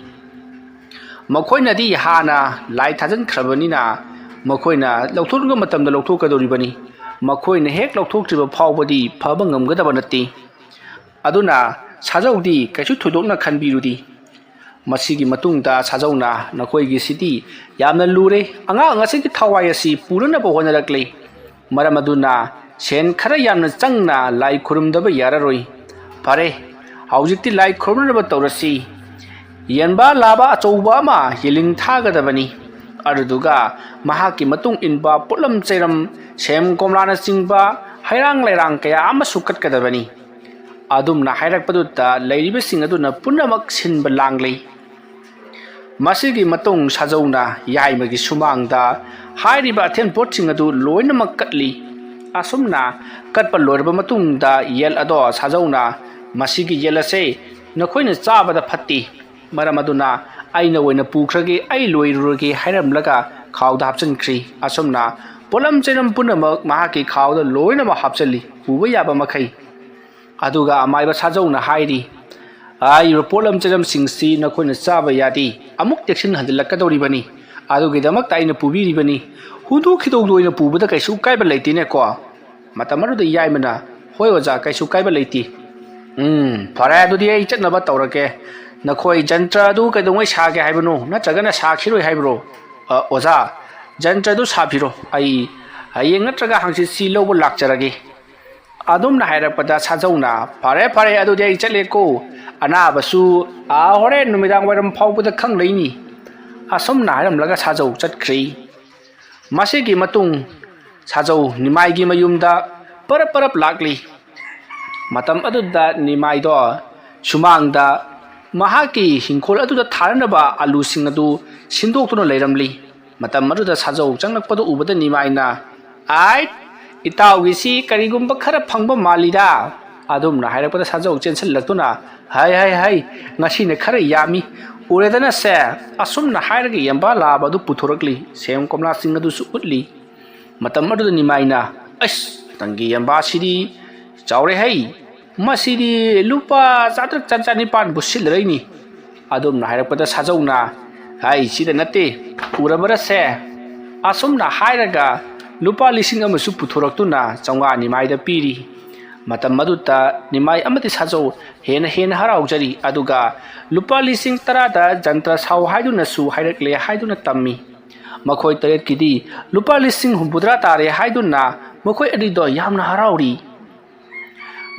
ꯃꯈꯣꯏꯅꯗꯤ ꯍꯥꯟꯅ ꯂꯥꯏ ꯊꯥꯖꯤꯟꯈ꯭ꯔꯕꯅꯤꯅ ꯃꯈꯣꯏꯅ ꯂꯧꯊꯣꯛꯅꯤꯡꯕ ꯃꯇꯝꯗ ꯂꯧꯊꯣꯛꯀꯗꯧꯔꯤꯕꯅꯤ꯫ ꯃꯈꯣꯏꯅ ꯍꯦꯛ ꯂꯧꯊꯣꯛꯇ꯭ꯔꯤꯕ ꯐꯥꯎꯕꯗꯤ ꯐꯕ ꯉꯝꯒꯗꯕ ꯅꯠꯇꯦ꯫ ꯑꯗꯨꯅ ꯁꯥꯖꯧꯗꯤ ꯀꯩꯁꯨ ꯊꯣꯏꯗꯣꯛꯅ ꯈꯟꯕꯤꯔꯨꯗꯤ꯫ ꯃꯁꯤꯒꯤ ꯃꯇꯨꯡꯗ ꯁꯥꯖꯧꯅ, "ꯅꯈꯣꯏꯒꯤꯁꯤꯗꯤ ꯌꯥꯝꯅ ꯂꯨꯔꯦ꯫ ꯑꯉꯥꯡ ꯑꯁꯤꯒꯤ ꯊꯋꯥꯏ ꯑꯁꯤ ꯄꯨꯅꯅꯕ ꯍꯣꯠꯅꯔꯛꯂꯤ꯫ ꯃꯔꯝ ꯑꯗꯨꯅ ꯁꯦꯟ ꯈꯔ ꯌꯥꯝꯅ ꯆꯪꯅ ꯂꯥꯏ ꯈꯨꯔꯨꯝꯗꯕ ꯌꯥꯔꯔꯣꯏ꯫ ꯐꯔꯦ, ꯍꯧꯖꯤꯛꯇꯤ ꯂꯥꯏ ꯈꯨꯔꯨꯝꯅꯕ ꯇꯧꯔꯁꯤ꯫ ꯌꯦꯟꯕ ꯂꯥꯕ ꯑꯆꯧꯕ ꯑꯃ ꯌꯦꯂꯤꯡ ꯊꯥꯒꯗꯕꯅꯤ꯫ ꯑꯗꯨꯗꯨꯒ ꯃꯍꯥꯛꯀꯤ ꯃꯇꯨꯡ ꯏꯟꯕ ꯄꯣꯠꯂꯝ ꯆꯩꯔꯝ, ꯁꯦꯝ ꯀꯣꯝꯂꯥꯅꯆꯤꯡꯕ, ꯍꯩꯔꯥꯡ ꯂꯩꯔꯥꯡ ꯀꯌꯥ ꯑꯃꯁꯨ ꯀꯠꯀꯗꯕꯅꯤ꯫" ꯑꯗꯨꯝꯅ ꯍꯥꯏꯔꯛꯄꯗꯨꯗ ꯂꯩꯔꯤꯕꯁꯤꯡ ꯑꯗꯨꯅ ꯄꯨꯝꯅꯃꯛ ꯁꯤꯟꯕ ꯂꯥꯡꯂꯤ꯫ ꯃꯁꯤꯒꯤ ꯃꯇꯨꯡ ꯁꯥꯖꯧꯅ ꯌꯥꯏꯃꯒꯤ ꯁꯨꯃꯥꯡꯗ ꯍꯥꯏꯔꯤꯕ ꯑꯊꯦꯟ ꯄꯣꯠꯁꯤꯡ ꯑꯗꯨ ꯂꯣꯏꯅꯃꯛ ꯀꯠꯂꯤ꯫ ꯑꯁꯨꯝꯅ ꯀꯠꯄ ꯂꯣꯏꯔꯕ ꯃꯇꯨꯡꯗ ꯌꯦꯜ ꯑꯗꯣ ꯁꯥꯖꯧꯅ, "ꯃꯁꯤꯒꯤ ꯌꯦꯜ ꯑꯁꯦ ꯅꯈꯣꯏꯅ ꯆꯥꯕꯗ ꯐꯠꯇꯦ, ꯃꯔꯝ ꯑꯗꯨꯅ ꯑꯩꯅ ꯑꯣꯏꯅ ꯄꯨꯈ꯭ꯔꯒꯦ, ꯑꯩ ꯂꯣꯏꯔꯨꯔꯒꯦ" ꯍꯥꯏꯔꯝꯂꯒ ꯈꯥꯎꯗ ꯍꯥꯞꯆꯤꯟꯈ꯭ꯔꯤ꯫ ꯑꯁꯨꯝꯅ ꯄꯣꯠꯂꯝ ꯆꯩꯔꯝ ꯄꯨꯝꯅꯃꯛ ꯃꯍꯥꯛꯀꯤ ꯈꯥꯎꯗ ꯂꯣꯏꯅꯃꯛ ꯍꯥꯞꯆꯤꯜꯂꯤ, ꯄꯨꯕ ꯌꯥꯕ ꯃꯈꯩ꯫ ꯑꯗꯨꯒ ꯑꯃꯥꯏꯕ ꯁꯥꯖꯧꯅ ꯍꯥꯏꯔꯤ, "ꯍꯥꯏꯔꯤꯕ ꯄꯣꯠꯂꯝ ꯆꯩꯔꯝꯁꯤꯡꯁꯤ ꯅꯈꯣꯏꯅ ꯆꯥꯕ ꯌꯥꯗꯦ, ꯑꯃꯨꯛ ꯆꯦꯛꯁꯤꯟ ꯍꯟꯖꯤꯜꯂꯛꯀꯗꯧꯔꯤꯕꯅꯤ, ꯑꯗꯨꯒꯤꯗꯃꯛꯇ ꯑꯩꯅ ꯄꯨꯕꯤꯔꯤꯕꯅꯤ꯫ ꯍꯨꯟꯗꯣꯛ ꯈꯤꯗꯣꯛꯇ ꯑꯣꯏꯅ ꯄꯨꯕꯗ ꯀꯩꯁꯨ ꯀꯥꯏꯕ ꯂꯩꯇꯦꯅꯦꯀꯣ?" ꯃꯇꯝ ꯑꯗꯨꯗ ꯌꯥꯏꯃꯅ, "ꯍꯣꯏ ꯑꯣꯖꯥ, ꯀꯩꯁꯨ ꯀꯥꯏꯕ ꯂꯩꯇꯦ꯫ ꯎꯝ, ꯐꯔꯦ, ꯑꯗꯨꯗꯤ ꯑꯩ ꯆꯠꯅꯕ ꯇꯧꯔꯒꯦ꯫ ꯅꯈꯣꯏ ꯖꯟꯇ꯭ꯔ ꯑꯗꯨ ꯀꯩꯗꯧꯉꯩ ꯁꯥꯒꯦ ꯍꯥꯏꯕꯅꯣ? ꯅꯠꯇ꯭ꯔꯒꯅ ꯁꯥꯈꯤꯔꯣꯏ ꯍꯥꯏꯕ꯭ꯔꯣ?" "ꯑ, ꯑꯣꯖꯥ, ꯖꯟꯇ꯭ꯔ ꯑꯗꯨ ꯁꯥꯕꯤꯔꯣ꯫ ꯑꯩ ꯍꯌꯦꯡ ꯅꯠꯇ꯭ꯔꯒ ꯍꯪꯆꯤꯠꯁꯤ ꯂꯧꯕ ꯂꯥꯛꯆꯔꯒꯦ"꯫ ꯑꯗꯨꯝꯅ ꯍꯥꯏꯔꯛꯄꯗ ꯁꯥꯖꯧꯅ, "ꯐꯔꯦ, ꯐꯔꯦ, ꯑꯗꯨꯗꯤ ꯑꯩ ꯆꯠꯂꯦꯀꯣ꯫ ꯑꯅꯥꯕꯁꯨ, ꯑꯥ, ꯍꯣꯔꯦꯟ ꯅꯨꯃꯤꯗꯥꯡ ꯋꯥꯏꯔꯝ ꯐꯥꯎꯕꯗ ꯈꯪꯂꯩꯅꯤ"꯫ ꯑꯁꯨꯝꯅ ꯍꯥꯏꯔꯝꯂꯒ ꯁꯥꯖꯧ ꯆꯠꯈ꯭ꯔꯤ꯫ ꯃꯁꯤꯒꯤ ꯃꯇꯨꯡ ꯁꯥꯖꯧ ꯅꯤꯃꯥꯏꯒꯤ ꯃꯌꯨꯝꯗ ꯄꯔꯞ ꯄꯔꯞ ꯂꯥꯛꯂꯤ꯫ ꯃꯇꯝ ꯑꯗꯨꯗ ꯅꯤꯃꯥꯏꯗꯣ ꯁꯨꯃꯥꯡꯗ ꯃꯍꯥꯛꯀꯤ ꯍꯤꯡꯈꯣꯜ ꯑꯗꯨꯗ ꯊꯥꯅꯅꯕ ꯑꯂꯨꯁꯤꯡ ꯑꯗꯨ ꯁꯤꯟꯗꯣꯛꯇꯨꯅ ꯂꯩꯔꯝꯂꯤ꯫ ꯃꯇꯝ ꯑꯗꯨꯗ ꯁꯥꯖꯧ ꯆꯪꯂꯛꯄꯗꯨ ꯎꯕꯗ ꯅꯤꯃꯥꯏꯅ, "ꯑꯥꯏꯠ, ꯏꯇꯥꯎꯒꯤꯁꯤ ꯀꯔꯤꯒꯨꯝꯕ ꯈꯔ ꯐꯪꯕ ꯃꯥꯜꯂꯤꯗ"꯫ ꯑꯗꯨꯝꯅ ꯍꯥꯏꯔꯛꯄꯗ ꯁꯥꯖꯧ ꯆꯦꯟꯁꯤꯜꯂꯛꯇꯨꯅ, "ꯍꯩ, ꯍꯩ, ꯍꯩ, ꯉꯁꯤꯅ ꯈꯔ ꯌꯥꯝꯃꯤ, ꯎꯔꯦꯗꯅ ꯁꯦ"꯫ ꯑꯁꯨꯝꯅ ꯍꯥꯏꯔꯒ ꯌꯦꯟꯕꯥ ꯂꯥꯕ ꯑꯗꯨ ꯄꯨꯊꯣꯔꯛꯂꯤ, ꯁꯦꯝ ꯀꯣꯝꯂꯥꯁꯤꯡ ꯑꯗꯨꯁꯨ ꯎꯠꯂꯤ꯫ ꯃꯇꯝ ꯑꯗꯨꯗ ꯅꯤꯃꯥꯏꯅ, "ꯑꯁ, ꯅꯪꯒꯤ ꯌꯦꯟꯕꯥꯁꯤꯗꯤ ꯆꯥꯎꯔꯦ ꯍꯩ, ꯃꯁꯤꯗꯤ ꯂꯨꯄꯥ ꯆꯥꯇ꯭ꯔꯨꯛ ꯆꯥ ꯆꯥꯅꯤꯄꯥꯟꯕꯨ ꯁꯤꯠꯂꯔꯣꯏꯅꯤ"꯫ ꯑꯗꯨꯝꯅ ꯍꯥꯏꯔꯛꯄꯗ ꯁꯥꯖꯧꯅ, "ꯍꯥꯏ, ꯁꯤꯗ ꯅꯠꯇꯦ, ꯎꯔꯕꯔꯁꯦ?" ꯑꯁꯨꯝꯅ ꯍꯥꯏꯔꯒ ꯂꯨꯄꯥ ꯂꯤꯁꯤꯡ ꯑꯃꯁꯨ ꯄꯨꯊꯣꯔꯛꯇꯨꯅ ꯆꯥꯝꯃꯉꯥ ꯅꯤꯃꯥꯏꯗ ꯄꯤꯔꯤ꯫ ꯃꯇꯝ ꯑꯗꯨꯗ ꯅꯤꯃꯥꯏ ꯑꯃꯗꯤ ꯁꯥꯖꯧ ꯍꯦꯟꯅ ꯍꯦꯟꯅ ꯍꯔꯥꯎꯖꯔꯤ, ꯑꯗꯨꯒ ꯂꯨꯄꯥ ꯂꯤꯁꯤꯡ ꯇꯔꯥꯗ ꯖꯟꯇ꯭ꯔ ꯁꯥꯎ ꯍꯥꯏꯗꯨꯅꯁꯨ ꯍꯥꯏꯔꯛꯂꯦ ꯍꯥꯏꯗꯨꯅ ꯇꯝꯃꯤ꯫ ꯃꯈꯣꯏ ꯇꯔꯦꯠꯀꯤꯗꯤ ꯂꯨꯄꯥ ꯂꯤꯁꯤꯡ ꯍꯨꯝꯐꯨꯇꯔꯥ ꯇꯥꯔꯦ ꯍꯥꯏꯗꯨꯅ ꯃꯈꯣꯏ ꯑꯅꯤꯗꯣ ꯌꯥꯝꯅ ꯍꯔꯥꯎꯔꯤ꯫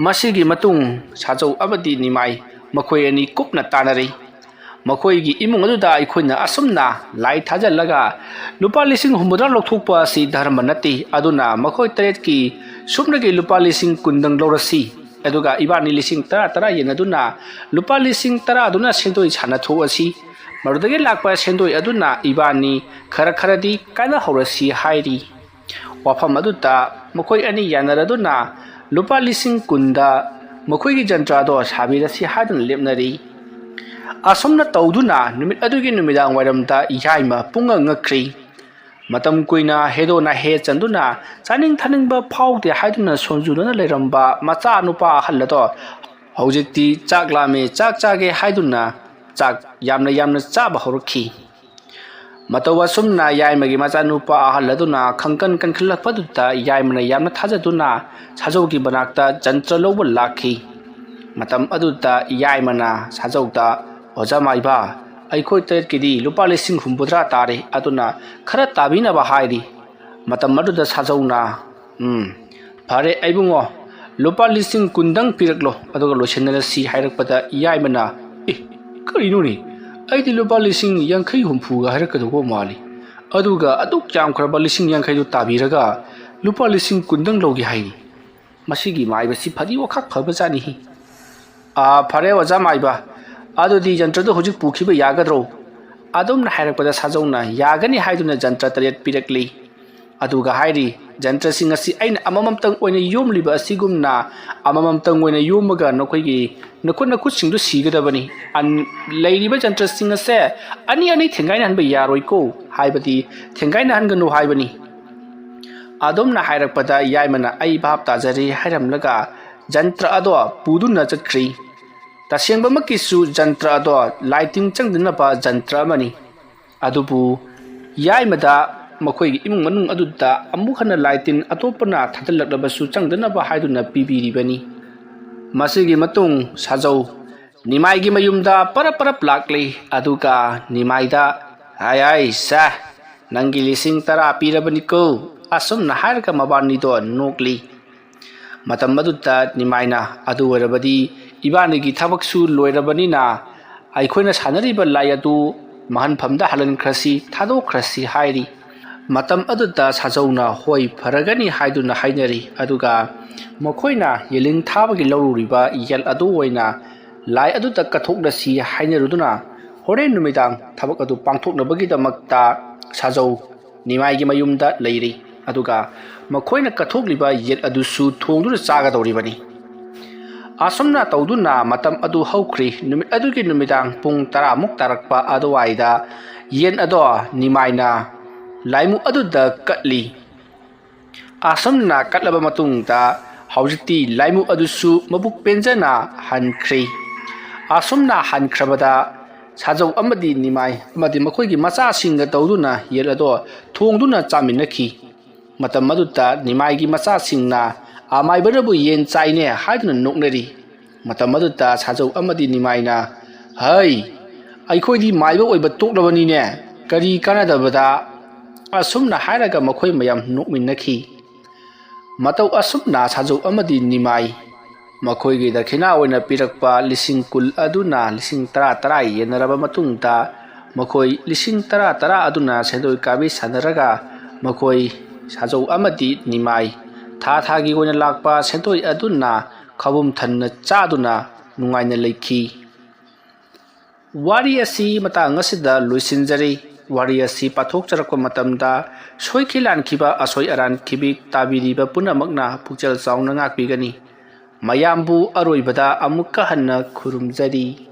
ꯃꯁꯤꯒꯤ ꯃꯇꯨꯡ ꯁꯥꯖꯧ ꯑꯃꯗꯤ ꯅꯤꯃꯥꯏ ꯃꯈꯣꯏ ꯑꯅꯤ ꯀꯨꯞꯅ ꯇꯥꯟꯅꯔꯤ꯫ ꯃꯈꯣꯏꯒꯤ ꯏꯃꯨꯡ ꯑꯗꯨꯗ ꯑꯩꯈꯣꯏꯅ ꯑꯁꯨꯝꯅ ꯂꯥꯏ ꯊꯥꯖꯤꯜꯂꯒ ꯂꯨꯄꯥ ꯂꯤꯁꯤꯡ ꯍꯨꯝꯐꯨꯇꯔꯥ ꯂꯧꯊꯣꯛꯄ ꯑꯁꯤ ꯙꯔꯃ ꯅꯠꯇꯦ, ꯑꯗꯨꯅ ꯃꯈꯣꯏ ꯇꯔꯦꯠꯀꯤ ꯁꯨꯞꯅꯒꯤ ꯂꯨꯄꯥ ꯂꯤꯁꯤꯡ ꯀꯨꯟꯗꯪ ꯂꯧꯔꯁꯤ, ꯑꯗꯨꯒ ꯏꯕꯥꯅꯤ ꯂꯤꯁꯤꯡ ꯇꯔꯥ ꯇꯔꯥ ꯌꯦꯟꯅꯗꯨꯅ ꯂꯨꯄꯥ ꯂꯤꯁꯤꯡ ꯇꯔꯥ ꯑꯗꯨꯅ ꯁꯦꯟꯗꯣꯏ ꯁꯥꯟꯅꯊꯣꯛꯑꯁꯤ꯫ ꯃꯗꯨꯗꯒꯤ ꯂꯥꯛꯄ ꯁꯦꯟꯗꯣꯏ ꯑꯗꯨꯅ ꯏꯕꯥꯅꯤ ꯈꯔ ꯈꯔꯗꯤ ꯀꯥꯟꯅꯍꯧꯔꯁꯤ ꯍꯥꯏꯔꯤ꯫ ꯋꯥꯐꯝ ꯑꯗꯨꯗ ꯃꯈꯣꯏ ꯑꯅꯤ ꯌꯥꯅꯔꯗꯨꯅ ꯂꯨꯄꯥ ꯂꯤꯁꯤꯡ ꯀꯨꯟꯗ ꯃꯈꯣꯏꯒꯤ ꯖꯟꯇ꯭ꯔ ꯑꯗꯣ ꯁꯥꯕꯤꯔꯁꯤ ꯍꯥꯏꯗꯨꯅ ꯂꯦꯞꯅꯔꯤ꯫ ꯑꯁꯨꯝꯅ ꯇꯧꯗꯨꯅ ꯅꯨꯃꯤꯠ ꯑꯗꯨꯒꯤ ꯅꯨꯃꯤꯗꯥꯡ ꯋꯥꯏꯔꯝꯗ ꯌꯥꯏꯃ ꯄꯨꯡꯉꯛ ꯉꯛꯈ꯭ꯔꯤ꯫ ꯃꯇꯝ ꯀꯨꯏꯅ ꯍꯦꯗꯣ ꯅꯍꯦ ꯆꯟꯗꯨꯅ ꯆꯥꯅꯤꯡ ꯊꯛꯅꯤꯡꯕ ꯐꯥꯎꯗꯦ ꯍꯥꯏꯗꯨꯅ ꯁꯣꯟꯖꯨꯗꯨꯅ ꯂꯩꯔꯝꯕ ꯃꯆꯥ ꯅꯨꯄꯥ ꯑꯍꯜ ꯑꯗꯣ ꯍꯧꯖꯤꯛꯇꯤ ꯆꯥꯛ ꯂꯥꯝꯃꯦ, ꯆꯥꯛ ꯆꯥꯒꯦ ꯍꯥꯏꯗꯨꯅ ꯆꯥꯛ ꯌꯥꯝꯅ ꯌꯥꯝꯅ ꯆꯥꯕ ꯍꯧꯔꯛꯈꯤ꯫ ꯃꯇꯧ ꯑꯁꯨꯝꯅ ꯌꯥꯏꯃꯒꯤ ꯃꯆꯥꯅꯨꯄꯥ ꯑꯍꯜ ꯑꯗꯨꯅ ꯈꯪꯀꯟ ꯀꯟꯈꯠꯂꯛꯄꯗꯨꯗ ꯌꯥꯏꯃꯅ ꯌꯥꯝꯅ ꯊꯥꯖꯗꯨꯅ ꯁꯥꯖꯧꯒꯤ ꯃꯅꯥꯛꯇ ꯖꯟꯇ꯭ꯔ ꯂꯧꯕ ꯂꯥꯛꯈꯤ꯫ ꯃꯇꯝ ꯑꯗꯨꯗ ꯌꯥꯏꯃꯅ ꯁꯥꯖꯧꯗ, "ꯑꯣꯖꯥ ꯃꯥꯏꯕ, ꯑꯩꯈꯣꯏ ꯇꯔꯦꯠꯀꯤꯗꯤ ꯂꯨꯄꯥ ꯂꯤꯁꯤꯡ ꯍꯨꯝꯐꯨꯇꯔꯥ ꯇꯥꯔꯦ, ꯑꯗꯨꯅ ꯈꯔ ꯇꯥꯕꯤꯅꯕ" ꯍꯥꯏꯔꯤ꯫ ꯃꯇꯝ ꯑꯗꯨꯗ ꯁꯥꯖꯧꯅ, "ꯎꯝ, ꯐꯔꯦ ꯏꯕꯨꯡꯉꯣ, ꯂꯨꯄꯥ ꯂꯤꯁꯤꯡ ꯀꯨꯟꯗꯪ ꯄꯤꯔꯛꯂꯣ, ꯑꯗꯨꯒ ꯂꯣꯏꯁꯤꯟꯅꯔꯁꯤ" ꯍꯥꯏꯔꯛꯄꯗ ꯌꯥꯏꯃꯅ, "ꯑꯦ, ꯀꯔꯤꯅꯣꯅꯦ? ꯑꯩꯗꯤ ꯂꯨꯄꯥ ꯂꯤꯁꯤꯡ ꯌꯥꯡꯈꯩ ꯍꯨꯝꯐꯨꯒ ꯍꯥꯏꯔꯛꯀꯗꯧꯕ ꯃꯥꯜꯂꯤ, ꯑꯗꯨꯒ ꯑꯗꯨꯛ ꯌꯥꯝꯈ꯭ꯔꯕ ꯂꯤꯁꯤꯡ ꯌꯥꯡꯈꯩꯗꯨ ꯇꯥꯕꯤꯔꯒ ꯂꯨꯄꯥ ꯂꯤꯁꯤꯡ ꯀꯨꯟꯗꯪ ꯂꯧꯒꯦ ꯍꯥꯏꯅꯤ꯫ ꯃꯁꯤꯒꯤ ꯃꯥꯏꯕꯁꯤ ꯐꯗꯤ ꯋꯥꯈꯛ ꯐꯕꯖꯥꯠꯅꯤꯍꯦ꯫ ꯑꯥ, ꯐꯔꯦ ꯑꯣꯖꯥ ꯃꯥꯏꯕ, ꯑꯗꯨꯗꯤ ꯖꯟꯇ꯭ꯔꯗꯨ ꯍꯧꯖꯤꯛ ꯄꯨꯈꯤꯕ ꯌꯥꯒꯗ꯭ꯔꯣ?" ꯑꯗꯨꯝꯅ ꯍꯥꯏꯔꯛꯄꯗ ꯁꯥꯖꯧꯅ ꯌꯥꯒꯅꯤ ꯍꯥꯏꯗꯨꯅ ꯖꯟꯇ꯭ꯔ ꯇꯔꯦꯠ ꯄꯤꯔꯛꯂꯤ꯫ ꯑꯗꯨꯒ ꯍꯥꯏꯔꯤ, "ꯖꯟꯇ꯭ꯔꯁꯤꯡ ꯑꯁꯤ ꯑꯩꯅ ꯑꯃꯃꯝꯇꯪ ꯑꯣꯏꯅ ꯌꯣꯝꯂꯤꯕ ꯑꯁꯤꯒꯨꯝꯅ ꯑꯃꯃꯝꯇꯪ ꯑꯣꯏꯅ ꯌꯣꯝꯃꯒ ꯅꯈꯣꯏꯒꯤ ꯅꯈꯨꯠ ꯅꯈꯨꯠꯁꯤꯡꯗꯨ ꯁꯤꯒꯗꯕꯅꯤ꯫ ꯑꯟ-, ꯂꯩꯔꯤꯕ ꯖꯟꯇ꯭ꯔꯁꯤꯡ ꯑꯁꯦ ꯑꯅꯤ ꯑꯅꯤ ꯊꯦꯡꯒꯥꯏꯅꯍꯟꯕ ꯌꯥꯔꯣꯏꯀꯣ, ꯍꯥꯏꯕꯗꯤ ꯊꯦꯡꯒꯥꯏꯅꯍꯟꯒꯅꯨ ꯍꯥꯏꯕꯅꯤ"꯫ ꯑꯗꯨꯝꯅ ꯍꯥꯏꯔꯛꯄꯗ ꯌꯥꯏꯃꯅ "ꯑꯩ ꯚꯥꯞ ꯇꯥꯖꯔꯦ" ꯍꯥꯏꯔꯝꯂꯒ ꯖꯟꯇ꯭ꯔ ꯑꯗꯣ ꯄꯨꯗꯨꯅ ꯆꯠꯈ꯭ꯔꯤ꯫ ꯇꯁꯦꯡꯕꯃꯛꯀꯤꯁꯨ ꯖꯟꯇ꯭ꯔ ꯑꯗꯣ ꯂꯥꯏ ꯇꯤꯟ ꯆꯪꯗꯅꯕ ꯖꯟꯇ꯭ꯔ ꯑꯃꯅꯤ꯫ ꯑꯗꯨꯕꯨ ꯌꯥꯏꯃꯗ ꯃꯈꯣꯏꯒꯤ ꯏꯃꯨꯡ ꯃꯅꯨꯡ ꯑꯗꯨꯗ ꯑꯃꯨꯛ ꯍꯟꯅ ꯂꯥꯏ ꯇꯤꯟ ꯑꯇꯣꯞꯄꯅ ꯊꯥꯖꯤꯜꯂꯛꯂꯕꯁꯨ ꯆꯪꯗꯅꯕ ꯍꯥꯏꯗꯨꯅ ꯄꯤꯕꯤꯔꯤꯕꯅꯤ꯫ ꯃꯁꯤꯒꯤ ꯃꯇꯨꯡ ꯁꯥꯖꯧ ꯅꯤꯃꯥꯏꯒꯤ ꯃꯌꯨꯝꯗ ꯄꯔꯞ ꯄꯔꯞ ꯂꯥꯛꯂꯤ꯫ ꯑꯗꯨꯒ ꯅꯤꯃꯥꯏꯗ, "ꯍꯥꯏ ꯍꯥꯏ ꯁꯦ, ꯅꯪꯒꯤ ꯂꯤꯁꯤꯡ ꯇꯔꯥ ꯄꯤꯔꯕꯅꯤꯀꯣ" ꯑꯁꯨꯝꯅ ꯍꯥꯏꯔꯒ ꯃꯕꯥꯅꯤꯗꯣ ꯅꯣꯛꯂꯤ꯫ ꯃꯇꯝ ꯑꯗꯨꯗ ꯅꯤꯃꯥꯏꯅ, "ꯑꯗꯨ ꯑꯣꯏꯔꯕꯗꯤ ꯏꯕꯥꯅꯤꯒꯤ ꯊꯕꯛꯁꯨ ꯂꯣꯏꯔꯕꯅꯤꯅ ꯑꯩꯈꯣꯏꯅ ꯁꯥꯟꯅꯔꯤꯕ ꯂꯥꯏ ꯑꯗꯨ ꯃꯍꯟꯐꯝꯗ ꯍꯜꯍꯟꯈ꯭ꯔꯁꯤ, ꯊꯥꯗꯣꯛꯈ꯭ꯔꯁꯤ" ꯍꯥꯏꯔꯤ꯫ ꯃꯇꯝ ꯑꯗꯨꯗ ꯁꯥꯖꯧꯅ "ꯍꯣꯏ, ꯐꯔꯒꯅꯤ" ꯍꯥꯏꯗꯨꯅ ꯍꯥꯏꯅꯔꯤ꯫ ꯑꯗꯨꯒ ꯃꯈꯣꯏꯅ ꯌꯦꯂꯤꯡ ꯊꯥꯕꯒꯤ ꯂꯧꯔꯨꯔꯤꯕ ꯌꯦꯜ ꯑꯗꯨ ꯑꯣꯏꯅ ꯂꯥꯏ ꯑꯗꯨꯗ ꯀꯠꯊꯣꯛꯂꯁꯤ ꯍꯥꯏꯅꯔꯨꯗꯨꯅ ꯍꯣꯔꯦꯟ ꯅꯨꯃꯤꯗꯥꯡ ꯊꯕꯛ ꯑꯗꯨ ꯄꯥꯡꯊꯣꯛꯅꯕꯒꯤꯗꯃꯛꯇ ꯁꯥꯖꯧ ꯅꯤꯃꯥꯏꯒꯤ ꯃꯌꯨꯝꯗ ꯂꯩꯔꯤ꯫ ꯑꯗꯨꯒ ꯃꯈꯣꯏꯅ ꯀꯠꯊꯣꯛꯂꯤꯕ ꯌꯦꯜ ꯑꯗꯨꯁꯨ ꯊꯣꯡꯗꯨꯅ ꯆꯥꯒꯗꯧꯔꯤꯕꯅꯤ꯫ ꯑꯁꯨꯝꯅ ꯇꯧꯗꯨꯅ ꯃꯇꯝ ꯑꯗꯨ ꯍꯧꯈ꯭ꯔꯤ꯫ ꯅꯨꯃꯤꯠ ꯑꯗꯨꯒꯤ ꯅꯨꯃꯤꯗꯥꯡ ꯄꯨꯡ ꯇꯔꯥꯃꯨꯛ ꯇꯥꯔꯛꯄ ꯑꯗꯨꯋꯥꯏꯗ ꯌꯦꯟ ꯑꯗꯣ ꯅꯤꯃꯥꯏꯅ ꯂꯥꯏꯃꯨ ꯑꯗꯨꯗ ꯀꯠꯂꯤ꯫ ꯑꯁꯨꯝꯅ ꯀꯠꯂꯕ ꯃꯇꯨꯡꯗ ꯍꯧꯖꯤꯛꯇꯤ ꯂꯥꯏꯃꯨ ꯑꯗꯨꯁꯨ ꯃꯕꯨꯛ ꯄꯦꯟꯖꯅ ꯍꯟꯈ꯭ꯔꯦ꯫ ꯑꯁꯨꯝꯅ ꯍꯟꯈ꯭ꯔꯕꯗ ꯁꯥꯖꯧ ꯑꯃꯗꯤ ꯅꯤꯃꯥꯏ ꯑꯃꯗꯤ ꯃꯈꯣꯏꯒꯤ ꯃꯆꯥꯁꯤꯡꯒ ꯇꯧꯗꯨꯅ ꯌꯦꯟ ꯑꯗꯣ ꯊꯣꯡꯗꯨꯅ ꯆꯥꯃꯤꯟꯅꯈꯤ꯫ ꯃꯇꯝ ꯑꯗꯨꯗ ꯅꯤꯃꯥꯏꯒꯤ ꯃꯆꯥꯁꯤꯡꯅ ꯑꯃꯥꯏꯕꯅꯕꯨ ꯌꯦꯟ ꯆꯥꯏꯅꯦ ꯍꯥꯏꯗꯨꯅ ꯅꯣꯛꯅꯔꯤ꯫ ꯃꯇꯝ ꯑꯗꯨꯗ ꯁꯥꯖꯧ ꯑꯃꯗꯤ ꯅꯤꯃꯥꯏꯅ, "ꯍꯩ, ꯑꯩꯈꯣꯏꯗꯤ ꯃꯥꯏꯕ ꯑꯣꯏꯕ ꯇꯣꯛꯂꯕꯅꯤꯅꯦ, ꯀꯔꯤ ꯀꯥꯟꯅꯗꯕꯗ?" ꯑꯁꯨꯝꯅ ꯍꯥꯏꯔꯒ ꯃꯈꯣꯏ ꯃꯌꯥꯝ ꯅꯣꯛꯃꯤꯟꯅꯈꯤ꯫ ꯃꯇꯧ ꯑꯁꯨꯝꯅ ꯁꯥꯖꯧ ꯑꯃꯗꯤ ꯅꯤꯃꯥꯏ ꯃꯈꯣꯏꯒꯤ ꯗꯈꯤꯅꯥ ꯑꯣꯏꯅ ꯄꯤꯔꯛꯄ ꯂꯤꯁꯤꯡ ꯀꯨꯟ ꯑꯗꯨꯅ ꯂꯤꯁꯤꯡ ꯇꯔꯥ ꯇꯔꯥ ꯌꯦꯟꯅꯔꯕ ꯃꯇꯨꯡꯗ, ꯃꯈꯣꯏ ꯂꯤꯁꯤꯡ ꯇꯔꯥ ꯇꯔꯥ ꯑꯗꯨꯅ ꯁꯦꯟꯗꯣꯏ ꯀꯥꯕꯤ ꯁꯥꯟꯅꯔꯒ, ꯃꯈꯣꯏ ꯁꯥꯖꯧ ꯑꯃꯗꯤ ꯅꯤꯃꯥꯏ ꯊꯥ ꯊꯥꯒꯤ ꯑꯣꯏꯅ ꯂꯥꯛꯄ ꯁꯦꯟꯗꯣꯏ ꯑꯗꯨꯅ ꯈꯕꯨꯝ ꯊꯟꯅ ꯆꯥꯗꯨꯅ ꯅꯨꯡꯉꯥꯏꯅ ꯂꯩꯈꯤ꯫ ꯋꯥꯔꯤ ꯑꯁꯤ ꯃꯇꯥꯡ ꯑꯁꯤꯗ ꯂꯣꯏꯁꯤꯟꯖꯔꯤ꯫ ꯋꯥꯔꯤ ꯑꯁꯤ ꯄꯥꯊꯣꯛꯆꯔꯛꯄ ꯃꯇꯝꯗ ꯁꯣꯏꯈꯤ ꯂꯥꯟꯈꯤꯕ, ꯑꯁꯣꯏ ꯑꯔꯥꯟ ꯈꯤꯕꯤꯛ ꯇꯥꯕꯤꯔꯤꯕ ꯄꯨꯝꯅꯃꯛꯅ ꯄꯨꯛꯆꯦꯜ ꯆꯥꯎꯅ ꯉꯥꯛꯄꯤꯒꯅꯤ꯫ ꯃꯌꯥꯝꯕꯨ ꯑꯔꯣꯏꯕꯗ ꯑꯃꯨꯛꯀ ꯍꯟꯅ ꯈꯨꯔꯨꯝꯖꯔꯤ꯫